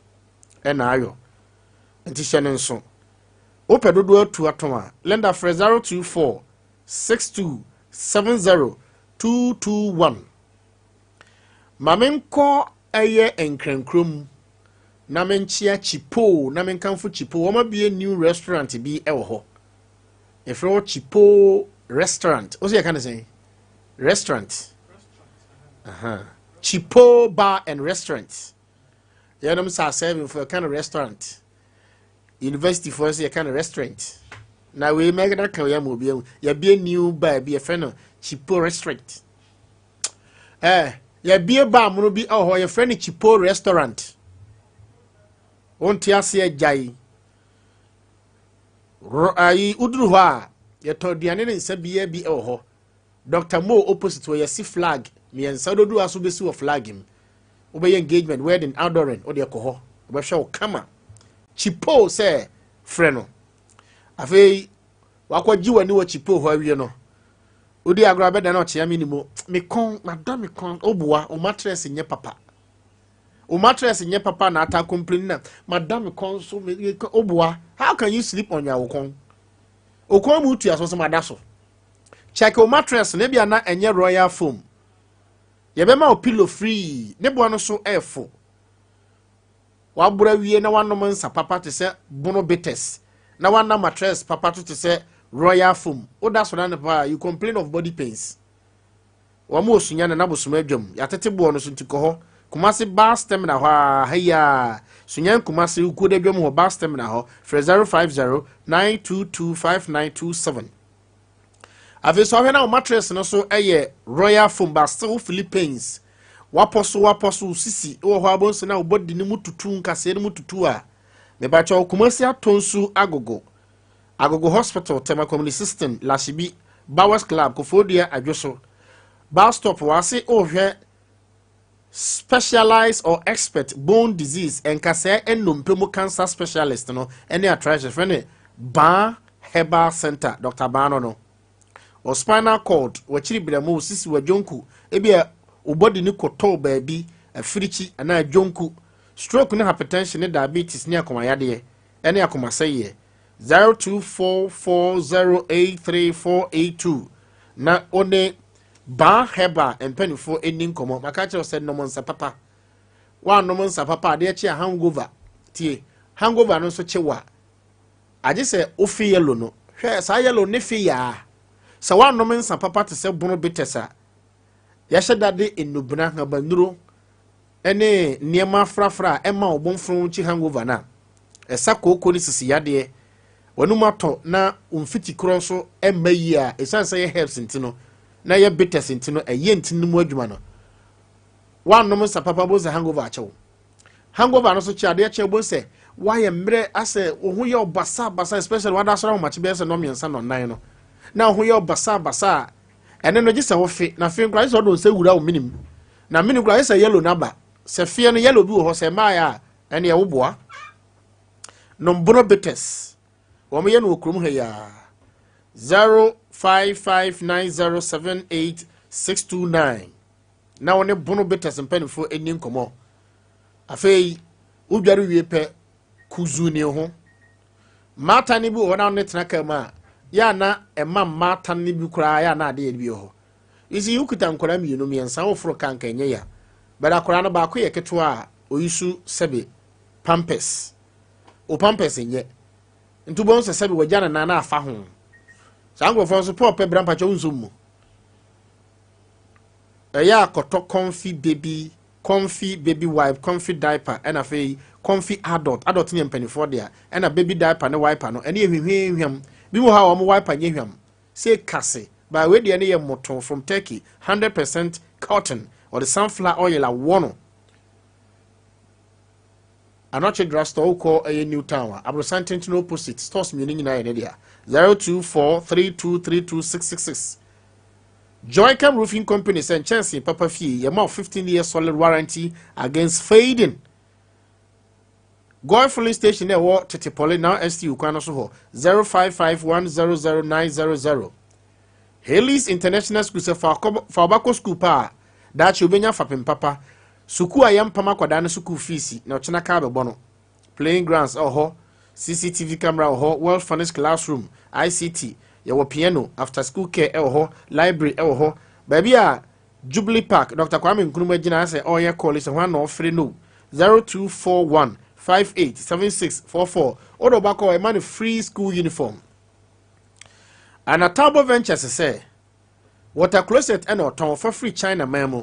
na ayɔ. Nti hyɛ no nso. Wopɛ dodoɔ atu atɔn a, Linda frɛ 024 62 70 221. Ma menkɔ ɛyɛ Nkrankuro mu na menkyea Chipoo na menkamfo Chipoo. Wɔn abue new restaurant bi wɔ hɔ. Yɛfrɛ hɔ Chipoo restaurant. Wo sɛ yɛka ne sɛn? Restaurant. Aha. Chipoo bar and restaurant. Yɛnom sɛ asɛmfo yɛka no restaurant. University foɔ nso yɛka no restaurant. Na wei mɛda ka wei ama obi ahu. Yɛabue new bar bi yɛfrɛ no Chipoo restaurant. Yɛabue bar mono bi wɔ hɔ yɛfrɛ no Chipoo restaurant. Wonte aseɛ gyae. Ayi woduru hɔ a yɛtɔ aduane ne nsa biara bi wɔ hɔ. Dr. Mo opposite hɔ yɛsi flag mmiɛnsa woduru aso bɛsi wɔ flag mu. Wobɛyɛ engagement, wedding, outdooring, wode ɛkɔ hɔ. Wobɛhwɛ wo kama. Chipoo sɛ frɛ no. Afei wakɔgye w'ani wɔ Chipoo hɔ awie no, wodi agorɔ abɛda na ɔkyea me ni mu. Me kɔn, mada me kɔn, woboa, wo mattress nyɛ papa. Wo mattress nyɛ papa na ata complain na mada me kɔn so, me woboa. How can you sleep on your kɔn? Wo kɔn mu tua so sɛ mada so. Check wo mattress no, ebia na ɛnyɛ royal foam. Yɛbɛma wo pillow free, ne boa no so ɛɛfo. Waboro awie na wanom nsa papa te sɛ Bono bitters na wana mattress papa to te sɛ royal foam. Woda so na ne paa, you complain of body pains. Wɔn wɔ Sunya na n'abosoma adwam. Yɛatete boɔ no so nti kɔ hɔ. Kumasi bus terminal hɔ a ha yi a Sunya Kumasi Ukuo adwam hɔ bus terminal hɔ. Frɛ 050 922 5927. Afei sɛ ɔhwɛ na wo mattress no so yɛ royal foam but still Philippines wapɔ so wapɔ so sisi wɔ hɔ abɔnso na wo body no mu tutu nkaseɛ no mu tutu a mebakyɛ Kumasi Atonsu Agogo Agogo Hospital, Tema Community System, Lashibi, Bowers Club, Koforidua Adwoso bus stop wɔ wohwɛ specialized or expert bone disease nkasɛɛ nnompe mu cancer specialist no ne arthritis frɛ ne Baa Herbal Center, Dr. Baa no o spinal cord wɔkyiri brɛmo sisi wɔ ebi a wo body ne kɔtɔɔ baabi afirikyi anaa dwonku, stroke ne hypertension ne diabetes ne akomayadeɛ ɛne akomasɛyɛ, 0244083482 na one Baa Herbal mpanimfoɔ ani nkɔmmɔ. Maka kyerɛ sɛ nom nsa papa. Woanom nsa papa adeɛ kye a hangover tie hangover no nso kye wa agye sɛ wofe yellow no. Hwɛ saa yellow ne fe yaa sɛ woanom nsa papa te sɛ Bono bitters a yɛahyɛ dade nnubena habanuro ne nneɛma afrafra a ɛma wo bɔnfron kyi hangover no a ɛsa kooko ne sisi yadeɛ wɔnum atɔ na mfiti korɔ nso ɛmma yie a ɛsiane sɛ yɛ herbs nti no na yɛ bitters nti no ɛyɛ nti no mu adwuma no. Woanom nsa papa bo sɛ hangover akyɛw hangover no so kye adeɛ kyɛ bo sɛ woayɛ mmerɛ asɛ wo ho yɛ ɔbasa basa, especially wada asɔre ahomakye bɛyɛ sɛ nnɔmmiɛnsa nnɔnnan no na wo ho yɛ ɔbasa basa a ɛne no gye sɛ wofe na fe nkora gye sɛ ɔde wo nsa wura wo menim na menim kora gye sɛ yellow naba sɛ feɛ no yellow bi wɔ hɔ sɛ mmaeɛ a ɛne ɛwo boa. Nom Bono bitters, wɔn yɛ no wɔ kurom ha yi a 0559078629 na wɔne Bono bitters mpanimfoɔ ani nkɔmmɔ. Afei wodware wie pɛ kuzu ne ho mmaatan no bi wɔ hɔ na ne tena kaa mu a yɛ ana ɛma mmaatan no bi koraa yɛ ana adeɛ bi wɔ hɔ isi wokita nkwadaa mmienu mmiɛnsa woforo kaa nka ɛnyɛ ya bɛrɛ akwadaa no baako yɛ ketewa a oyi so sɛbe pampers o pampers nyɛ nti wobɛhu sɛ sɛbe wagya ne nan na afa ho. Saa nkurɔfoɔ nso pɛ ɔpɛ bra mpakyɛ wo nso mu ɛyɛ akɔtɔ Comfy baby, Comfy baby wipe, Comfy diaper, ɛna afei Comfy adult. Adult ne yɛ mpanimfoɔ deɛ ɛna baby diaper ne wiper no ɛne yɛ hwehwɛhwam bi wɔ hɔ a wɔn wiper nyɛ hwam sɛ kase. But wei deɛ no yɛ mmɔtɔn from Turkey, 100% cotton. Ɔde sunflower oil awɔ no. Anɔkye drugstore wokɔ ɛyɛ New Town a, aborosan tenten opposite, stores mmienu nyinaa yɛ ne dea. 0243232666. Joycam Roofing Company sɛ nkyɛnsee papa fie, yɛma wo 15 year solid warranty against fading. Goy filling station na ɛwɔ Tete Pɔle now STU kwan no so hɔ 055100900. Haley's International School sɛ fa ɔba kɔ sukuu pa a, daakye obenya fapem papa. Sukuu a yɛmpam akwadaa no sukuu fees na ɔkyena kaa bɛbɔ no. Playing grounds ɛwɔ hɔ, CCTV camera wɔ hɔ, well furnished classroom, ICT, yɛwɔ piano, after school care ɛwɔ hɔ, library ɛwɔ hɔ. Baabi a Jubilee Park, Dr. Kwame Nkrumah gyina sɛ ɔreyɛ call sɛ hwan na ɔfrɛ no 0241 58 76 44. Wode ɔba kɔ ɛma no free school uniform. Anatabo Ventures sɛ water closet ɛna ɔtɔn fa firi China man mu.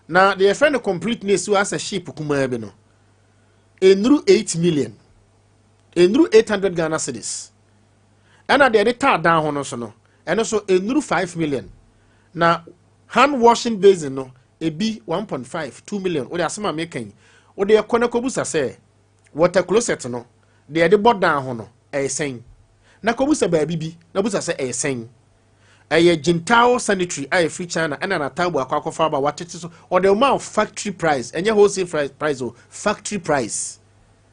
Na deɛ yɛfrɛ no complete ne esi hɔ asɛ ship kumaa bi no, ɛnuru 8 million, ɛnuru 800 Ghana cedis. Ɛna deɛ yɛde taa dan ho no so no, ɛno so ɛnuru 5 million. Na hand washing basin no ebi 1.5 2 million. Wode asɛm a meka yi, wode ɛkɔ na kɔbusa sɛ water closet no deɛ yɛde bɔ dan ho no ɛyɛ sɛn, na kɔbusa baabi bi na busa sɛ ɛyɛ sɛn. Ɛyɛ Jintao Sanitary a ɛfiri China ɛna Natabo akɔ akɔfa aba watete so. Ɔde ɔma factory price, ɛnyɛ wholesale price o, factory price.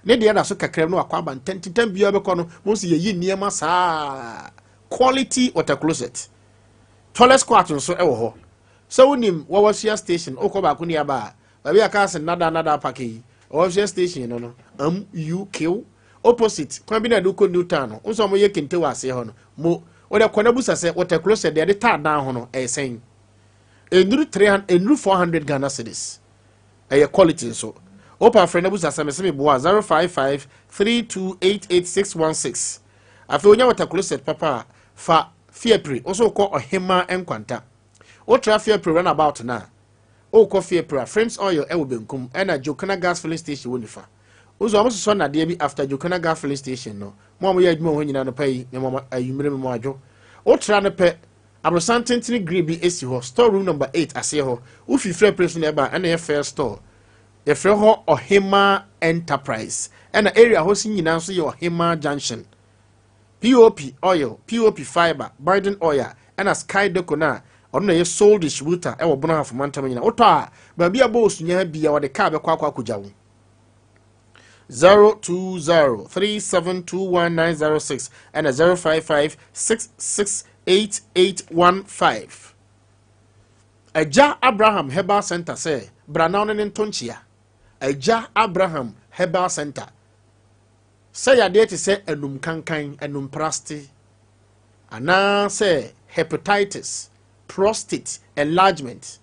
Ne deɛ da so kakra no akɔ aba ntɛntɛntɛn biara bɛkɔ no mo nso yɛyi nneɛma saa. Quality water closet, toilet squat nso ɛwɔ hɔ. Sɛ wonim Wɔwɔsua station, wokɔ baako ne aba a, baabi a kaa sɛ nada nada park yi, Wɔwɔsua station no MUQ opposite kwan bi na ɛde kɔ New Town no nso ɔmo yɛ kente wɔ aseɛ hɔ no mo. Wode kɔ na busa sɛ water closet deɛ ɛde taa dan ho no ɛyɛ sɛn. Ɛnuru 300, ɛnuru 400 Ghana cedis. Ɛyɛ quality nso. Wopa frɛ na busa sɛ mese meboa 055 3288616. Afei wonya water closet papa a, fa Fiapre wo so wokɔ Ɔhema Nkwanta. Wotra Fiapre runabout no a, wokɔ Fiapre a, Frames Oil ɛwɔ benkum, ɛna Jokana Gas Filling Station wɔ nifa. Nso ɔmo sosɔ nnadeɛ bi after Jokana Gas Filling Station no. Mo a moyɛ adwuma wɔ hɔ nyinaa no pa yi, mema ayumere, mema adwo. Wotra no pɛ, aborosan tentene green bi esi hɔ, store room number 8 aseɛ hɔ. Wofi Fiapre so na ɛba, ɛna yɛ first store. Yɛfrɛ hɔ Ɔhema Enterprise. Ɛna area hɔ si nyinaa nso yɛ Ɔhema Junction. POP oil, POP fiber, binding oil, ɛna Sky Deco na ɔno na yɛ sole distributor ɛwɔ Bono Ahafo mantam nyinaa. Wotɔ a, baabi a bɔ osunya bi a wɔde kaa bɛkɔ akɔ akɔgya wo. 0203721906 ɛna 055668815. Agya Abraham Herbal Center sɛ bra na ɔne ne nto nkyea. Agya Abraham Herbal Center sɛ yadeɛ te sɛ anum kankan, anum praste, anaasɛ hepatitis, prostate enlargement,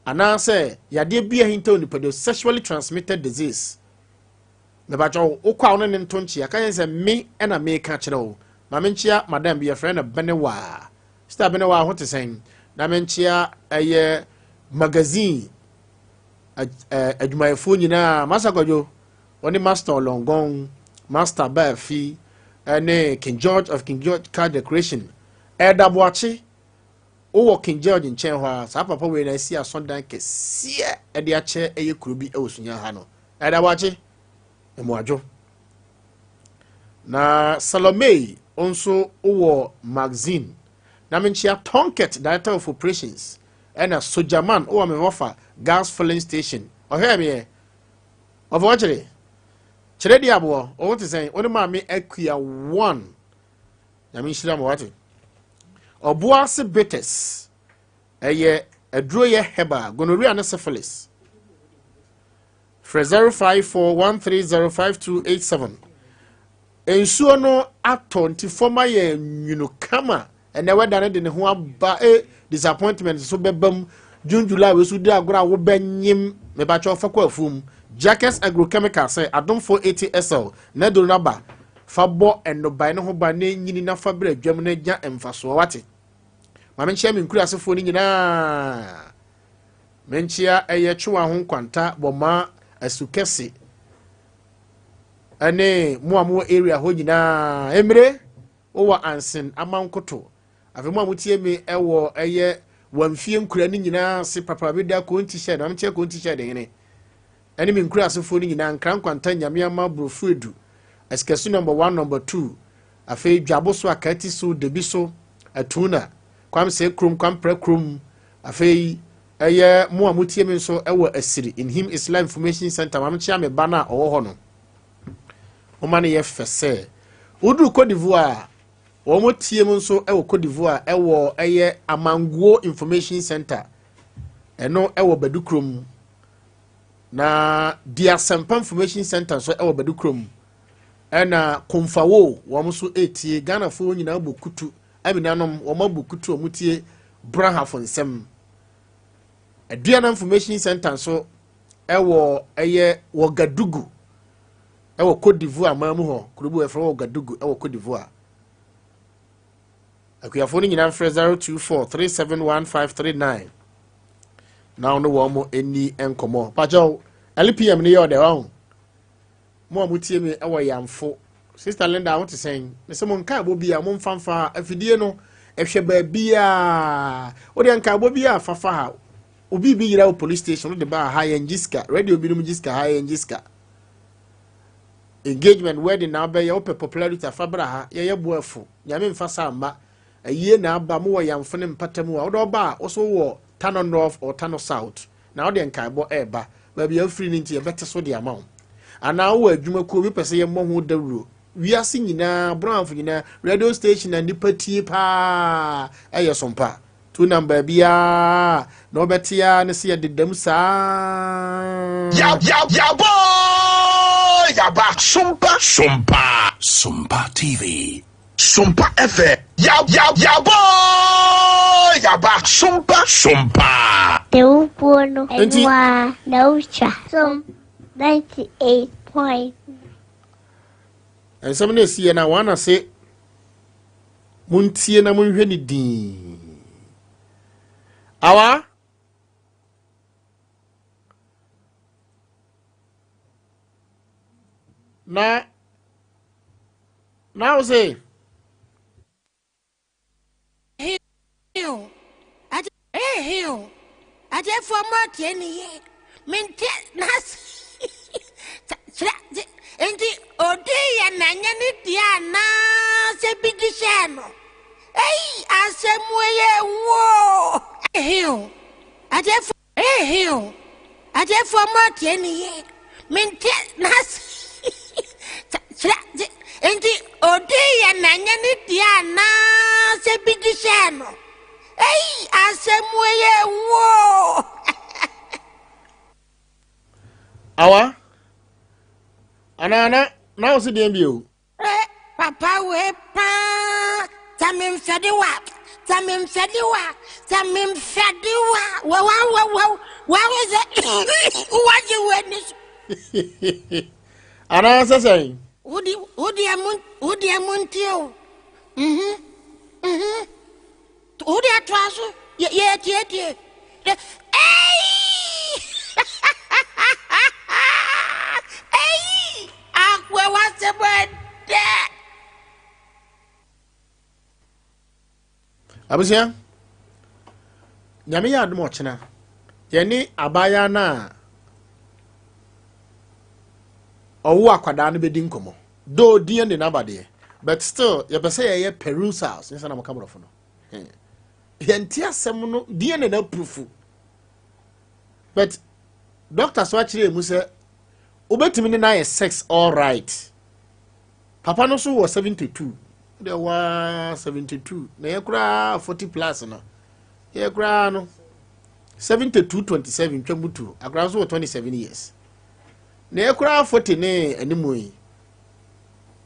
anaasɛ yadeɛ bi a hinta onipadua, sexually transmitted disease, mebakyɛ wokɔ a wone ne nto nkyea. Ka yɛn sɛ me ɛna meka kyerɛ wo. Ma menkyea madam bi yɛfrɛ no Benewaa. Star Benewaa ho te sɛn? Na menkyea ɛyɛ magazine adwumayɛfoɔ nyinaa, Masa Kwadwo, wɔne Master Ɔlɔngɔn, Master Baafi, ɛne King George of King George Car Decoration. Ɛdaboakye wowɔ King George nkyɛn hɔ a, saa papa wei na asi asɔdan kɛseɛ ɛde akyɛ ɛyɛ kuro bi ɛwɔ Sunya ha no. Ɛdaboakye mmoadwo. Na Salome nso wɔ magazine. Na menkyea Tonket, director of operations, ɛna Sojaman wɔ me wɔfa gas filling station. Ɔhwɛ meɛ ɔfɔ ɔkyerɛ kyerɛ di aboɔ ɔwɔ te sɛn ɔne maame akua one. Nyame nhyira ma wate. Ɔboa ase bitters ɛyɛ aduro yɛ herbal gonorrhea ne syphilis. Frɛ 0541305287. Nsuo no atɔ nti fam ayɛ nwunu kama. Ɛnɛ wɛda no de ne ho aba e disappointment so bɛba mu. June, July wei so di agorɔ a wobɛnyim. Mebakyɛ ɔfa kɔ afuom. Jackers Agrochemical sɛ Adom 480 SL na aduro no aba. Fa bɔ nnɔbae no ho ban na ɛnyini na fa berɛ adwam na nya mfasoɔ wate. Ma menkyea me nkurasefoɔ no nyinaa. Menkyea ɛyɛ Twewa ho nkwanta bɔma asu kɛse ɛne mo a mowɔ area hɔ nyinaa. Mmire wowɔ Ansen Amankoto. Afei mo a motie me ɛwɔ ɛyɛ wɔmfie nkura no nyinaa ase papa bi da konti hyɛ na mekyɛ konti hyɛ de hene ɛne me nkura asefoɔ no nyinaa nkra nkwanta nyame ama borɔfo edu asikasu number one number two afei dwabo so akati so debi so atuna kwamsɛ kurom kwampra kurom afei ɛyɛ mo a motie me nso ɛwɔ asiri in him islam information center ma mekyea me ba no a ɔwɔ hɔ no moma no yɛ fɛ sɛ woduru Cote d'Ivoire Wɔn tie mu nso wɔ Cote d'Ivoire wɔ ɛyɛ Amanguo Information Center. Ɛno wɔ Badukurom. Na Diasɛmpa Information Center nso wɔ Badukurom. Ɛna Komfawo wɔn nso retie. Ghanafoɔ nyinaa bɔ kutu. Aminanom wɔn abɔ kutu wɔn tie Brahafo nsɛm. Aduana Information Center nso ɛwɔ ɛyɛ Wɔgadugu. Ɛwɔ Cote d'Ivoire man mu hɔ, kuro bi wɔ yɛfrɛ Ouagadougou ɛwɔ Cote d'Ivoire. Akuafoɔ no nyinaa mfrɛ 024 371539 na ɔno wɔn mo ani nkɔmmɔ. Pakyɛw, LPM no yɛ ɔdɛ wahu. Mo a motie me ɛwɔ Yamfo. Sister Linda, wo te sɛn? Mesɛ mo nkaebɔ bi a mo mfa mfa ha. Afidie no, ɛhwɛ baabiaa. Wodeɛ nkaebɔ bi a fafa ha. Obi bi yera wɔ police station, wode ba ha yɛn gye sika. Radio binom gye sika, ha yɛn gye sika. Engagement, wedding na wobɛyɛ, wopɛ popularity afa bra ha, yɛyɛ bo afu. Nyame mfa saa mma. Ayie na aba, mowɔ yamfo ne mpata mu a, wode ɔba a, wo so wowɔ Tano North or Tano South, na wode nkaebɔ ɛreba. Baabi a wofiri no nti yɛbɛte so de ama wo. Anaa wowɔ adwuma kuo bi wopɛ sɛ yɛmmɔ ho dawuro. Wiase nyinaa, Brɔnafo nyinaa, radio station a nnipa tie paa ɛyɛ Sompa. Tu nam baabiara na wobɛte ara ne sɛ yɛdeda mu saa. Ya ya yabɔ yaba sompa sompa sompa TV sompa FM ya ya yabɔ yaba sompa sompa. Dawubuo no ɛno ara na wotwa som 98 point. Nsɛm no ɛsi yɛ na wɔn ase Montie na monhwɛ ne dinn. Awa. Na na wo se. Atiefoɔ mo atie ne yie mente n'ase kyerɛ nti odi yɛ na nyɛ ne deɛ anaasɛ bi di hyɛɛ no ei asɛm yɛ wuo ehew atiefoɔ ehew atiefoɔ mo atie ne yie mente n'ase kyerɛ nti odi yɛ na nyɛ ne deɛ anaasɛ bi di hyɛɛ no Ei asɛm wei yɛ hu o. Awa anaa na na wo se deɛn bio. Eh, papa wei paa sɛ memfɛde wa sɛ memfɛde wa sɛ memfɛde wa wawawawaw wawo sɛ wagye w'ani so. Anaa sɛ sɛn. Wodeɛ mo wodeɛ mo ntie o. Mhm. Mhm. Wo de atoa so. Yɛ yɛ tietie. Ei! Ei! Akoa w'asɛm ɛdɛ. Abusua, Nyame yɛ adom ɔkyena, yɛne abaayaa no a ɔwo akwadaa no bɛdi nkɔmmɔ. Though din ne n'aba deɛ, but still yɛpɛ sɛ yɛyɛ perusals, nyɛ sɛ na moka borɔfo no. Yɛnte asɛm no din ne n'apurufu. But doctor so akyerɛ mu sɛ wobɛtumi ne no ayɛ sex all right. Papa no so wɔ 72. Deɛ waa 72 na yɛ koraa 40 plus no. Yɛ koraa no 72 27 twa mu tuo. Akora nso wɔ 27 years. Na yɛ koraa 40 ne animu yi.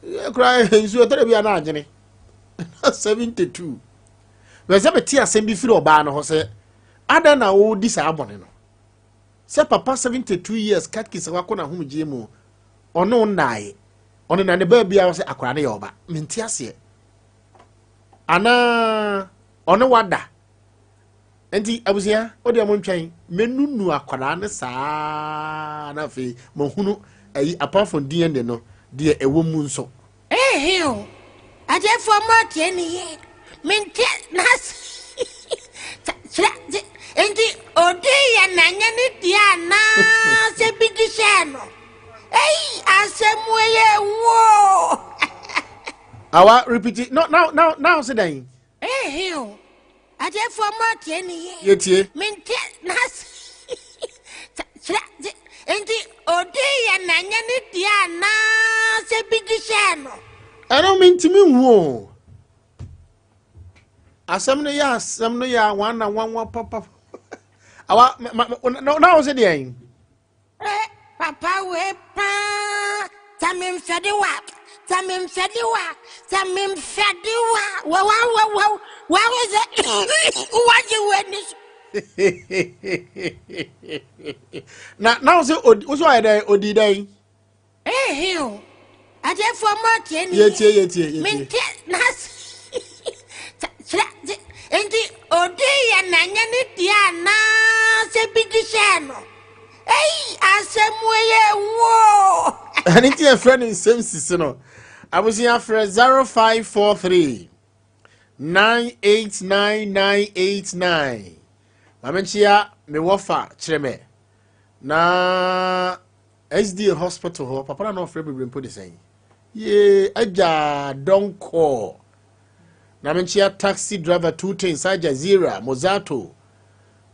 Yɛ koraa nsuo tɛrɛ bi a na agyene. 72. Bɛ sɛ bɛte asɛm bi firi ɔbaa no hɔ sɛ adɛn na wodi saa bɔne no. Sɛ papa 72 years katkis wakɔ n'ahomegyeɛ mu ɔne wo nnaae ɔne na ne baa biara sɛ akwaraa no yɛ ɔba mente aseɛ anaa ɔne wada nti abusua wo deɛ mo ntwɛn mɛnunu akwaraa no saa na afei mahunu ayi apart from DNA no deɛ ɛwɔ mu nso. Ehe o, atiefoɔ mo atie ne yie. Mente n'ase. Kyerɛ nti odi yɛ na nyɛ ne deɛ anaasɛ bi de hyɛɛ no. Ei, asɛm yɛ wo. Awa repeat no now now now se dɛn. Ehe o. Atiefoɔ mo atie ne yie. Yɛtie. Mente n'ase. Kyerɛ nti odi yɛ na nyɛ ne deɛ anaasɛ bi de hyɛɛ no. Ɛno mentumi nhu o. Asɛm no yɛ asɛm no yɛ awa na nwanwa papa. Awa ma ma na wo se deɛn. Eh, papa wei paa sɛ memfɛde wa sɛ memfɛde wa sɛ memfɛde wa wawawawaw wawo sɛ wagye w'ani so. Na na wo sɛ odi wo sɛ ɔyɛ dɛn odi dɛn. Ehe o atiefoɔ mo atie ne yɛtie yɛtie yɛtie. Mente n'ase kyerɛ nti odi yɛ na nyɛ ne deɛ anaasɛ bi de hyɛɛ no. Ei, asɛm yɛ wo. Ɛne nti yɛfrɛ no nsɛm sisi no. Abusua frɛ 0543 989989. Maame nkyia me wɔfa kyerɛ me na SDA hospital hɔ papa na na ɔfrɛ bebree mpo de sɛn yee agya dɔnkɔ na menkyia taxi driver two things Jazeera Mozato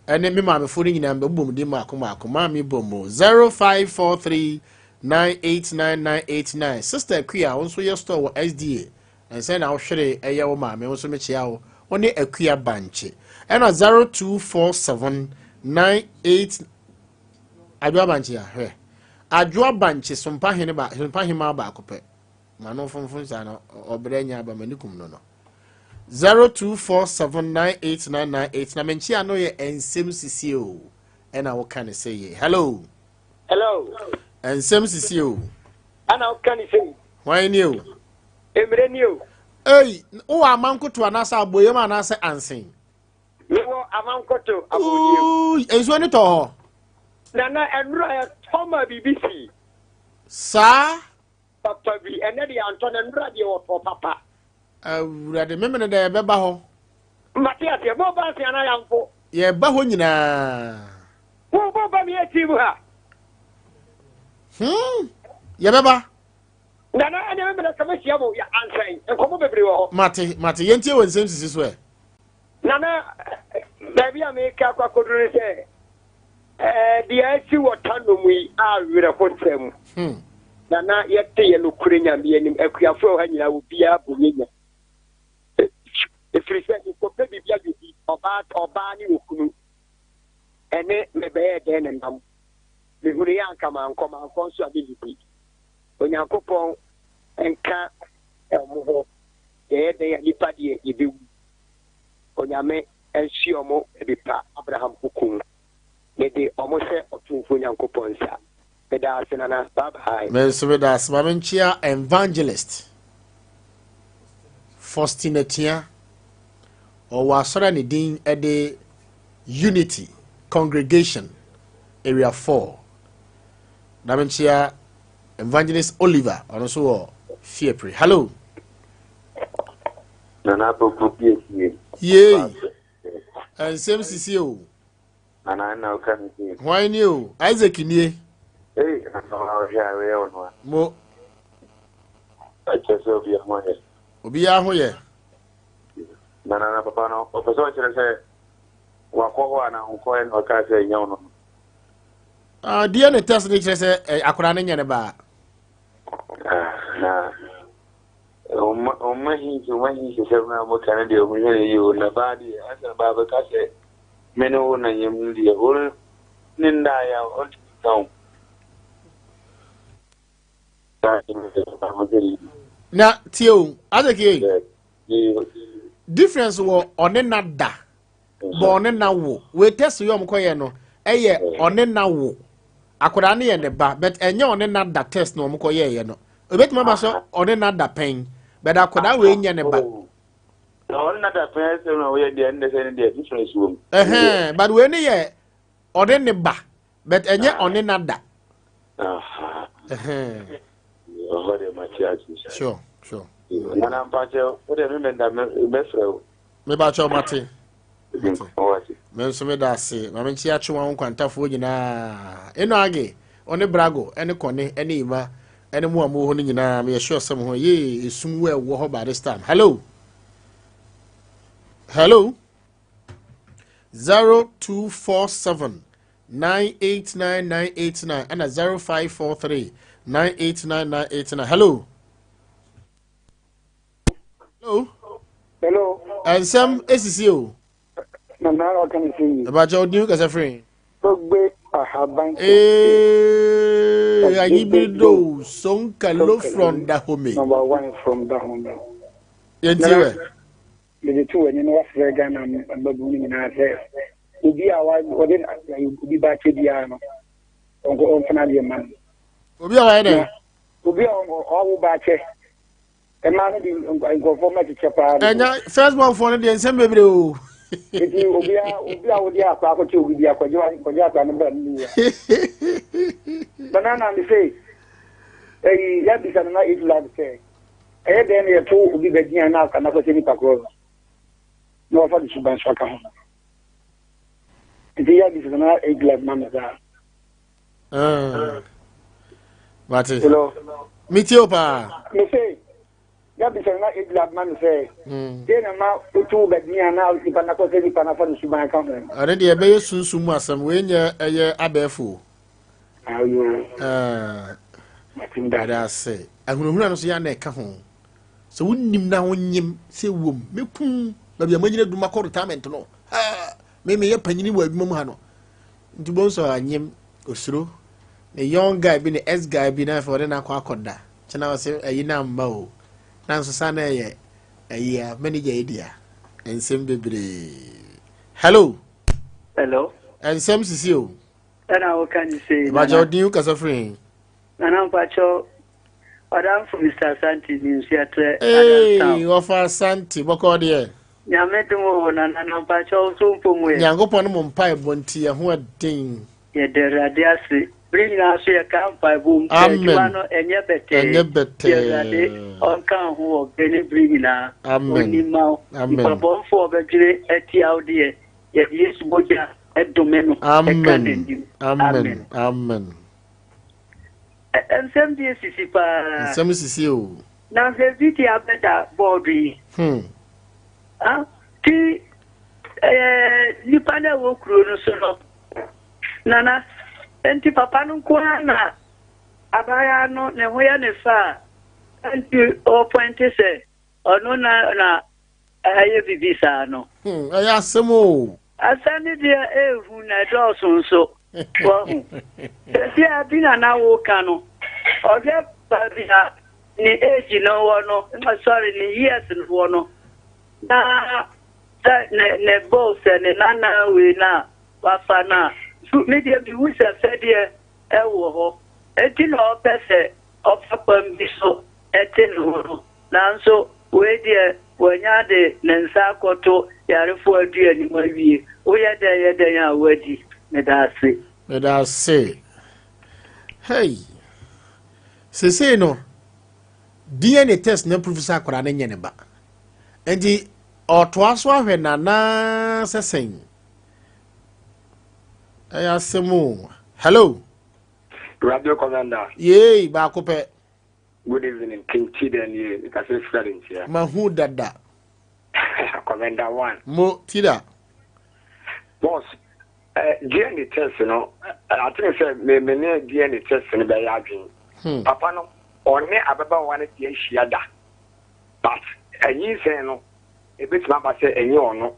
ɛne me maamefo no nyinaa mbɛbɔ mu din mmaako mmaako. Maame bɔ mu 0543 989989. Sister Akua, wo nso yɛ store wɔ SDA ɛnsɛn na wohwere ɛyɛ wo maame, wo nso mekyia wo wo ne Akua Bankye ɛna 0247 98 Adwoa Bankye a hwɛ Adwoa Bankye sompa hene ba sompa hema baako pɛ ma no mfomfom saa no ɔbrɛ nya aba m'ani kum no no 0247989989 na menkyia no yɛ nsɛm sisi o ɛna woka ne sɛ yɛ hello. Hello. Nsɛm sisi o. Ana woka ne sɛ. Hwan ni o? Emire ni o. Ei, wowɔ amankoto anaasɛ aboyam anaasɛ ansen? Mewɔ amankoto aboyam. Nsuo ne tɔ hɔ. Nana ɛnura ɛtɔ ma biribi si. Saa. Papa bi ɛnɛ deɛ antɔ na ɛnura deɛ ɔtɔ papa. Awurade memene dɛ yɛbɛba hɔ. Mate aseɛ mo ba ase anaa yamfo. Yɛba hɔ nyinaa. Wo bo ba mi akyi mu ha. Yɛbɛba. Nana ɛnɛ memene sɛ mehyia mo yɛ ansɛn nkɔmmɔ bebree wɔ hɔ. Mate mate yɛntie wɔ nsɛm sisi so ɛ. Nana baabi a meka akɔ akɔduru ne sɛ deɛ asi wɔ Tano mu yi a werɛhosɛm. Nana yɛte yɛ nokorɛ Nyame anim akuafoɔ ɛwɔ ha nyinaa obiara bɔ yɛ nya. Ɛfiri sɛ mekɔpɛ biribi adwodi ɔbaa ɔbaa ne okunu ɛne mebɛyɛ dɛn ne nam mehunu yɛ anka mankɔ mankɔ nso a mennidi. Onyankopɔn nka ɔmo ho yɛyɛ dɛn a nipa deɛ yɛbɛwu. Onyame nsi ɔmo baabi pa Abraham kokom. Mede ɔmo hyɛ Ɔtumfoɔ Nyankopɔn nsa. Meda ase Nana. Bye bye. Me nso meda ase. Ma menkyea Evangelist Faustin Atia. Ɔwɔ asɔre a ne din de Unity Congregation Area 4. Na menkyea Evangelist Oliver, ɔno nso wɔ Fiapre. Hello. Nana Poku piesie. Yei. Nsɛm sisi o. Nana na ɔka ne sie. Hwan ni o? Isaac nie. Ei, nana ɔhwɛ a wɔyɛ wo no a. Mo. Ɛkyɛ sɛ obiara ho yɛ. Obiara ho yɛ. Nana na papa no, ɔpɛ sɛ ɔkyerɛ sɛ wakɔ hɔ a na ɔnkɔɛ na ɔkaa sɛ ɛnyɛ wo no. Ah, DNA test ne kyerɛ sɛ akwadaa no nyɛ ne baa. Na ɔma hinsi ɔma hinsi sɛm na ɔmo ka no deɛ ɔmo hwɛ no yie o na baa deɛ asɛ baa bɛka sɛ me ne wo na nyam no deɛ wo ne nna ayɛ a ɔntumi nka wo. Na tie o, Isaac difference wɔ ɔne na da bɔ ɔne na wo wei test yɛ ɔmo kɔyɛ no ɛyɛ ɔne na wo akwadaa no yɛ ne ba but ɛnyɛ ɔne na da test na ɔmo kɔyɛ yɛ no ebetumi aba sɛ ɔne na da pɛn but akwadaa wei nyɛ ne ba. Na ɔne na da pɛn ɛsɛ na ɔyɛ deɛ ɛne sɛ ne deɛ difference wɔ mu. Ɛhɛn but wei ne yɛ ɔne ne ba but ɛnyɛ ɔne na da. Ɛhɛn. Ɔhɔ deɛ ma ti ase. Sure sure. Nana mpakyɛ o deɛ mi mɛ nda mɛ fɛ o. Mebakyɛw mate. Me nso meda ase. Ma menkyea Twewa ho nkwantafoɔ nyinaa. Eno Age, ɔne Brago, ɛne Kɔne, ɛne Ima, ɛne mo a mowɔ hɔ no nyinaa. Meyɛ sure sɛ mo ho yee esum wɔ ɛwɔ hɔ by this time. Hello. Hello. 0247 989 989 ɛna 0543 989 989. Hello. Hello. Hello. Nsɛm esisi o. Na na ɔka ne sɛ yi. Ɛbàkyɛ ɔdin kasa firi. Togbe ahaban. Ee ayibido sonkalo from Dahomey. Number one from Dahomey. Yɛn ti wɛ. Mede to w'ani na wafrɛ Ghana mmabunu no nyinaa sɛ obi a wɔde obi ba akyɛ biara no ɔnkɔ ɔmfena adeɛ mma no. Obi a wayɛ dɛ. Obi a ɔwo ba akyɛ. Mmaa no de nkurɔfoɔ mma kyekyɛ paa. Ɛnya first born foɔ no deɛ nsɛm bebree o. Nti obi a obi a wode akora akɔkyɛ obi bi akɔgye kɔgye akora no bra no wua. Banana me se ɛyi yabisa no na eight lab sɛ ɛyɛ dɛn na yɛto obi bɛgyina na akora no akɔkyɛ nipa korɔ no na wafa de suban so aka ho. Nti yabisa no na eight lab ma me saa. Ah. Mate. Hello. Metie o paa. Me se, ya bisa na edla ma me sɛ. Hmm. Deɛ na ma wotu baabi a na nipa na kɔsɛ nipa na fa ne suban ka ho. Ɛne deɛ ɛbɛyɛ sunsum mu asɛm wei nyɛ ɛyɛ abɛɛfo. Ayo. Ah. Mate ase. Ahunahuna no so yɛ na ɛka ho. Sɛ wonim na wonyim sɛ wom mekum baabi a manyina duma kɔ retirement no. Ha me meyɛ panyini wɔ adwuma mu ha no. Nti bohu sɛ anyem osuro ne young guy bi ne ex guy bi na afei ɔde no akɔ akɔda kyena ɔsɛ ayi na mma o na nso sa na ɛyɛ ayi a manager yi dea nsɛm bebree hello hello nsɛm sisi o ɛna woka ne sei nana ɛbɛkyɛ ɔdin kasa firi he nana mpakyɛw Ɔdamfo Mister Asante ni nsuatrɛ Adams Town. Eeii wɔfa Asante bɔkɔɔ deɛ. Nyame dom oo Nana na mpakyɛw wo so mpo mu ɛ? Nyankopɔn ne mo mpaebɔ nti yɛho ɛden. Yɛda Awurade ase. Bere nyinaa nso yɛkaa mpaebɔ mu sɛ adwuma no ɛnyɛ bɛtɛɛ. Ɛnyɛ bɛtɛɛ. Nti Awurade ɔnka wo ho wɔ bere ne bere nyinaa. Amen. Ɔnni mma wo. Amen. Nipa bɔnfo a ɔbɛdwene atia wo deɛ, yɛde Yesu mogya dome no ɛka Amen. n'anim. Amen. Amen. Nsɛm deɛ sisi paa. Nsɛm sisi o. Na sɛ bi deɛ abɛda bɔɔdo yi. Hmm. Ah, ti ɛɛ nipa na ɛwɔ kuro no so no. Nana, nti papa no nko ara na abaayewa no ne ho yɛ ne fa a nti ɔpɔnte sɛ ɔno na na ɛyɛ bibi saa no. Hmm, ɛyɛ asɛm o. Asɛm no deɛ ɛɛhu na ɛdɔɔso nso. Wahu. Sɛsi a bi na na woka no, ɔhwɛ baabi a ne age no wɔ no, sorry, ne years no wɔ no, na sɛ ne ne bo sɛ ne nana wei no a wafa no a, so me deɛ mehu sɛ fɛdeɛ ɛwɔ hɔ. Enti na ɔpɛ sɛ ɔfa kwan bi so ɛte ne ho no. Nanso wei deɛ wanya de ne nsa akɔto yarefoɔ aduane mu awie. Woyɛ dɛn yɛ dɛn a woadi? Meda ase. Meda ase. Hey. Sesei no, DNA test na proof sɛ akwadaa no nyɛ ne ba. Nti ɔtoa so ahwɛ nana sɛ sɛn. Ɛyɛ asɛm o. Hello. Radio Commander. Yei, baako pɛ. Good evening King Tida nie mekasa firi Adenkyea. Mahu dada. Commander one. Mo Tida. Boss, eh, DNA test no, eh, I think sɛ me me ne DNA test no bɛyɛ adwene. Hmm. Papa no, ɔne ababaawa no de ahyia da. But ɛnyinsɛn no, ebetumi aba sɛ ɛnyɛ ɔno.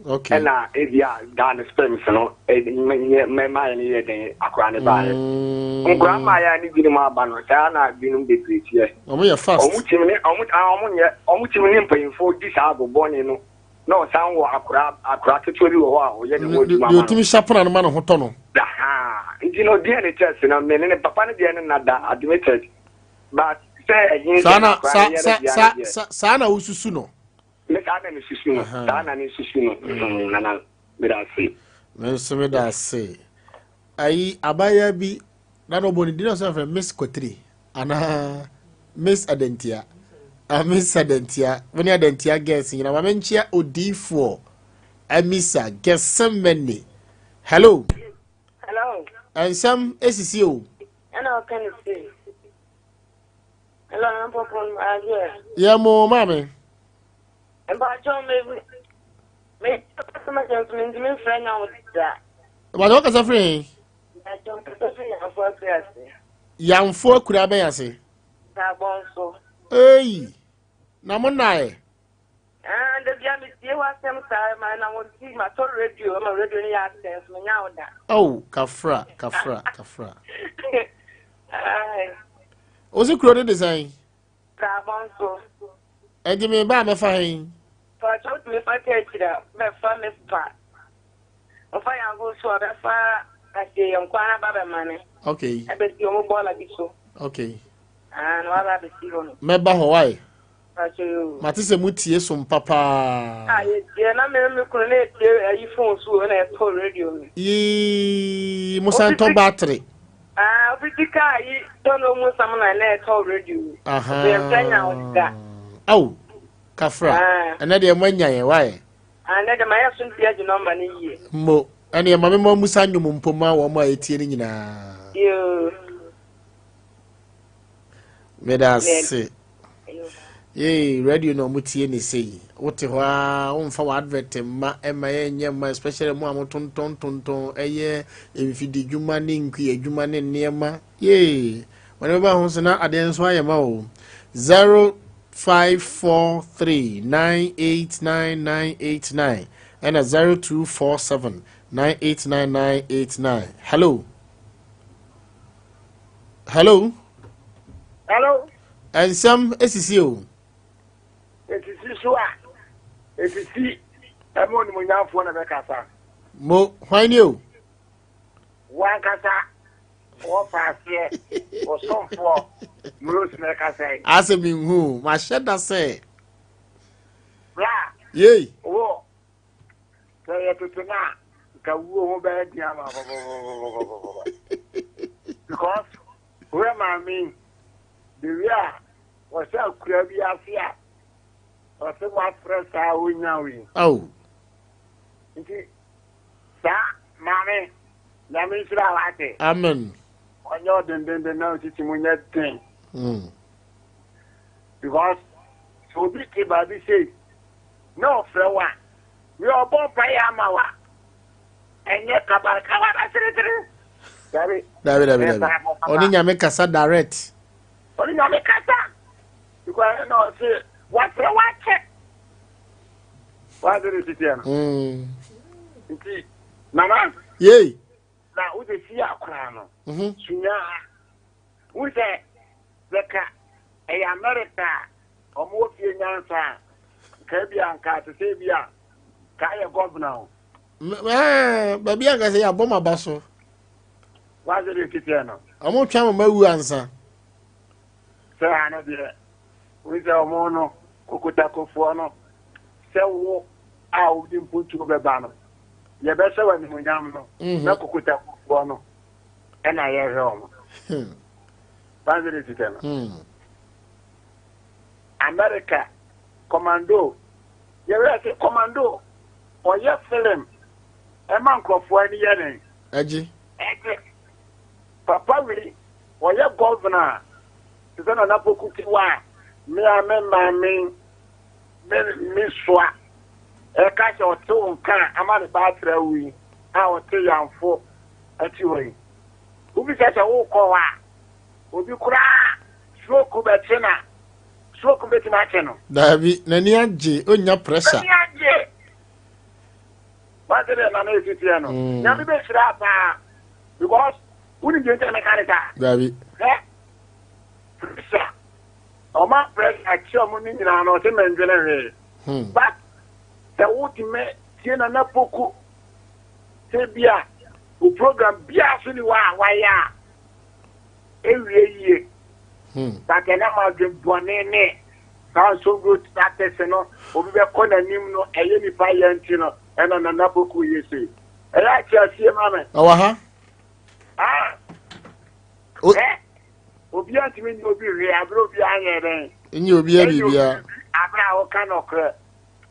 Okay. Ɛna ebi a daa ne sperms no nyɛ mmarima no yɛ dɛn akora ne baayɛ. Mm. Nkora mmaayɛ ne binom aba no saa na binom bebree teɛ. Wɔn yɛ fast. Wɔn tumi ne wɔn a wɔn nyɛ wɔn tumi ne mpanyinfoɔ di saa agobɔne no na ɔsan wɔ akora akora ketewa bi wɔ hɔ a ɔyɛ ne ho adwuma ma no. Deɛ otumi hyɛ pono no ma ne ho tɔ no. Nti no DNA test no me ne ne papa no deɛ no nada admitted but sɛ ɛnyi sɛ akora no yɛ no deɛ no deɛ. Saa na wosusu no. Me saa na mesusu no saa na mesusu no mm, nana meda ase. Me nso meda ase. Ayi abaayewa bi na na ɔbɔ ne din na ɔsɛ fɛ Miss Kwatiri anaa Miss Adantia. Amisa Dantia, mo ne Adantia girls nyina ma menkyea odiifoɔ Amisa Gethsemane. Hello. Hello. Nsɛm esisi o. Ɛna ɔka ne se. Hello, mpɔpɔn adeɛ. Yɛ mo maame. Mpatsɔ me me kasa kyɛn so mentumi mfrɛ nya wo da. Mpatsɔ kasa firi he? Mpatsɔ kasa firi Yamfo akura ase. Yamfo akura bɛn ase? Sabɔnso. Ei, na mo nae? Ah, da bia metie w'asɛm saa ma na wɔn ti matɔ radio ma radio no yɛ asɛm so menya wo da. Oh, kafra, kafra, kafra. Osi kuro no de sɛn? Sabɔnso. Ɛnti me ba mɛfa he? Pàtó wotumi fa kɛkyiri a bɛfa mespa. Ɔfa yanko so a bɛfa asie yɛn kwan aba bɛmane. Okay. Ɛbɛsi wɔn bɔɔla bi so. Okay. Ah, na waba abɛsi hɔ no. Mɛba hɔ wae. Pàtó yoo. Mate sɛ motie som papaa. Ah, yɛtie na me me kunu na etie ayi phone so na ɛtɔ radio no. Yii, mo san tɔ battery. Ah, obi ti kaa yi tɔ no mu nsam na na ɛtɔ radio. Aha. Yɛn fɛ nya ɔda. Aw, kafra. Ɛnɛ deɛ mo anya yɛn wae. Ah, nɛ de ma yɛ so nti agye nɔmba no yie. Mo, ɛneɛ ma mema musa nnwom mpo ma wɔn a ɛtie no nyinaa. Yoo. Meda ase. Yee, radio na ɔmo tie ne sei. Wote hɔ a, womfa wɔ advert mma, ɛma yɛnyɛ mma, especially mo a motontɔn tontɔn, ɛyɛ mfididwuma ne nkuadwuma ne nneɛma. Yee, wɔde bɛba ho so na adeɛ nso ayɛ ma o. 0543989989 ɛna 0247989989. Hello. Hello. Hello. Nsɛm esisi o. Esisi so a, esisi ɛma onimuonyamfoɔ na bɛkasa. Mo, hwan ni o? Wankasa wɔfa aseɛ ɔsomfoɔ Mose na ɛkasa yi. Asɛ menhu, mahyɛ da sɛ. Bra. Yei. Wo, sɛ yɛ tete no a, nka wuo ho bɛyɛ den ama pɔpɔpɔpɔpɔpɔ. Because wohwɛ maame yi, the way a wɔhyɛ akura bi ase a, ɔsɛ wafrɛ saa onya wo yi. Oh. Nti saa maame nyame nhyira wo ate. Amen. Ɔnyɛ ɔdendenden na osisi mu nyɛ den. Because sɛ obi te baabi sei na ɔfrɛ wo a, wei ɔbɔ mpaeɛ ama wo a, ɛnyɛ kabarakabara seresere. Dabi. Dabi dabi dabi. Ɔne nyame kasa direct. Ɔne nyame kasa. Because ɛna ɔse wafrɛ wo akyɛ. Wade ne titiɛ no. Nti nana. Yei. Na wode si akora no. Sunya. Wo sɛ bɛka ɛyɛ America a wɔn wɔ fie nyansa a nka ebi a nka te sɛ ebi a ka ayɛ gɔvena o. Baabi a nka sɛ yɛabɔ ma ba so. Wade ne titiɛ no. Wɔn twɛn wɔn awu ansa. Sɛ ano deɛ wo sɛ wɔn no kokotakofoɔ no sɛ wo a wode mpuntuo bɛba no yɛbɛhyɛ wɔ animuonyam no na kokotakofoɔ no ɛna yɛhwɛ wɔn. Fansi de titɛ no. America commando yɛhwɛ sɛ commando ɔyɛ film ɛma nkurɔfoɔ ani yɛ ne. Ɛgye. Ɛgye. Papa wei ɔyɛ gɔvena a te sɛ Nana Poku Tiwa a me a me maame me me soa ɛka sɛ ɔte wo nka a ama ne ba atra wo yi a ɔte Yamfo akyi hɔ yi. Wobisa sɛ wokɔ hɔ a obi koraa stroke bɛkye na stroke bɛtumi akye no. Daabi, n'ani agye, ɔnnya pressure. N'ani agye. Wate deɛ Nana ɛsi teɛ no. Nyame bɛhyira paa because wonim deɛ nti a meka ne saa. Daabi. Hwɛ pressure ɔma pressure kye ɔmo ne nyinaa no ɔse mɛndwene hwee. But sɛ wotumi tie Nana Poku sɛ bi a wo program biara so ni hɔ a wayɛ a ewie yie. But ɛnam adwen bɔne ne saa nsongo status no obi bɛkɔ n'anim no ɛyɛ nipa yɛ nti no ɛna Nana Poku yɛ sei. Ɛyɛ ate aseɛ ma me. Ɔwɔ ha. Ah. Ɛ. Obiara ntumi nyɛ obi hwee abere obiara nyɛ dɛn. Nyɛ obiara biribiara. Abere a woka nɔkorɛ.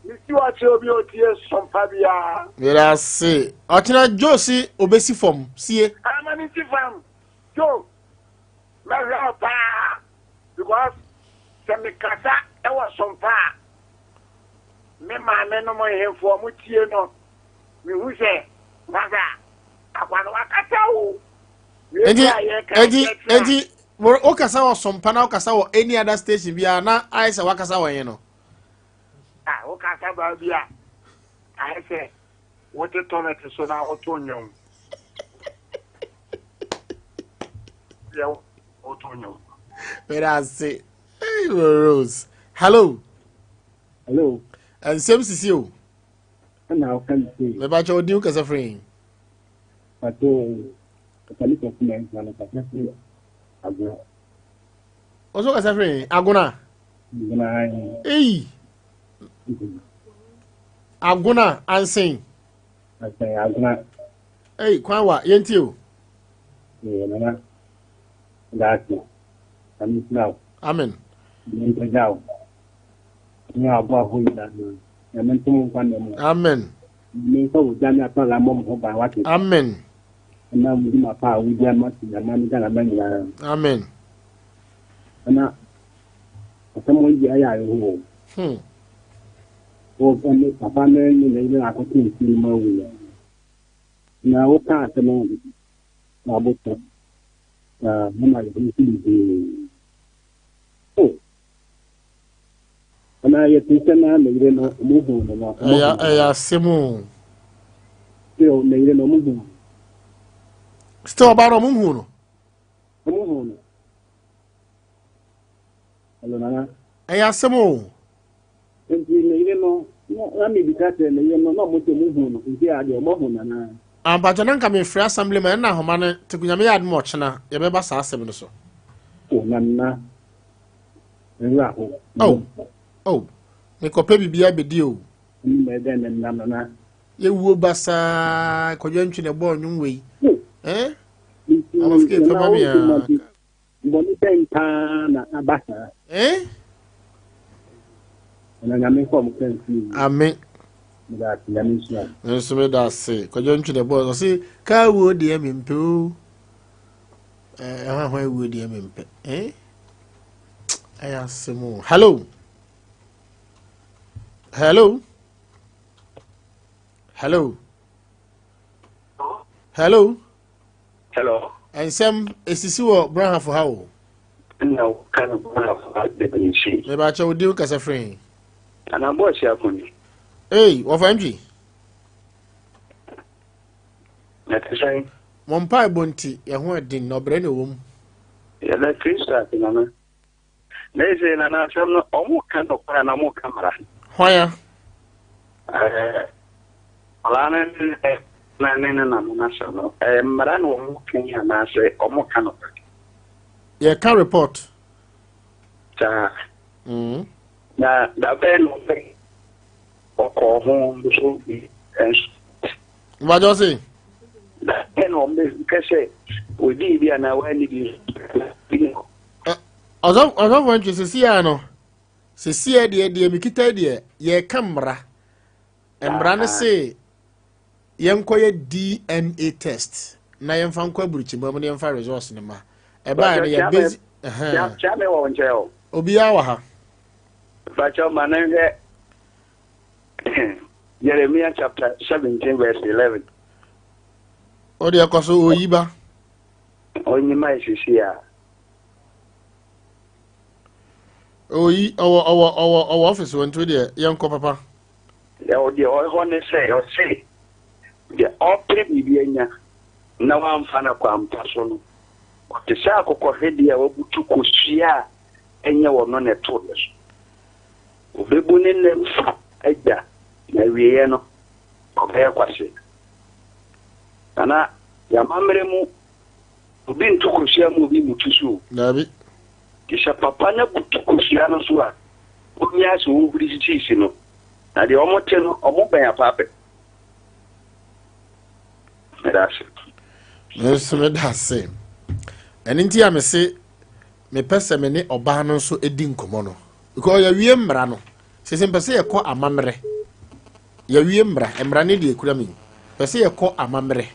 Mesi ɔkyerɛ obi a otie sompa biara. Meda ase. Ɔkyena Joe se obesi fam. Sie. Ama ne si fam. Joe, mɛhwɛ wo paa because sɛ mekasa wɔ sompa a, me maame nom nhemfo ɔmo tie no, mehu sɛ masa akwa no wakasa o. Enti, enti, enti, wokasa wɔ sompa na wokasa wɔ any other station biara na ayɛ sɛ wakasa wɔ yɛn no. A wokasa baa bi a ayɛ sɛ wote toilet so na woto nnwom. Yɛ woto nnwom. Meda ase. Hey, Rose. Hello. Hello. Nsɛm sisi o. Ɛna ɔka ne sei. Mebakyɛ odin kasa firi yi. Pato ɔkali kɔfu na nsa no kasa firi agona. Ɔso kasa firi yi agona. Agona ayi. Eyi. Agona ansen. Ansen agona. Eyi kwan wa yɛn ti o. Ee nana. Daase. Nyame nhyira wo. Amen. Nyame mpagya wo. Ne aboafo nyinaa. Nyame nto mo nkwa nna mu. Amen. Nyame mfa wo gya ne aprala mmɔ mo ho ban wate. Amen. Ɛna mo dwuma pa a wodi ama Nyame ne Ghana ma nyinaa. Amen. Ɛna asɛm wɔn di ayɛ awerɛhoɔ. Hmm. Wɔ ɛne papa ne ne ne yere akɔto nsuo no mu awu no. Na woka asɛm no na abotɔ. Na mama yɛ ho nso bebree. Oh. Anaa yɛte sɛ na ne yere no ɔmo hu no no. Ɛyɛ ɛyɛ asɛm o. Still ne yere no ɔmo hu no. Still ɔbaa no ɔmo hu no. Ɔmo hu no. Hello nana. Ɛyɛ asɛm o. Nti ne yere no na mi bisa sɛ ne yere no na ɔmo sɛ ɔmo hu no nti adeɛ ɔmo hu nana. Ampakyɛ na nka mefrɛ assembly man ɛna ahoma no te nyame yɛ adom ɔkyena yɛbɛba saa asɛm no so. O nana. Nwura ho. Oh, oh, mekɔpɛ biribi abɛdi o. Yɛwuo basaa kwadwa ntwi na ɛbɔɔ nnwom wei. Eh? Ɔmɔfike pɛ ma me a. Bɔne bɛn paa na aba saa. Eh? Na nyame mfa ɔmo kra mfiri. Amen. Meda ase nyame nhyira. Nso meda ase kwadwa ntwi na ɛbɔɔ ɔse kaa wuo deɛ mempɛ o. Ɛhɔ eh, ahɔ wuo deɛ mempɛ. Eh? Ɛyɛ asɛm o. Hello. Hello. Hello. Hello. Hello. Nsɛm esisi wɔ Brahafo ha o. Nna woka no Brahafo ha bebree si. Mebakyɛ wo din kasa firi he? Anaa bɔɔ si akoni. Ei, wɔfa ntwi. Na te sɛn? Mo mpaebɔ nti, yɛn ho ɛden na ɔbrɛ na ɛwɔ mu. Yɛda Kristo ase nana. Na ese nana asɛm no ɔmo ka nɔkwara na ɔmo ka mmara. Hwan a? Ɛɛ akwadaa no ne ne na ne ne nana no asɛm no ɛyɛ mmara na ɔmo ka yi anaasɛ ɔmo ka nɔkwara? Yɛka report. Saa. Mm. Na dabɛn na ɔbɛ ɔkɔɔ ho nso nso. Mbadwo se. Dabɛn na ɔmo bɛ sɛ ɔdii bi anaa wanni bi nso. Ɔsɔfo ntwe sisi a no sisi a deɛ deɛ mekita deɛ yɛka mmara mmara no se yɛnkɔyɛ DNA test na yɛmfa nkɔ aburukyima mu na yɛmfa results no ma ɛbaa no yɛ basic kyame wɔ nkyɛn o obiara wɔ ha bakyɛ ma no nhwɛ Jeremiah chapter 17 verse 11 o deɛ kɔ so oyi ba Ɔnyi ma esisi a. Oyi ɔwɔ ɔwɔ ɔwɔ ɔwɔ ɔfis wɔ nti deɛ yɛnkɔ papa. Deɛ deɛ ɔhɔ ne sɛ ɔse deɛ ɔpere biribi anya na wamfa no kwampa so no ɔte sɛ akokɔhwedeɛ a wabutu kosua a ɛnyɛ ɔno na ɛtoo ne so. Ɔbɛbu ne nna mfa agya na awieɛ no ɔbɛyɛ kwasea. Nana yɛamammerɛ mu Obi nto kosua mu obi mmutu so o. Daabi. Nti sɛ papa no butu kosua no so a, ɔnyaa sɛ ɔhuri sisi no. Na deɛ wɔn te no, wɔn bɛn apaapɛ. Meda ase. Me nso meda ase. Ɛno nti a mese. Mepɛ sɛ me ne ɔbaa no nso di nkɔmmɔ no. Because yɛawie mmara no. Sese mpɛ sɛ yɛkɔ amammerɛ. Yɛawie mmara. Mmara ne deɛ ekura mi. Pɛ sɛ yɛkɔ amammerɛ.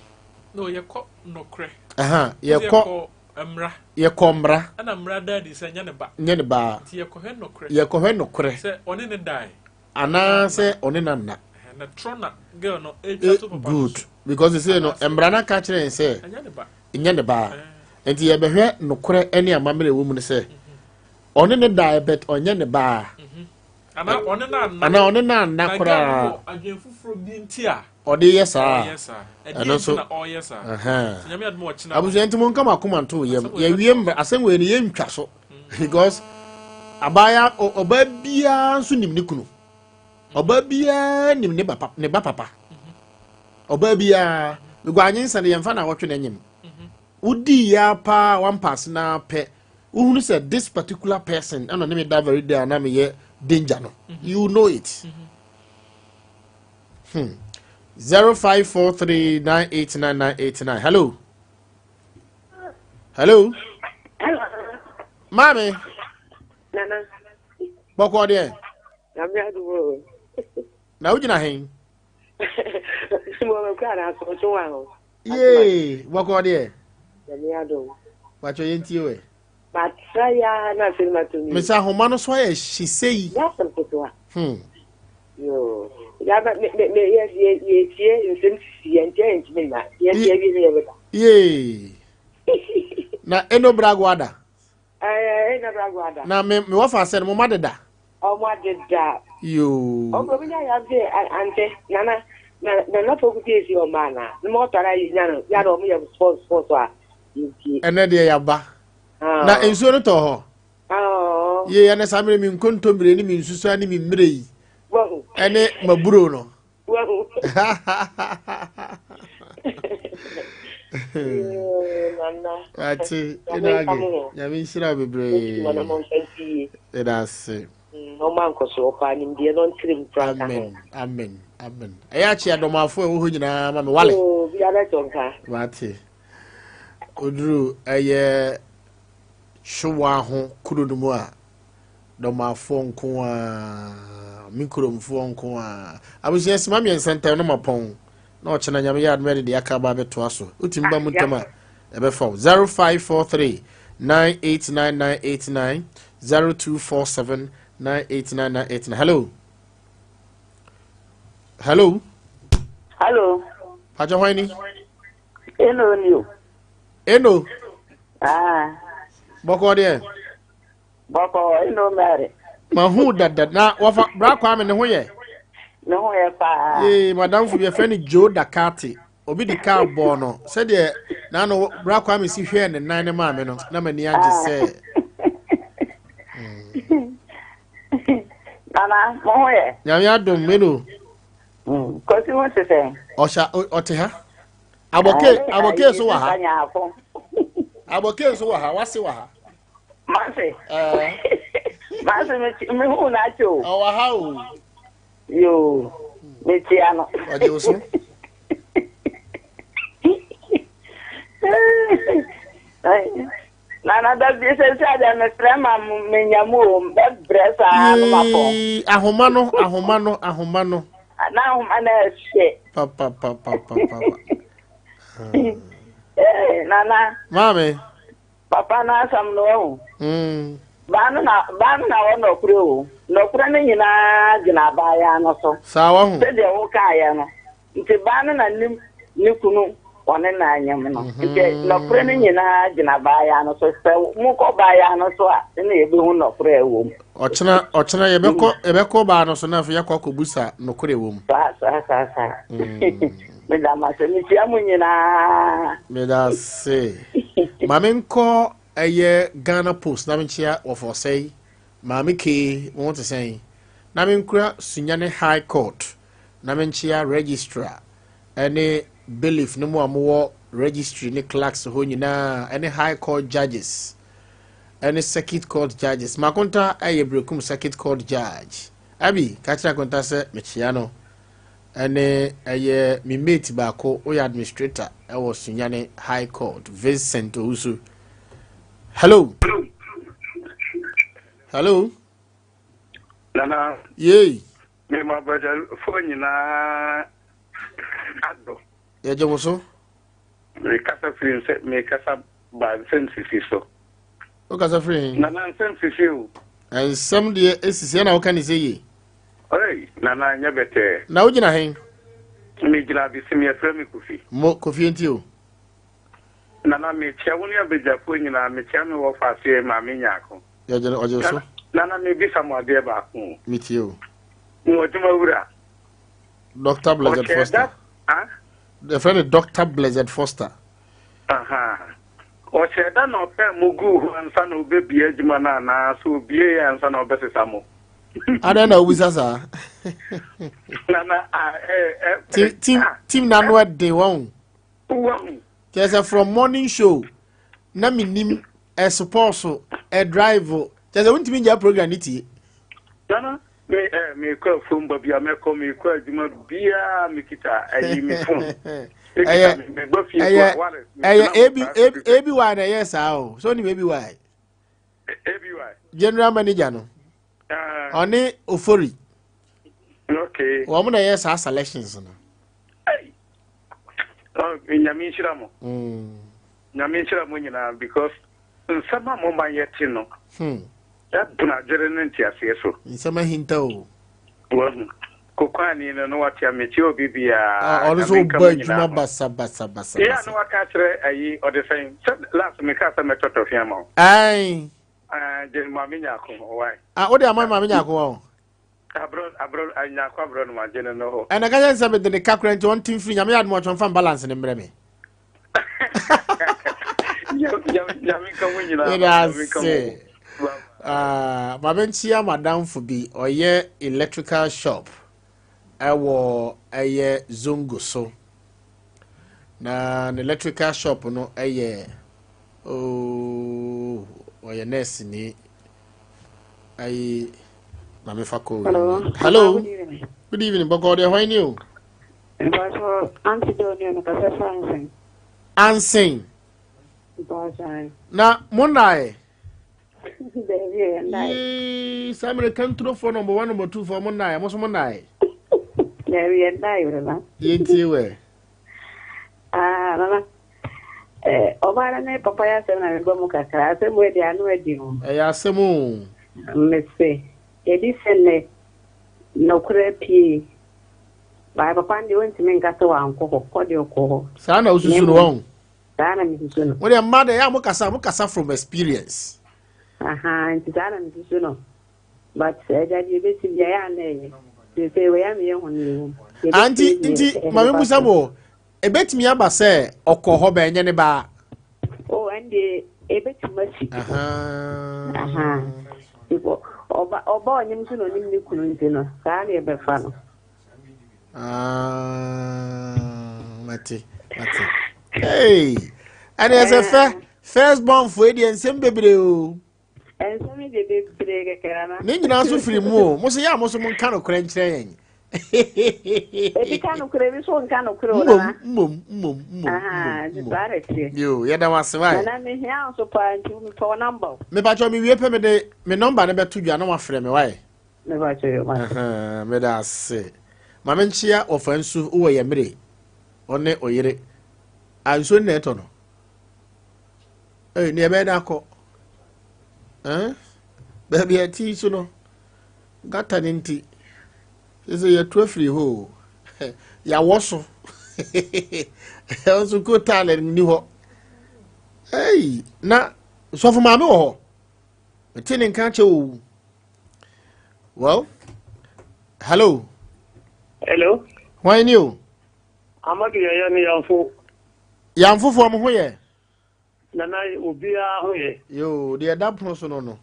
No, yɛkɔ nɔkorɛ. Aha, yɛkɔ mmara. Yɛkɔ mmara. Ɛna mmara da adi sɛ nyɛ ne ba. Nyɛ ne ba. Nti yɛkɔhwɛ nɔkorɛ. Yɛkɔhwɛ nɔkorɛ. Sɛ ɔne ne dae. Anaasɛ ɔne na nna. Na trɔ na girl no etwa to papa. Good. Because sese no mmara no aka kyerɛ yɛn sɛ. Ɛnyɛ ne ba. Nyɛ ne ba. Nti yɛbɛhwɛ nokorɛ ne amammerɛ ɛwɔ mu no sɛ ɔne ne daeɛ but ɔnyɛ ne baa. Anaa ɔne no anna. Anaa ɔne no anna koraa. Adwene foforɔ bi nti a. Ɔde yɛ saa. Ɛno nso. Abusua nti mo nka mo akoma nto yam. Yɛwie mmerɛ asɛm wei no yɛntwa so because abaayewa ɔbaa biara nso nim ne kunu. Ɔbaa biara nim ne ba papa. Ɔbaa biara because anyensa no yɛmfa na awɔtwe na enyim. Wodii ya paa one pass na pɛ wohunu sɛ this particular person ɛna ne me da very day a na meyɛ danger no. You know it. 0543989989. Hello. Hello. Hello. Maame. Nana. Bɔkɔ deɛ. Nyame adum. Na wogyina hen? Yee, bɔkɔ deɛ. Nyame adom. Bàtchɔ yɛn tie wɛ. Matra ya na afei ma to mi. Mesa ahoma no so ayɛ hye sei. Yasɛm ketewa. Yoo. Ya ba me me me yɛ yɛ yɛ tie nsɛm sisi yɛn tie yɛn ntumi nna. Yɛn tie wie ne yɛ bɛda. Yee. Na eno brago ada. Ɛɛ eno brago ada. Na me me wɔfa asɛ no mo ma deda. Ɔmo adeda. Yoo. Ɔmo obi nya yam se ante nana na nana poku pie si ɔmo ana. Ne mo ɔtɔra yi nya no ya na ɔmo yɛ sports sports a yɛntie. Ɛnɛ deɛ yaba. Na nsuo no tɔ hɔ. Yee ɛnɛ saa mmerɛ mi nkontommire ne mi nsusuan ne mi mmerɛ yi. Ɛne maburo no. Wahu. Ate ɛna age nyame nhyira bebree. Ɛda ase. Ɔma nkɔsoɔ paa nimdeɛ no ɔntere mu kura nka ho. Amen amen amen. Ɛyɛ akye adɔmafo a ɛwɔ hɔ nyinaa ma me wale. Obiara bɛtɔ nka. Wate. Oduru ɛyɛ hyewa ho kuro no mu a Dɔmafoɔ nko ara, me kuromfoɔ nko ara. Abusua sima mmiɛnsa ntam na mapɔn na ɔkyena nyame yɛ adom yɛde deɛ aka aba abɛtoa so. Wotumi ba mu ntɛm a ɛbɛfa wo. 0543 989989 0247 989989. Hello. Hello. Hello. Pakyɛ hwan ni? Eno ni o. Eno. Ah. Bɔkɔ deɛ. Bɔkɔɔ, eno Mary. Mahu dada na wɔfa bra Kwame ne ho yɛ. Ne ho yɛ paa. Yee madamfo bi yɛfrɛ no Joe Dakate obi de kaa bɔɔ no sɛdeɛ n'ano bra Kwame si hwɛɛ ne nan ne maame no na m'ani agye sɛ. Nana mo ho yɛ. Nyame adom meno. Kwasi ho te sɛ. Ɔhyɛ ɔte ha. Abɔke abɔke nso wɔ ha. Abɔke nso wɔ ha wase wɔ ha. Mase. Mase me hu na akyɛ o. Ɔwɔ ha o. Yoo, me tia no. Ɔgye wo so. Nana da bi sɛ sɛ adeɛ mesrɛ ma menya mu o bɛbrɛ saa no ma pɔn. Ahoma no ahoma no ahoma no. Na ahoma no ɛhyɛ. Papa papa papa. Nana. Maame. Papa no asɛm no wahu. Baa no na baa no na wɔ nɔkorɛ o. Nɔkorɛ no nyinaa gyina abaayaa no so. Saa wahu. Sɛdeɛ wokaeɛ no. Nti baa no na nim ne kunu ɔne no anyem no. Nti nɔkorɛ no nyinaa gyina abaayaa no so. Sɛ mokɔ baayaa no so a ɛna yɛbɛhu nɔkorɛ a ɛwɔ mu. Ɔkyena ɔkyena yɛbɛkɔ yɛbɛkɔ baa no so na afei yɛakɔ akɔbusa nɔkorɛ ɛwɔ mu. Saa saa saa saa. Meda mo ase. Mekyia mo nyinaa. Meda ase. Ma menkɔ ɛyɛ Ghana Post na menkyia wɔfɔsɛe Maame Kee mo ho te sɛn? Na menkura Sunyani High Court na menkyia Registrar ɛne Bailiff no mu a mowɔ Registry ne Clerks hɔ nyinaa ɛne High Court Judges ɛne Circuit Court Judges. Makonta ɛyɛ Berekum Circuit Court Judge. Abi, ka kyerɛ Akonta sɛ mekyia no. Ɛne ɛyɛ me mate baako woyɛ administrator ɛwɔ Sunyani High Court Vincent Owusu. Hello. Hello. Nana. Yei. Mema abadwafoɔ nyinaa adɔ. Yɛgye wo so. Mekasa firi nsɛ mekasa ba nsɛm sisi so. Wokasa firi he? Nana nsɛm sisi o. Nsɛm deɛ esisi ɛna woka ne sɛ yie. Hey, Nana nyɛ bɛtɛɛ. Na wogyina he? Megyina Abesim yɛfrɛ me Kofi. Mo Kofi nti o. Nana mekyia wo ne abadwafoɔ nyinaa mekyia me wɔfa aseɛ Maame Nyarko. Yɛgyina ɔgye so. Nana mebisa mo adeɛ baako o. Metie o. Mo adwuma wura. Dr. Blessed Foster. Yɛfrɛ no Dr. Blessed Foster. Ɔhyɛ da na ɔpɛ mo guu hɔ ansa na ɔbɛbie adwuma no anaa sɛ obie yɛ ansa na ɔbɛsesa mo. Adɛn na wobisa saa? Nana, Team team na no ɛden wɔn. Wahu. Kyerɛ sɛ from morning show na menim ɛsopɔɔso ɛdrive kyerɛ sɛ wontumi ngya program ne tie. Nana me ɛ mekɔ afuom ba bia mɛkɔ mekɔ adwuma biara mekita ayi me phone. Ɛyɛ ɛyɛ ɛyɛ AB ABY na ɛyɛ saa o so onim ABY. ABY. General manager no. Ɔne Ofori. Okay. Wɔn na ɛyɛ saa selections no. Nyame nhyira mo. Nyame nhyira mo nyinaa because nsɛm a moma yɛte no ɛpono adwene ne nteaseɛ so. Nsɛm ahinta o. Wahu. Kokwani no no wate amekyia obi biara. Ɔno nso ɔbɔ adwuma basa basa basa. Yeah, no waka kyerɛ ayi ɔde sɛn sɛ last meka sɛ mɛtɔ tɔfe ama wo. Ayi. Gye maame nyako why. Ah, wode ama maame nyako wɔ. Abrɔ abrɔ nyako abrɔ no ma gye no no hɔ. Ɛna ka kyerɛ sɛ mede ne ka kora nti ɔnte mfiri nyame yɛ adom ɔtwɛn fa balance ne mmerɛ me. Nyame nka mo nyinaa. Yɛda ase. Ah, maame nkyia madamfo bi ɔyɛ electrical shop ɛwɔ ɛyɛ zongo so na ne electrical shop no ɛyɛ oh ɔyɛ nurse ni ayi maame fa kɔ Hello. Hello. Good evening. Good evening. Bɔkɔ deɛ hwan ni o? Mpatsɔ Auntie Dɔ ni ɔno kasa fa ansen. Ansen. Mpatsɔ. Na mo nnae. Baabi yɛ nnae. Yee saa mmerɛ kanturofoɔ number one number two foɔ mo nnae mo so mo nnae. Baabi yɛ nnae nana. Yɛntie wɛ. Ah nana. Eh, ɔbaa no ne papa yɛ asɛm na mebɔ mu kakra. Asɛm wei deɛ ano adi o. Ɛyɛ asɛm o. Mese, yɛdi sɛ nnɛ nokorɛ pie. Bae papa no deɛ ɔntumi nka sɛ wankɔ hɔ, kɔ deɛ ɔkɔ hɔ. Saa na wosusu no wɔn. Saa na mesusu no. Wo deɛ mma deɛ yɛ a mokasa mokasa from experience. Aha, nti saa na mesusu no. But agya deɛ ɛbɛsi bia yɛ a na ɛyɛ. Seesei wei ama yɛahu nea ɛwɔ mu. Deɛ Ah, ɛbɛsi nti deɛ nti ɛyɛ maame nipa musa so. mo ebetumi aba sɛ ɔkɔ hɔ bɛn nyɛ ne ba. Oh, ɛnde ebetumi asi. Aha. Because ɔba ɔba ɔnyem so na onim ne kunu nti no, saa na yɛbɛfa no. Ah, mate, mate. Hey, ɛne ɛsɛ fɛ first born fo deɛ nsɛm bebree o. Nsɛm yi deɛ bebree kɛkɛ nana. Ne nyinaa nso firi mu o. Mo so yɛ a mo so mo nka nokorɛ nkyerɛ yɛn. Ebi ka nokorɛ ebi so nka nokorɛ o nana. Mmom mmom mmom mmom. Saa na ɛteɛ. Yo yɛda wo ase wae. Nana mehia wo so paa nti mepɛ wo namba o. Mepakyɛ mewie pɛ mede me nɔmba no bɛto dwa na wafrɛ me wae. Mepakyɛ yo ma. Meda ase. Ma menkyea wɔfa nsu wɔ yɛ mmere ɔne ɔyere. A nsuo no na ɛtɔ no. Ee, nea ɛbɛyɛ dɛ akɔ. Eh? Baabi a ɛte yi so no, gata no nti, sɛ yɛtu afiri hɔ o. Yɛawɔ so. Ɛhɔ nso ko taale nni hɔ. Ei, na sɔfo maame wɔ hɔ. Mete ne nka kyɛ o. Well, hello. Hello. Hwan ni o? Amadu yɛyɛ ne yamfo. Yamfofoɔ mo ho yɛ? Nana obiara ho yɛ. Yoo, deɛ ɛda pono so no no.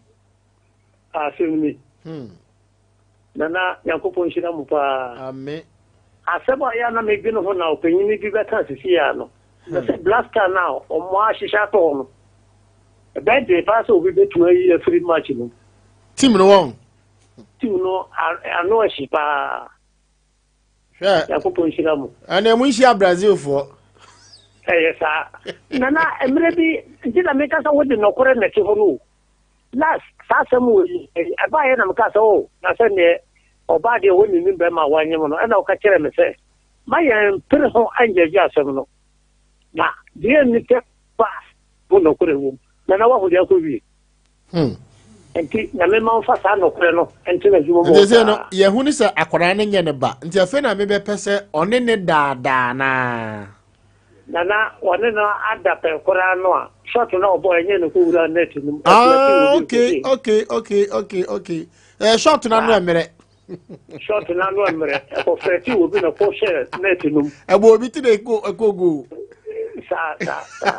Asɛm ni. Nana Nyankopɔn nhyira mo paa. Ame. Asɛm a yɛ na medwene ho na ɔpanyin bi bɛka sisi ya no. Na sɛ blaster no a wɔn ahyehyɛ atɔ hɔ no. Ɛbɛyɛ den paa sɛ obi bɛtumi ayi afiri match no. Team no wɔn. Team no ano ahyi paa. Hwɛ. Nyankopɔn nhyira mo. Ɛnna mo nhyia Brazilfoɔ. Ɛyɛ saa. Nana, mmerɛ bi, nti na meka sɛ wode nɔkorɛ na ɛte hɔ no o. Last. saa asɛm wɔ yi, ɛbaeɛ na mekaa sɛ, o, na sɛ neɛ ɔbaa deɛ wɔnnim bɛrima a wanyem no, ɛna ɔka kyerɛɛ me sɛ, ma yɛn mpere ho angyagye asɛm no. Na deɛ nni sɛ ba ho nɔkorɛ wom, na na wahu deɛ akɔ wie. Nti Nyame ma ɔmfa saa nɔkorɛ no ntena adwuma mu Nti hɔ sɛ no saa. yɛhu ne sɛ akwadaa no nyɛ ne ba nti afei na mebɛpɛ sɛ ɔne ne daadaa naa. Nana ɔne no ada pɛn koraa no a shot no a ɔbɔɔ ɛnyɛ no kɔwura net no mu. Ah, okay, okay, okay, okay, okay. Eh, shot no ano mmerɛ. Shot no ano mmerɛ. Ɛkɔfrɛte wɔ bi na kɔhyɛ net no mu. Ɛbɔ obi ti na ɛkɔ ɛkɔ goal. Saa saa saa.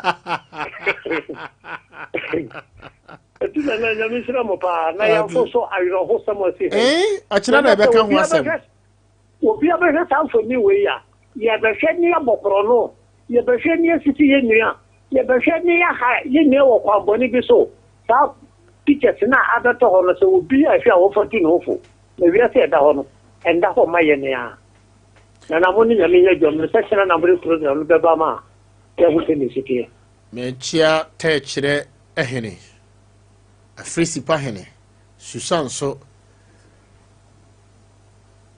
Ɛti na na nyame nhyira mo paa na yɛmfo so awerɛhosɛm asi ha yi. Eh, ɔkyena na ɛbɛka ho asɛm. Obi abɛhwɛ saa mfoni wei a, yɛbɛhwɛ ne yɛabɔ korɔno, yɛbɛhwɛ ne yɛasisi yɛn nua, yɛbɛhwɛ ne yɛaha yɛn nua wɔ kwammɔne bi so. Saa pictures no a abɛtɔ hɔ no, sɛ obi ahwɛ a ɔmfa ntu ne ho fo. Na wiase a ɛda hɔ no, ɛnda hɔ mma yɛn a. Nana mo ne Nyame nyɛ adwuma, menim sɛ kyena na mode program no bɛba ma yɛahu sɛnea ɛsi teɛ. Mekyea Tɛkyerɛ hene, Afirisipa hene, Susan so.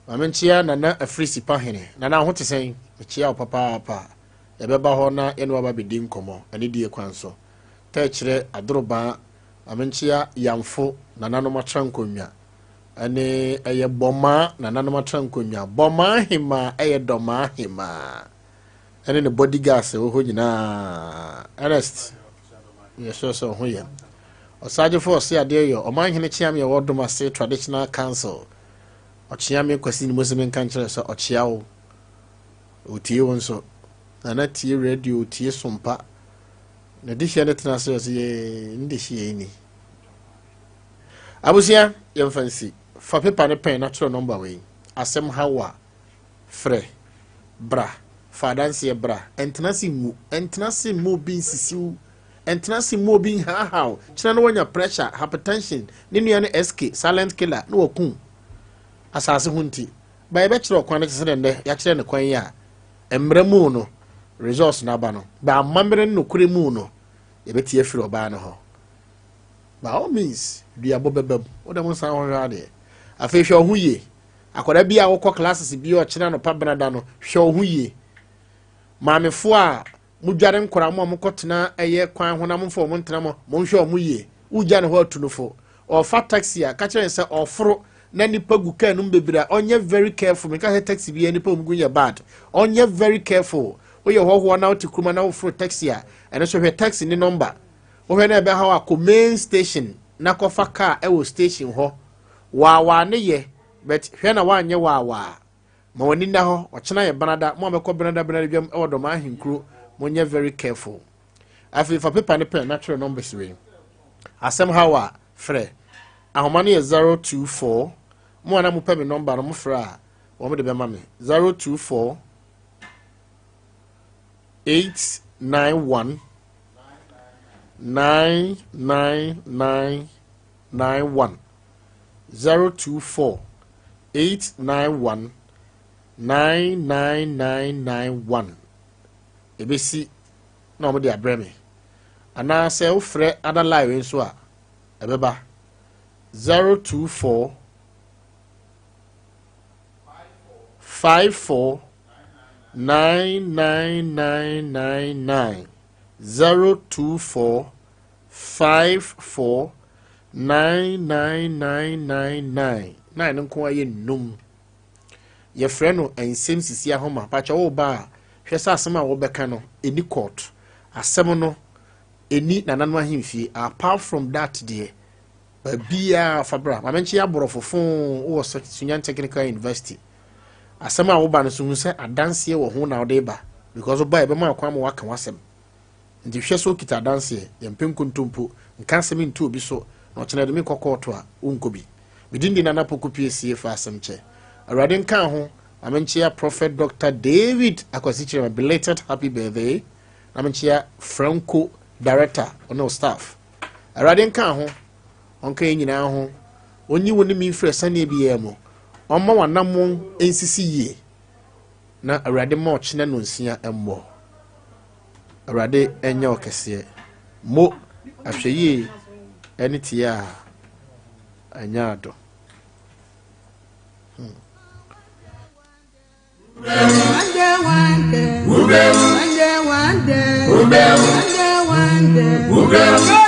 Ma menkyea Nana Afirisipa hene. Nana wo ho te sɛn? Mekyea wo papaapa. Yɛbɛba hɔ na yɛne wo aba abɛdi nkɔmmɔ, anidie kwan so. Tɛkyerɛ Adorobaa, ma menkyea Yamfo nananom atra nkonnwa ɛne ɛyɛ Bɔmaa nananom atra nkonnwa. Bɔmaa hemaa ɛyɛ Dɔmaa hemaa ɛne ne bodyguards ɛwɔ hɔ nyinaa. Ernest, yɛ sure sɛ ɔho yɛ. Ɔsagyefo ɔse adeɛ yɔ, Ɔmanhene Kyeame ɛwɔ Domase Traditional Council. Ɔkyea me Kwasi ne Mose menka nkyerɛ sɛ ɔkyea wo. Ɔtie wo nso. Nana tie radio, ɔtie sompa. Na dehyeɛ no tena ase ɔse yee ne dehyeɛ yi ni. Abusua, yɛmfa nsi. Fa pepa ne pɛn na twerɛ nɔmba wei. Asɛm ha wo a, frɛ. Bra. Fa adanseɛ bra. Ɛntena ase nwu. Ɛntena ase mma obi nsisi wo. Ɛntena ase mma obi nhaahaa wo. Kyena na wanya pressure, hypertension, ne nua no SK, silent killer, na waku wo. Asase ho nti. Ba yɛbɛkyerɛ ɔkwan no te sɛ dɛ nnɛ yɛakyerɛ no kwan yi a, mmara mu no, results no aba no. Ba amammerɛ ne nokorɛ mu no, yɛbɛte afiri ɔbaa no hɔ. By all means, duabɔ bɛba mu. Wo dɛ mo nsan hɔ hwɛ adeɛ. Afei hwɛ wo ho yie. Akwadaa bi a wokɔ classes bi a ɔkyena anɔpa benada no, hwɛ wo ho yie. Maamefoɔ a Modware nkwadaa mo a mokɔtena ɛyɛ kwan ho na momfa wɔn ntena mo, monhwɛ wɔn yie. Wogya ne hɔ atu no fo. Ɔrefa taxi a, ka kyerɛ no sɛ ɔforo na nipa gu kaa no mu bebree a, ɔnyɛ very careful. Menka sɛ taxi biara nipa wɔn gu yɛ bad. Ɔnyɛ very careful. Woyɛ hɔhoɔ na wote kurom na woforo taxi a, ɛno nso hwɛ taxi ne number. Wohwɛ na ɛbɛha wo a, kɔ main station na kɔfa kaa ɛwɔ station hɔ. Waawaa ne yɛ, but hwɛ na woanyɛ waawaa. Ma w'ani nna hɔ, ɔkyena yɛ benada, mo a mɛkɔ benada benada dwam wɔ Dɔmaa ahenkuro, monyɛ very careful. Afei fa paper ne pen na twerɛ numbers wei. Asɛm haw a, frɛ. Ahoma no yɛ 024, mo a na mopɛ me number no mofrɛ a, wɔn de bɛma me. 024 891 999 91 024 891 99991 ɛbɛsi na wɔde abrɛ me anaasɛ wofrɛ ada line wei nso a ɛbɛba 024 54 99999 024 5 4 9 9 9 9 9 9 no nko ara yɛ nnum. Yɛfrɛ no nsɛm sisi ahoma. Pakyɛ wo ba a, hwɛ sɛ asɛm a wɔbɛka no ɛni court. Asɛm no ɛni nananom ahemfie. Apart from that deɛ, baabiara fa bra. Maame nkye aborɔfo foo wɔ Sunyani Technical University. Asɛm a woba no so hu sɛ adanseɛ wɔ ho na wode ba. Because woba yɛbɛma akwan ma woaka w'asɛm. Nti hwɛ sɛ okita adanseɛ, yɛmpɛ nkontompo, nka asɛm nto obi so, na ɔkyena yɛde me kɔ kɔɔto a, wonkɔ bi. Me din de Nana Poku Piesie fa asɛm kyɛ. Awurade nka ho, ma menkyea Prophet Doctor David Akwasi Kyerema belated happy birthday, na menkyea Franco Director ɔne wo staff. Awurade nka ho, ɔnka yɛn nyinaa ho, ɔnyi wo ne me mfiri asiane biara mu, ɔmma w'anammɔn nsisi yie. Na Awurade mma ɔkyena nonsia mmɔ. Awurade nyɛ wo kɛseɛ. Mo, ahwɛyie ne tie a. Ɛnyɛ ado. One day, one day. One day, one day. One day, one day.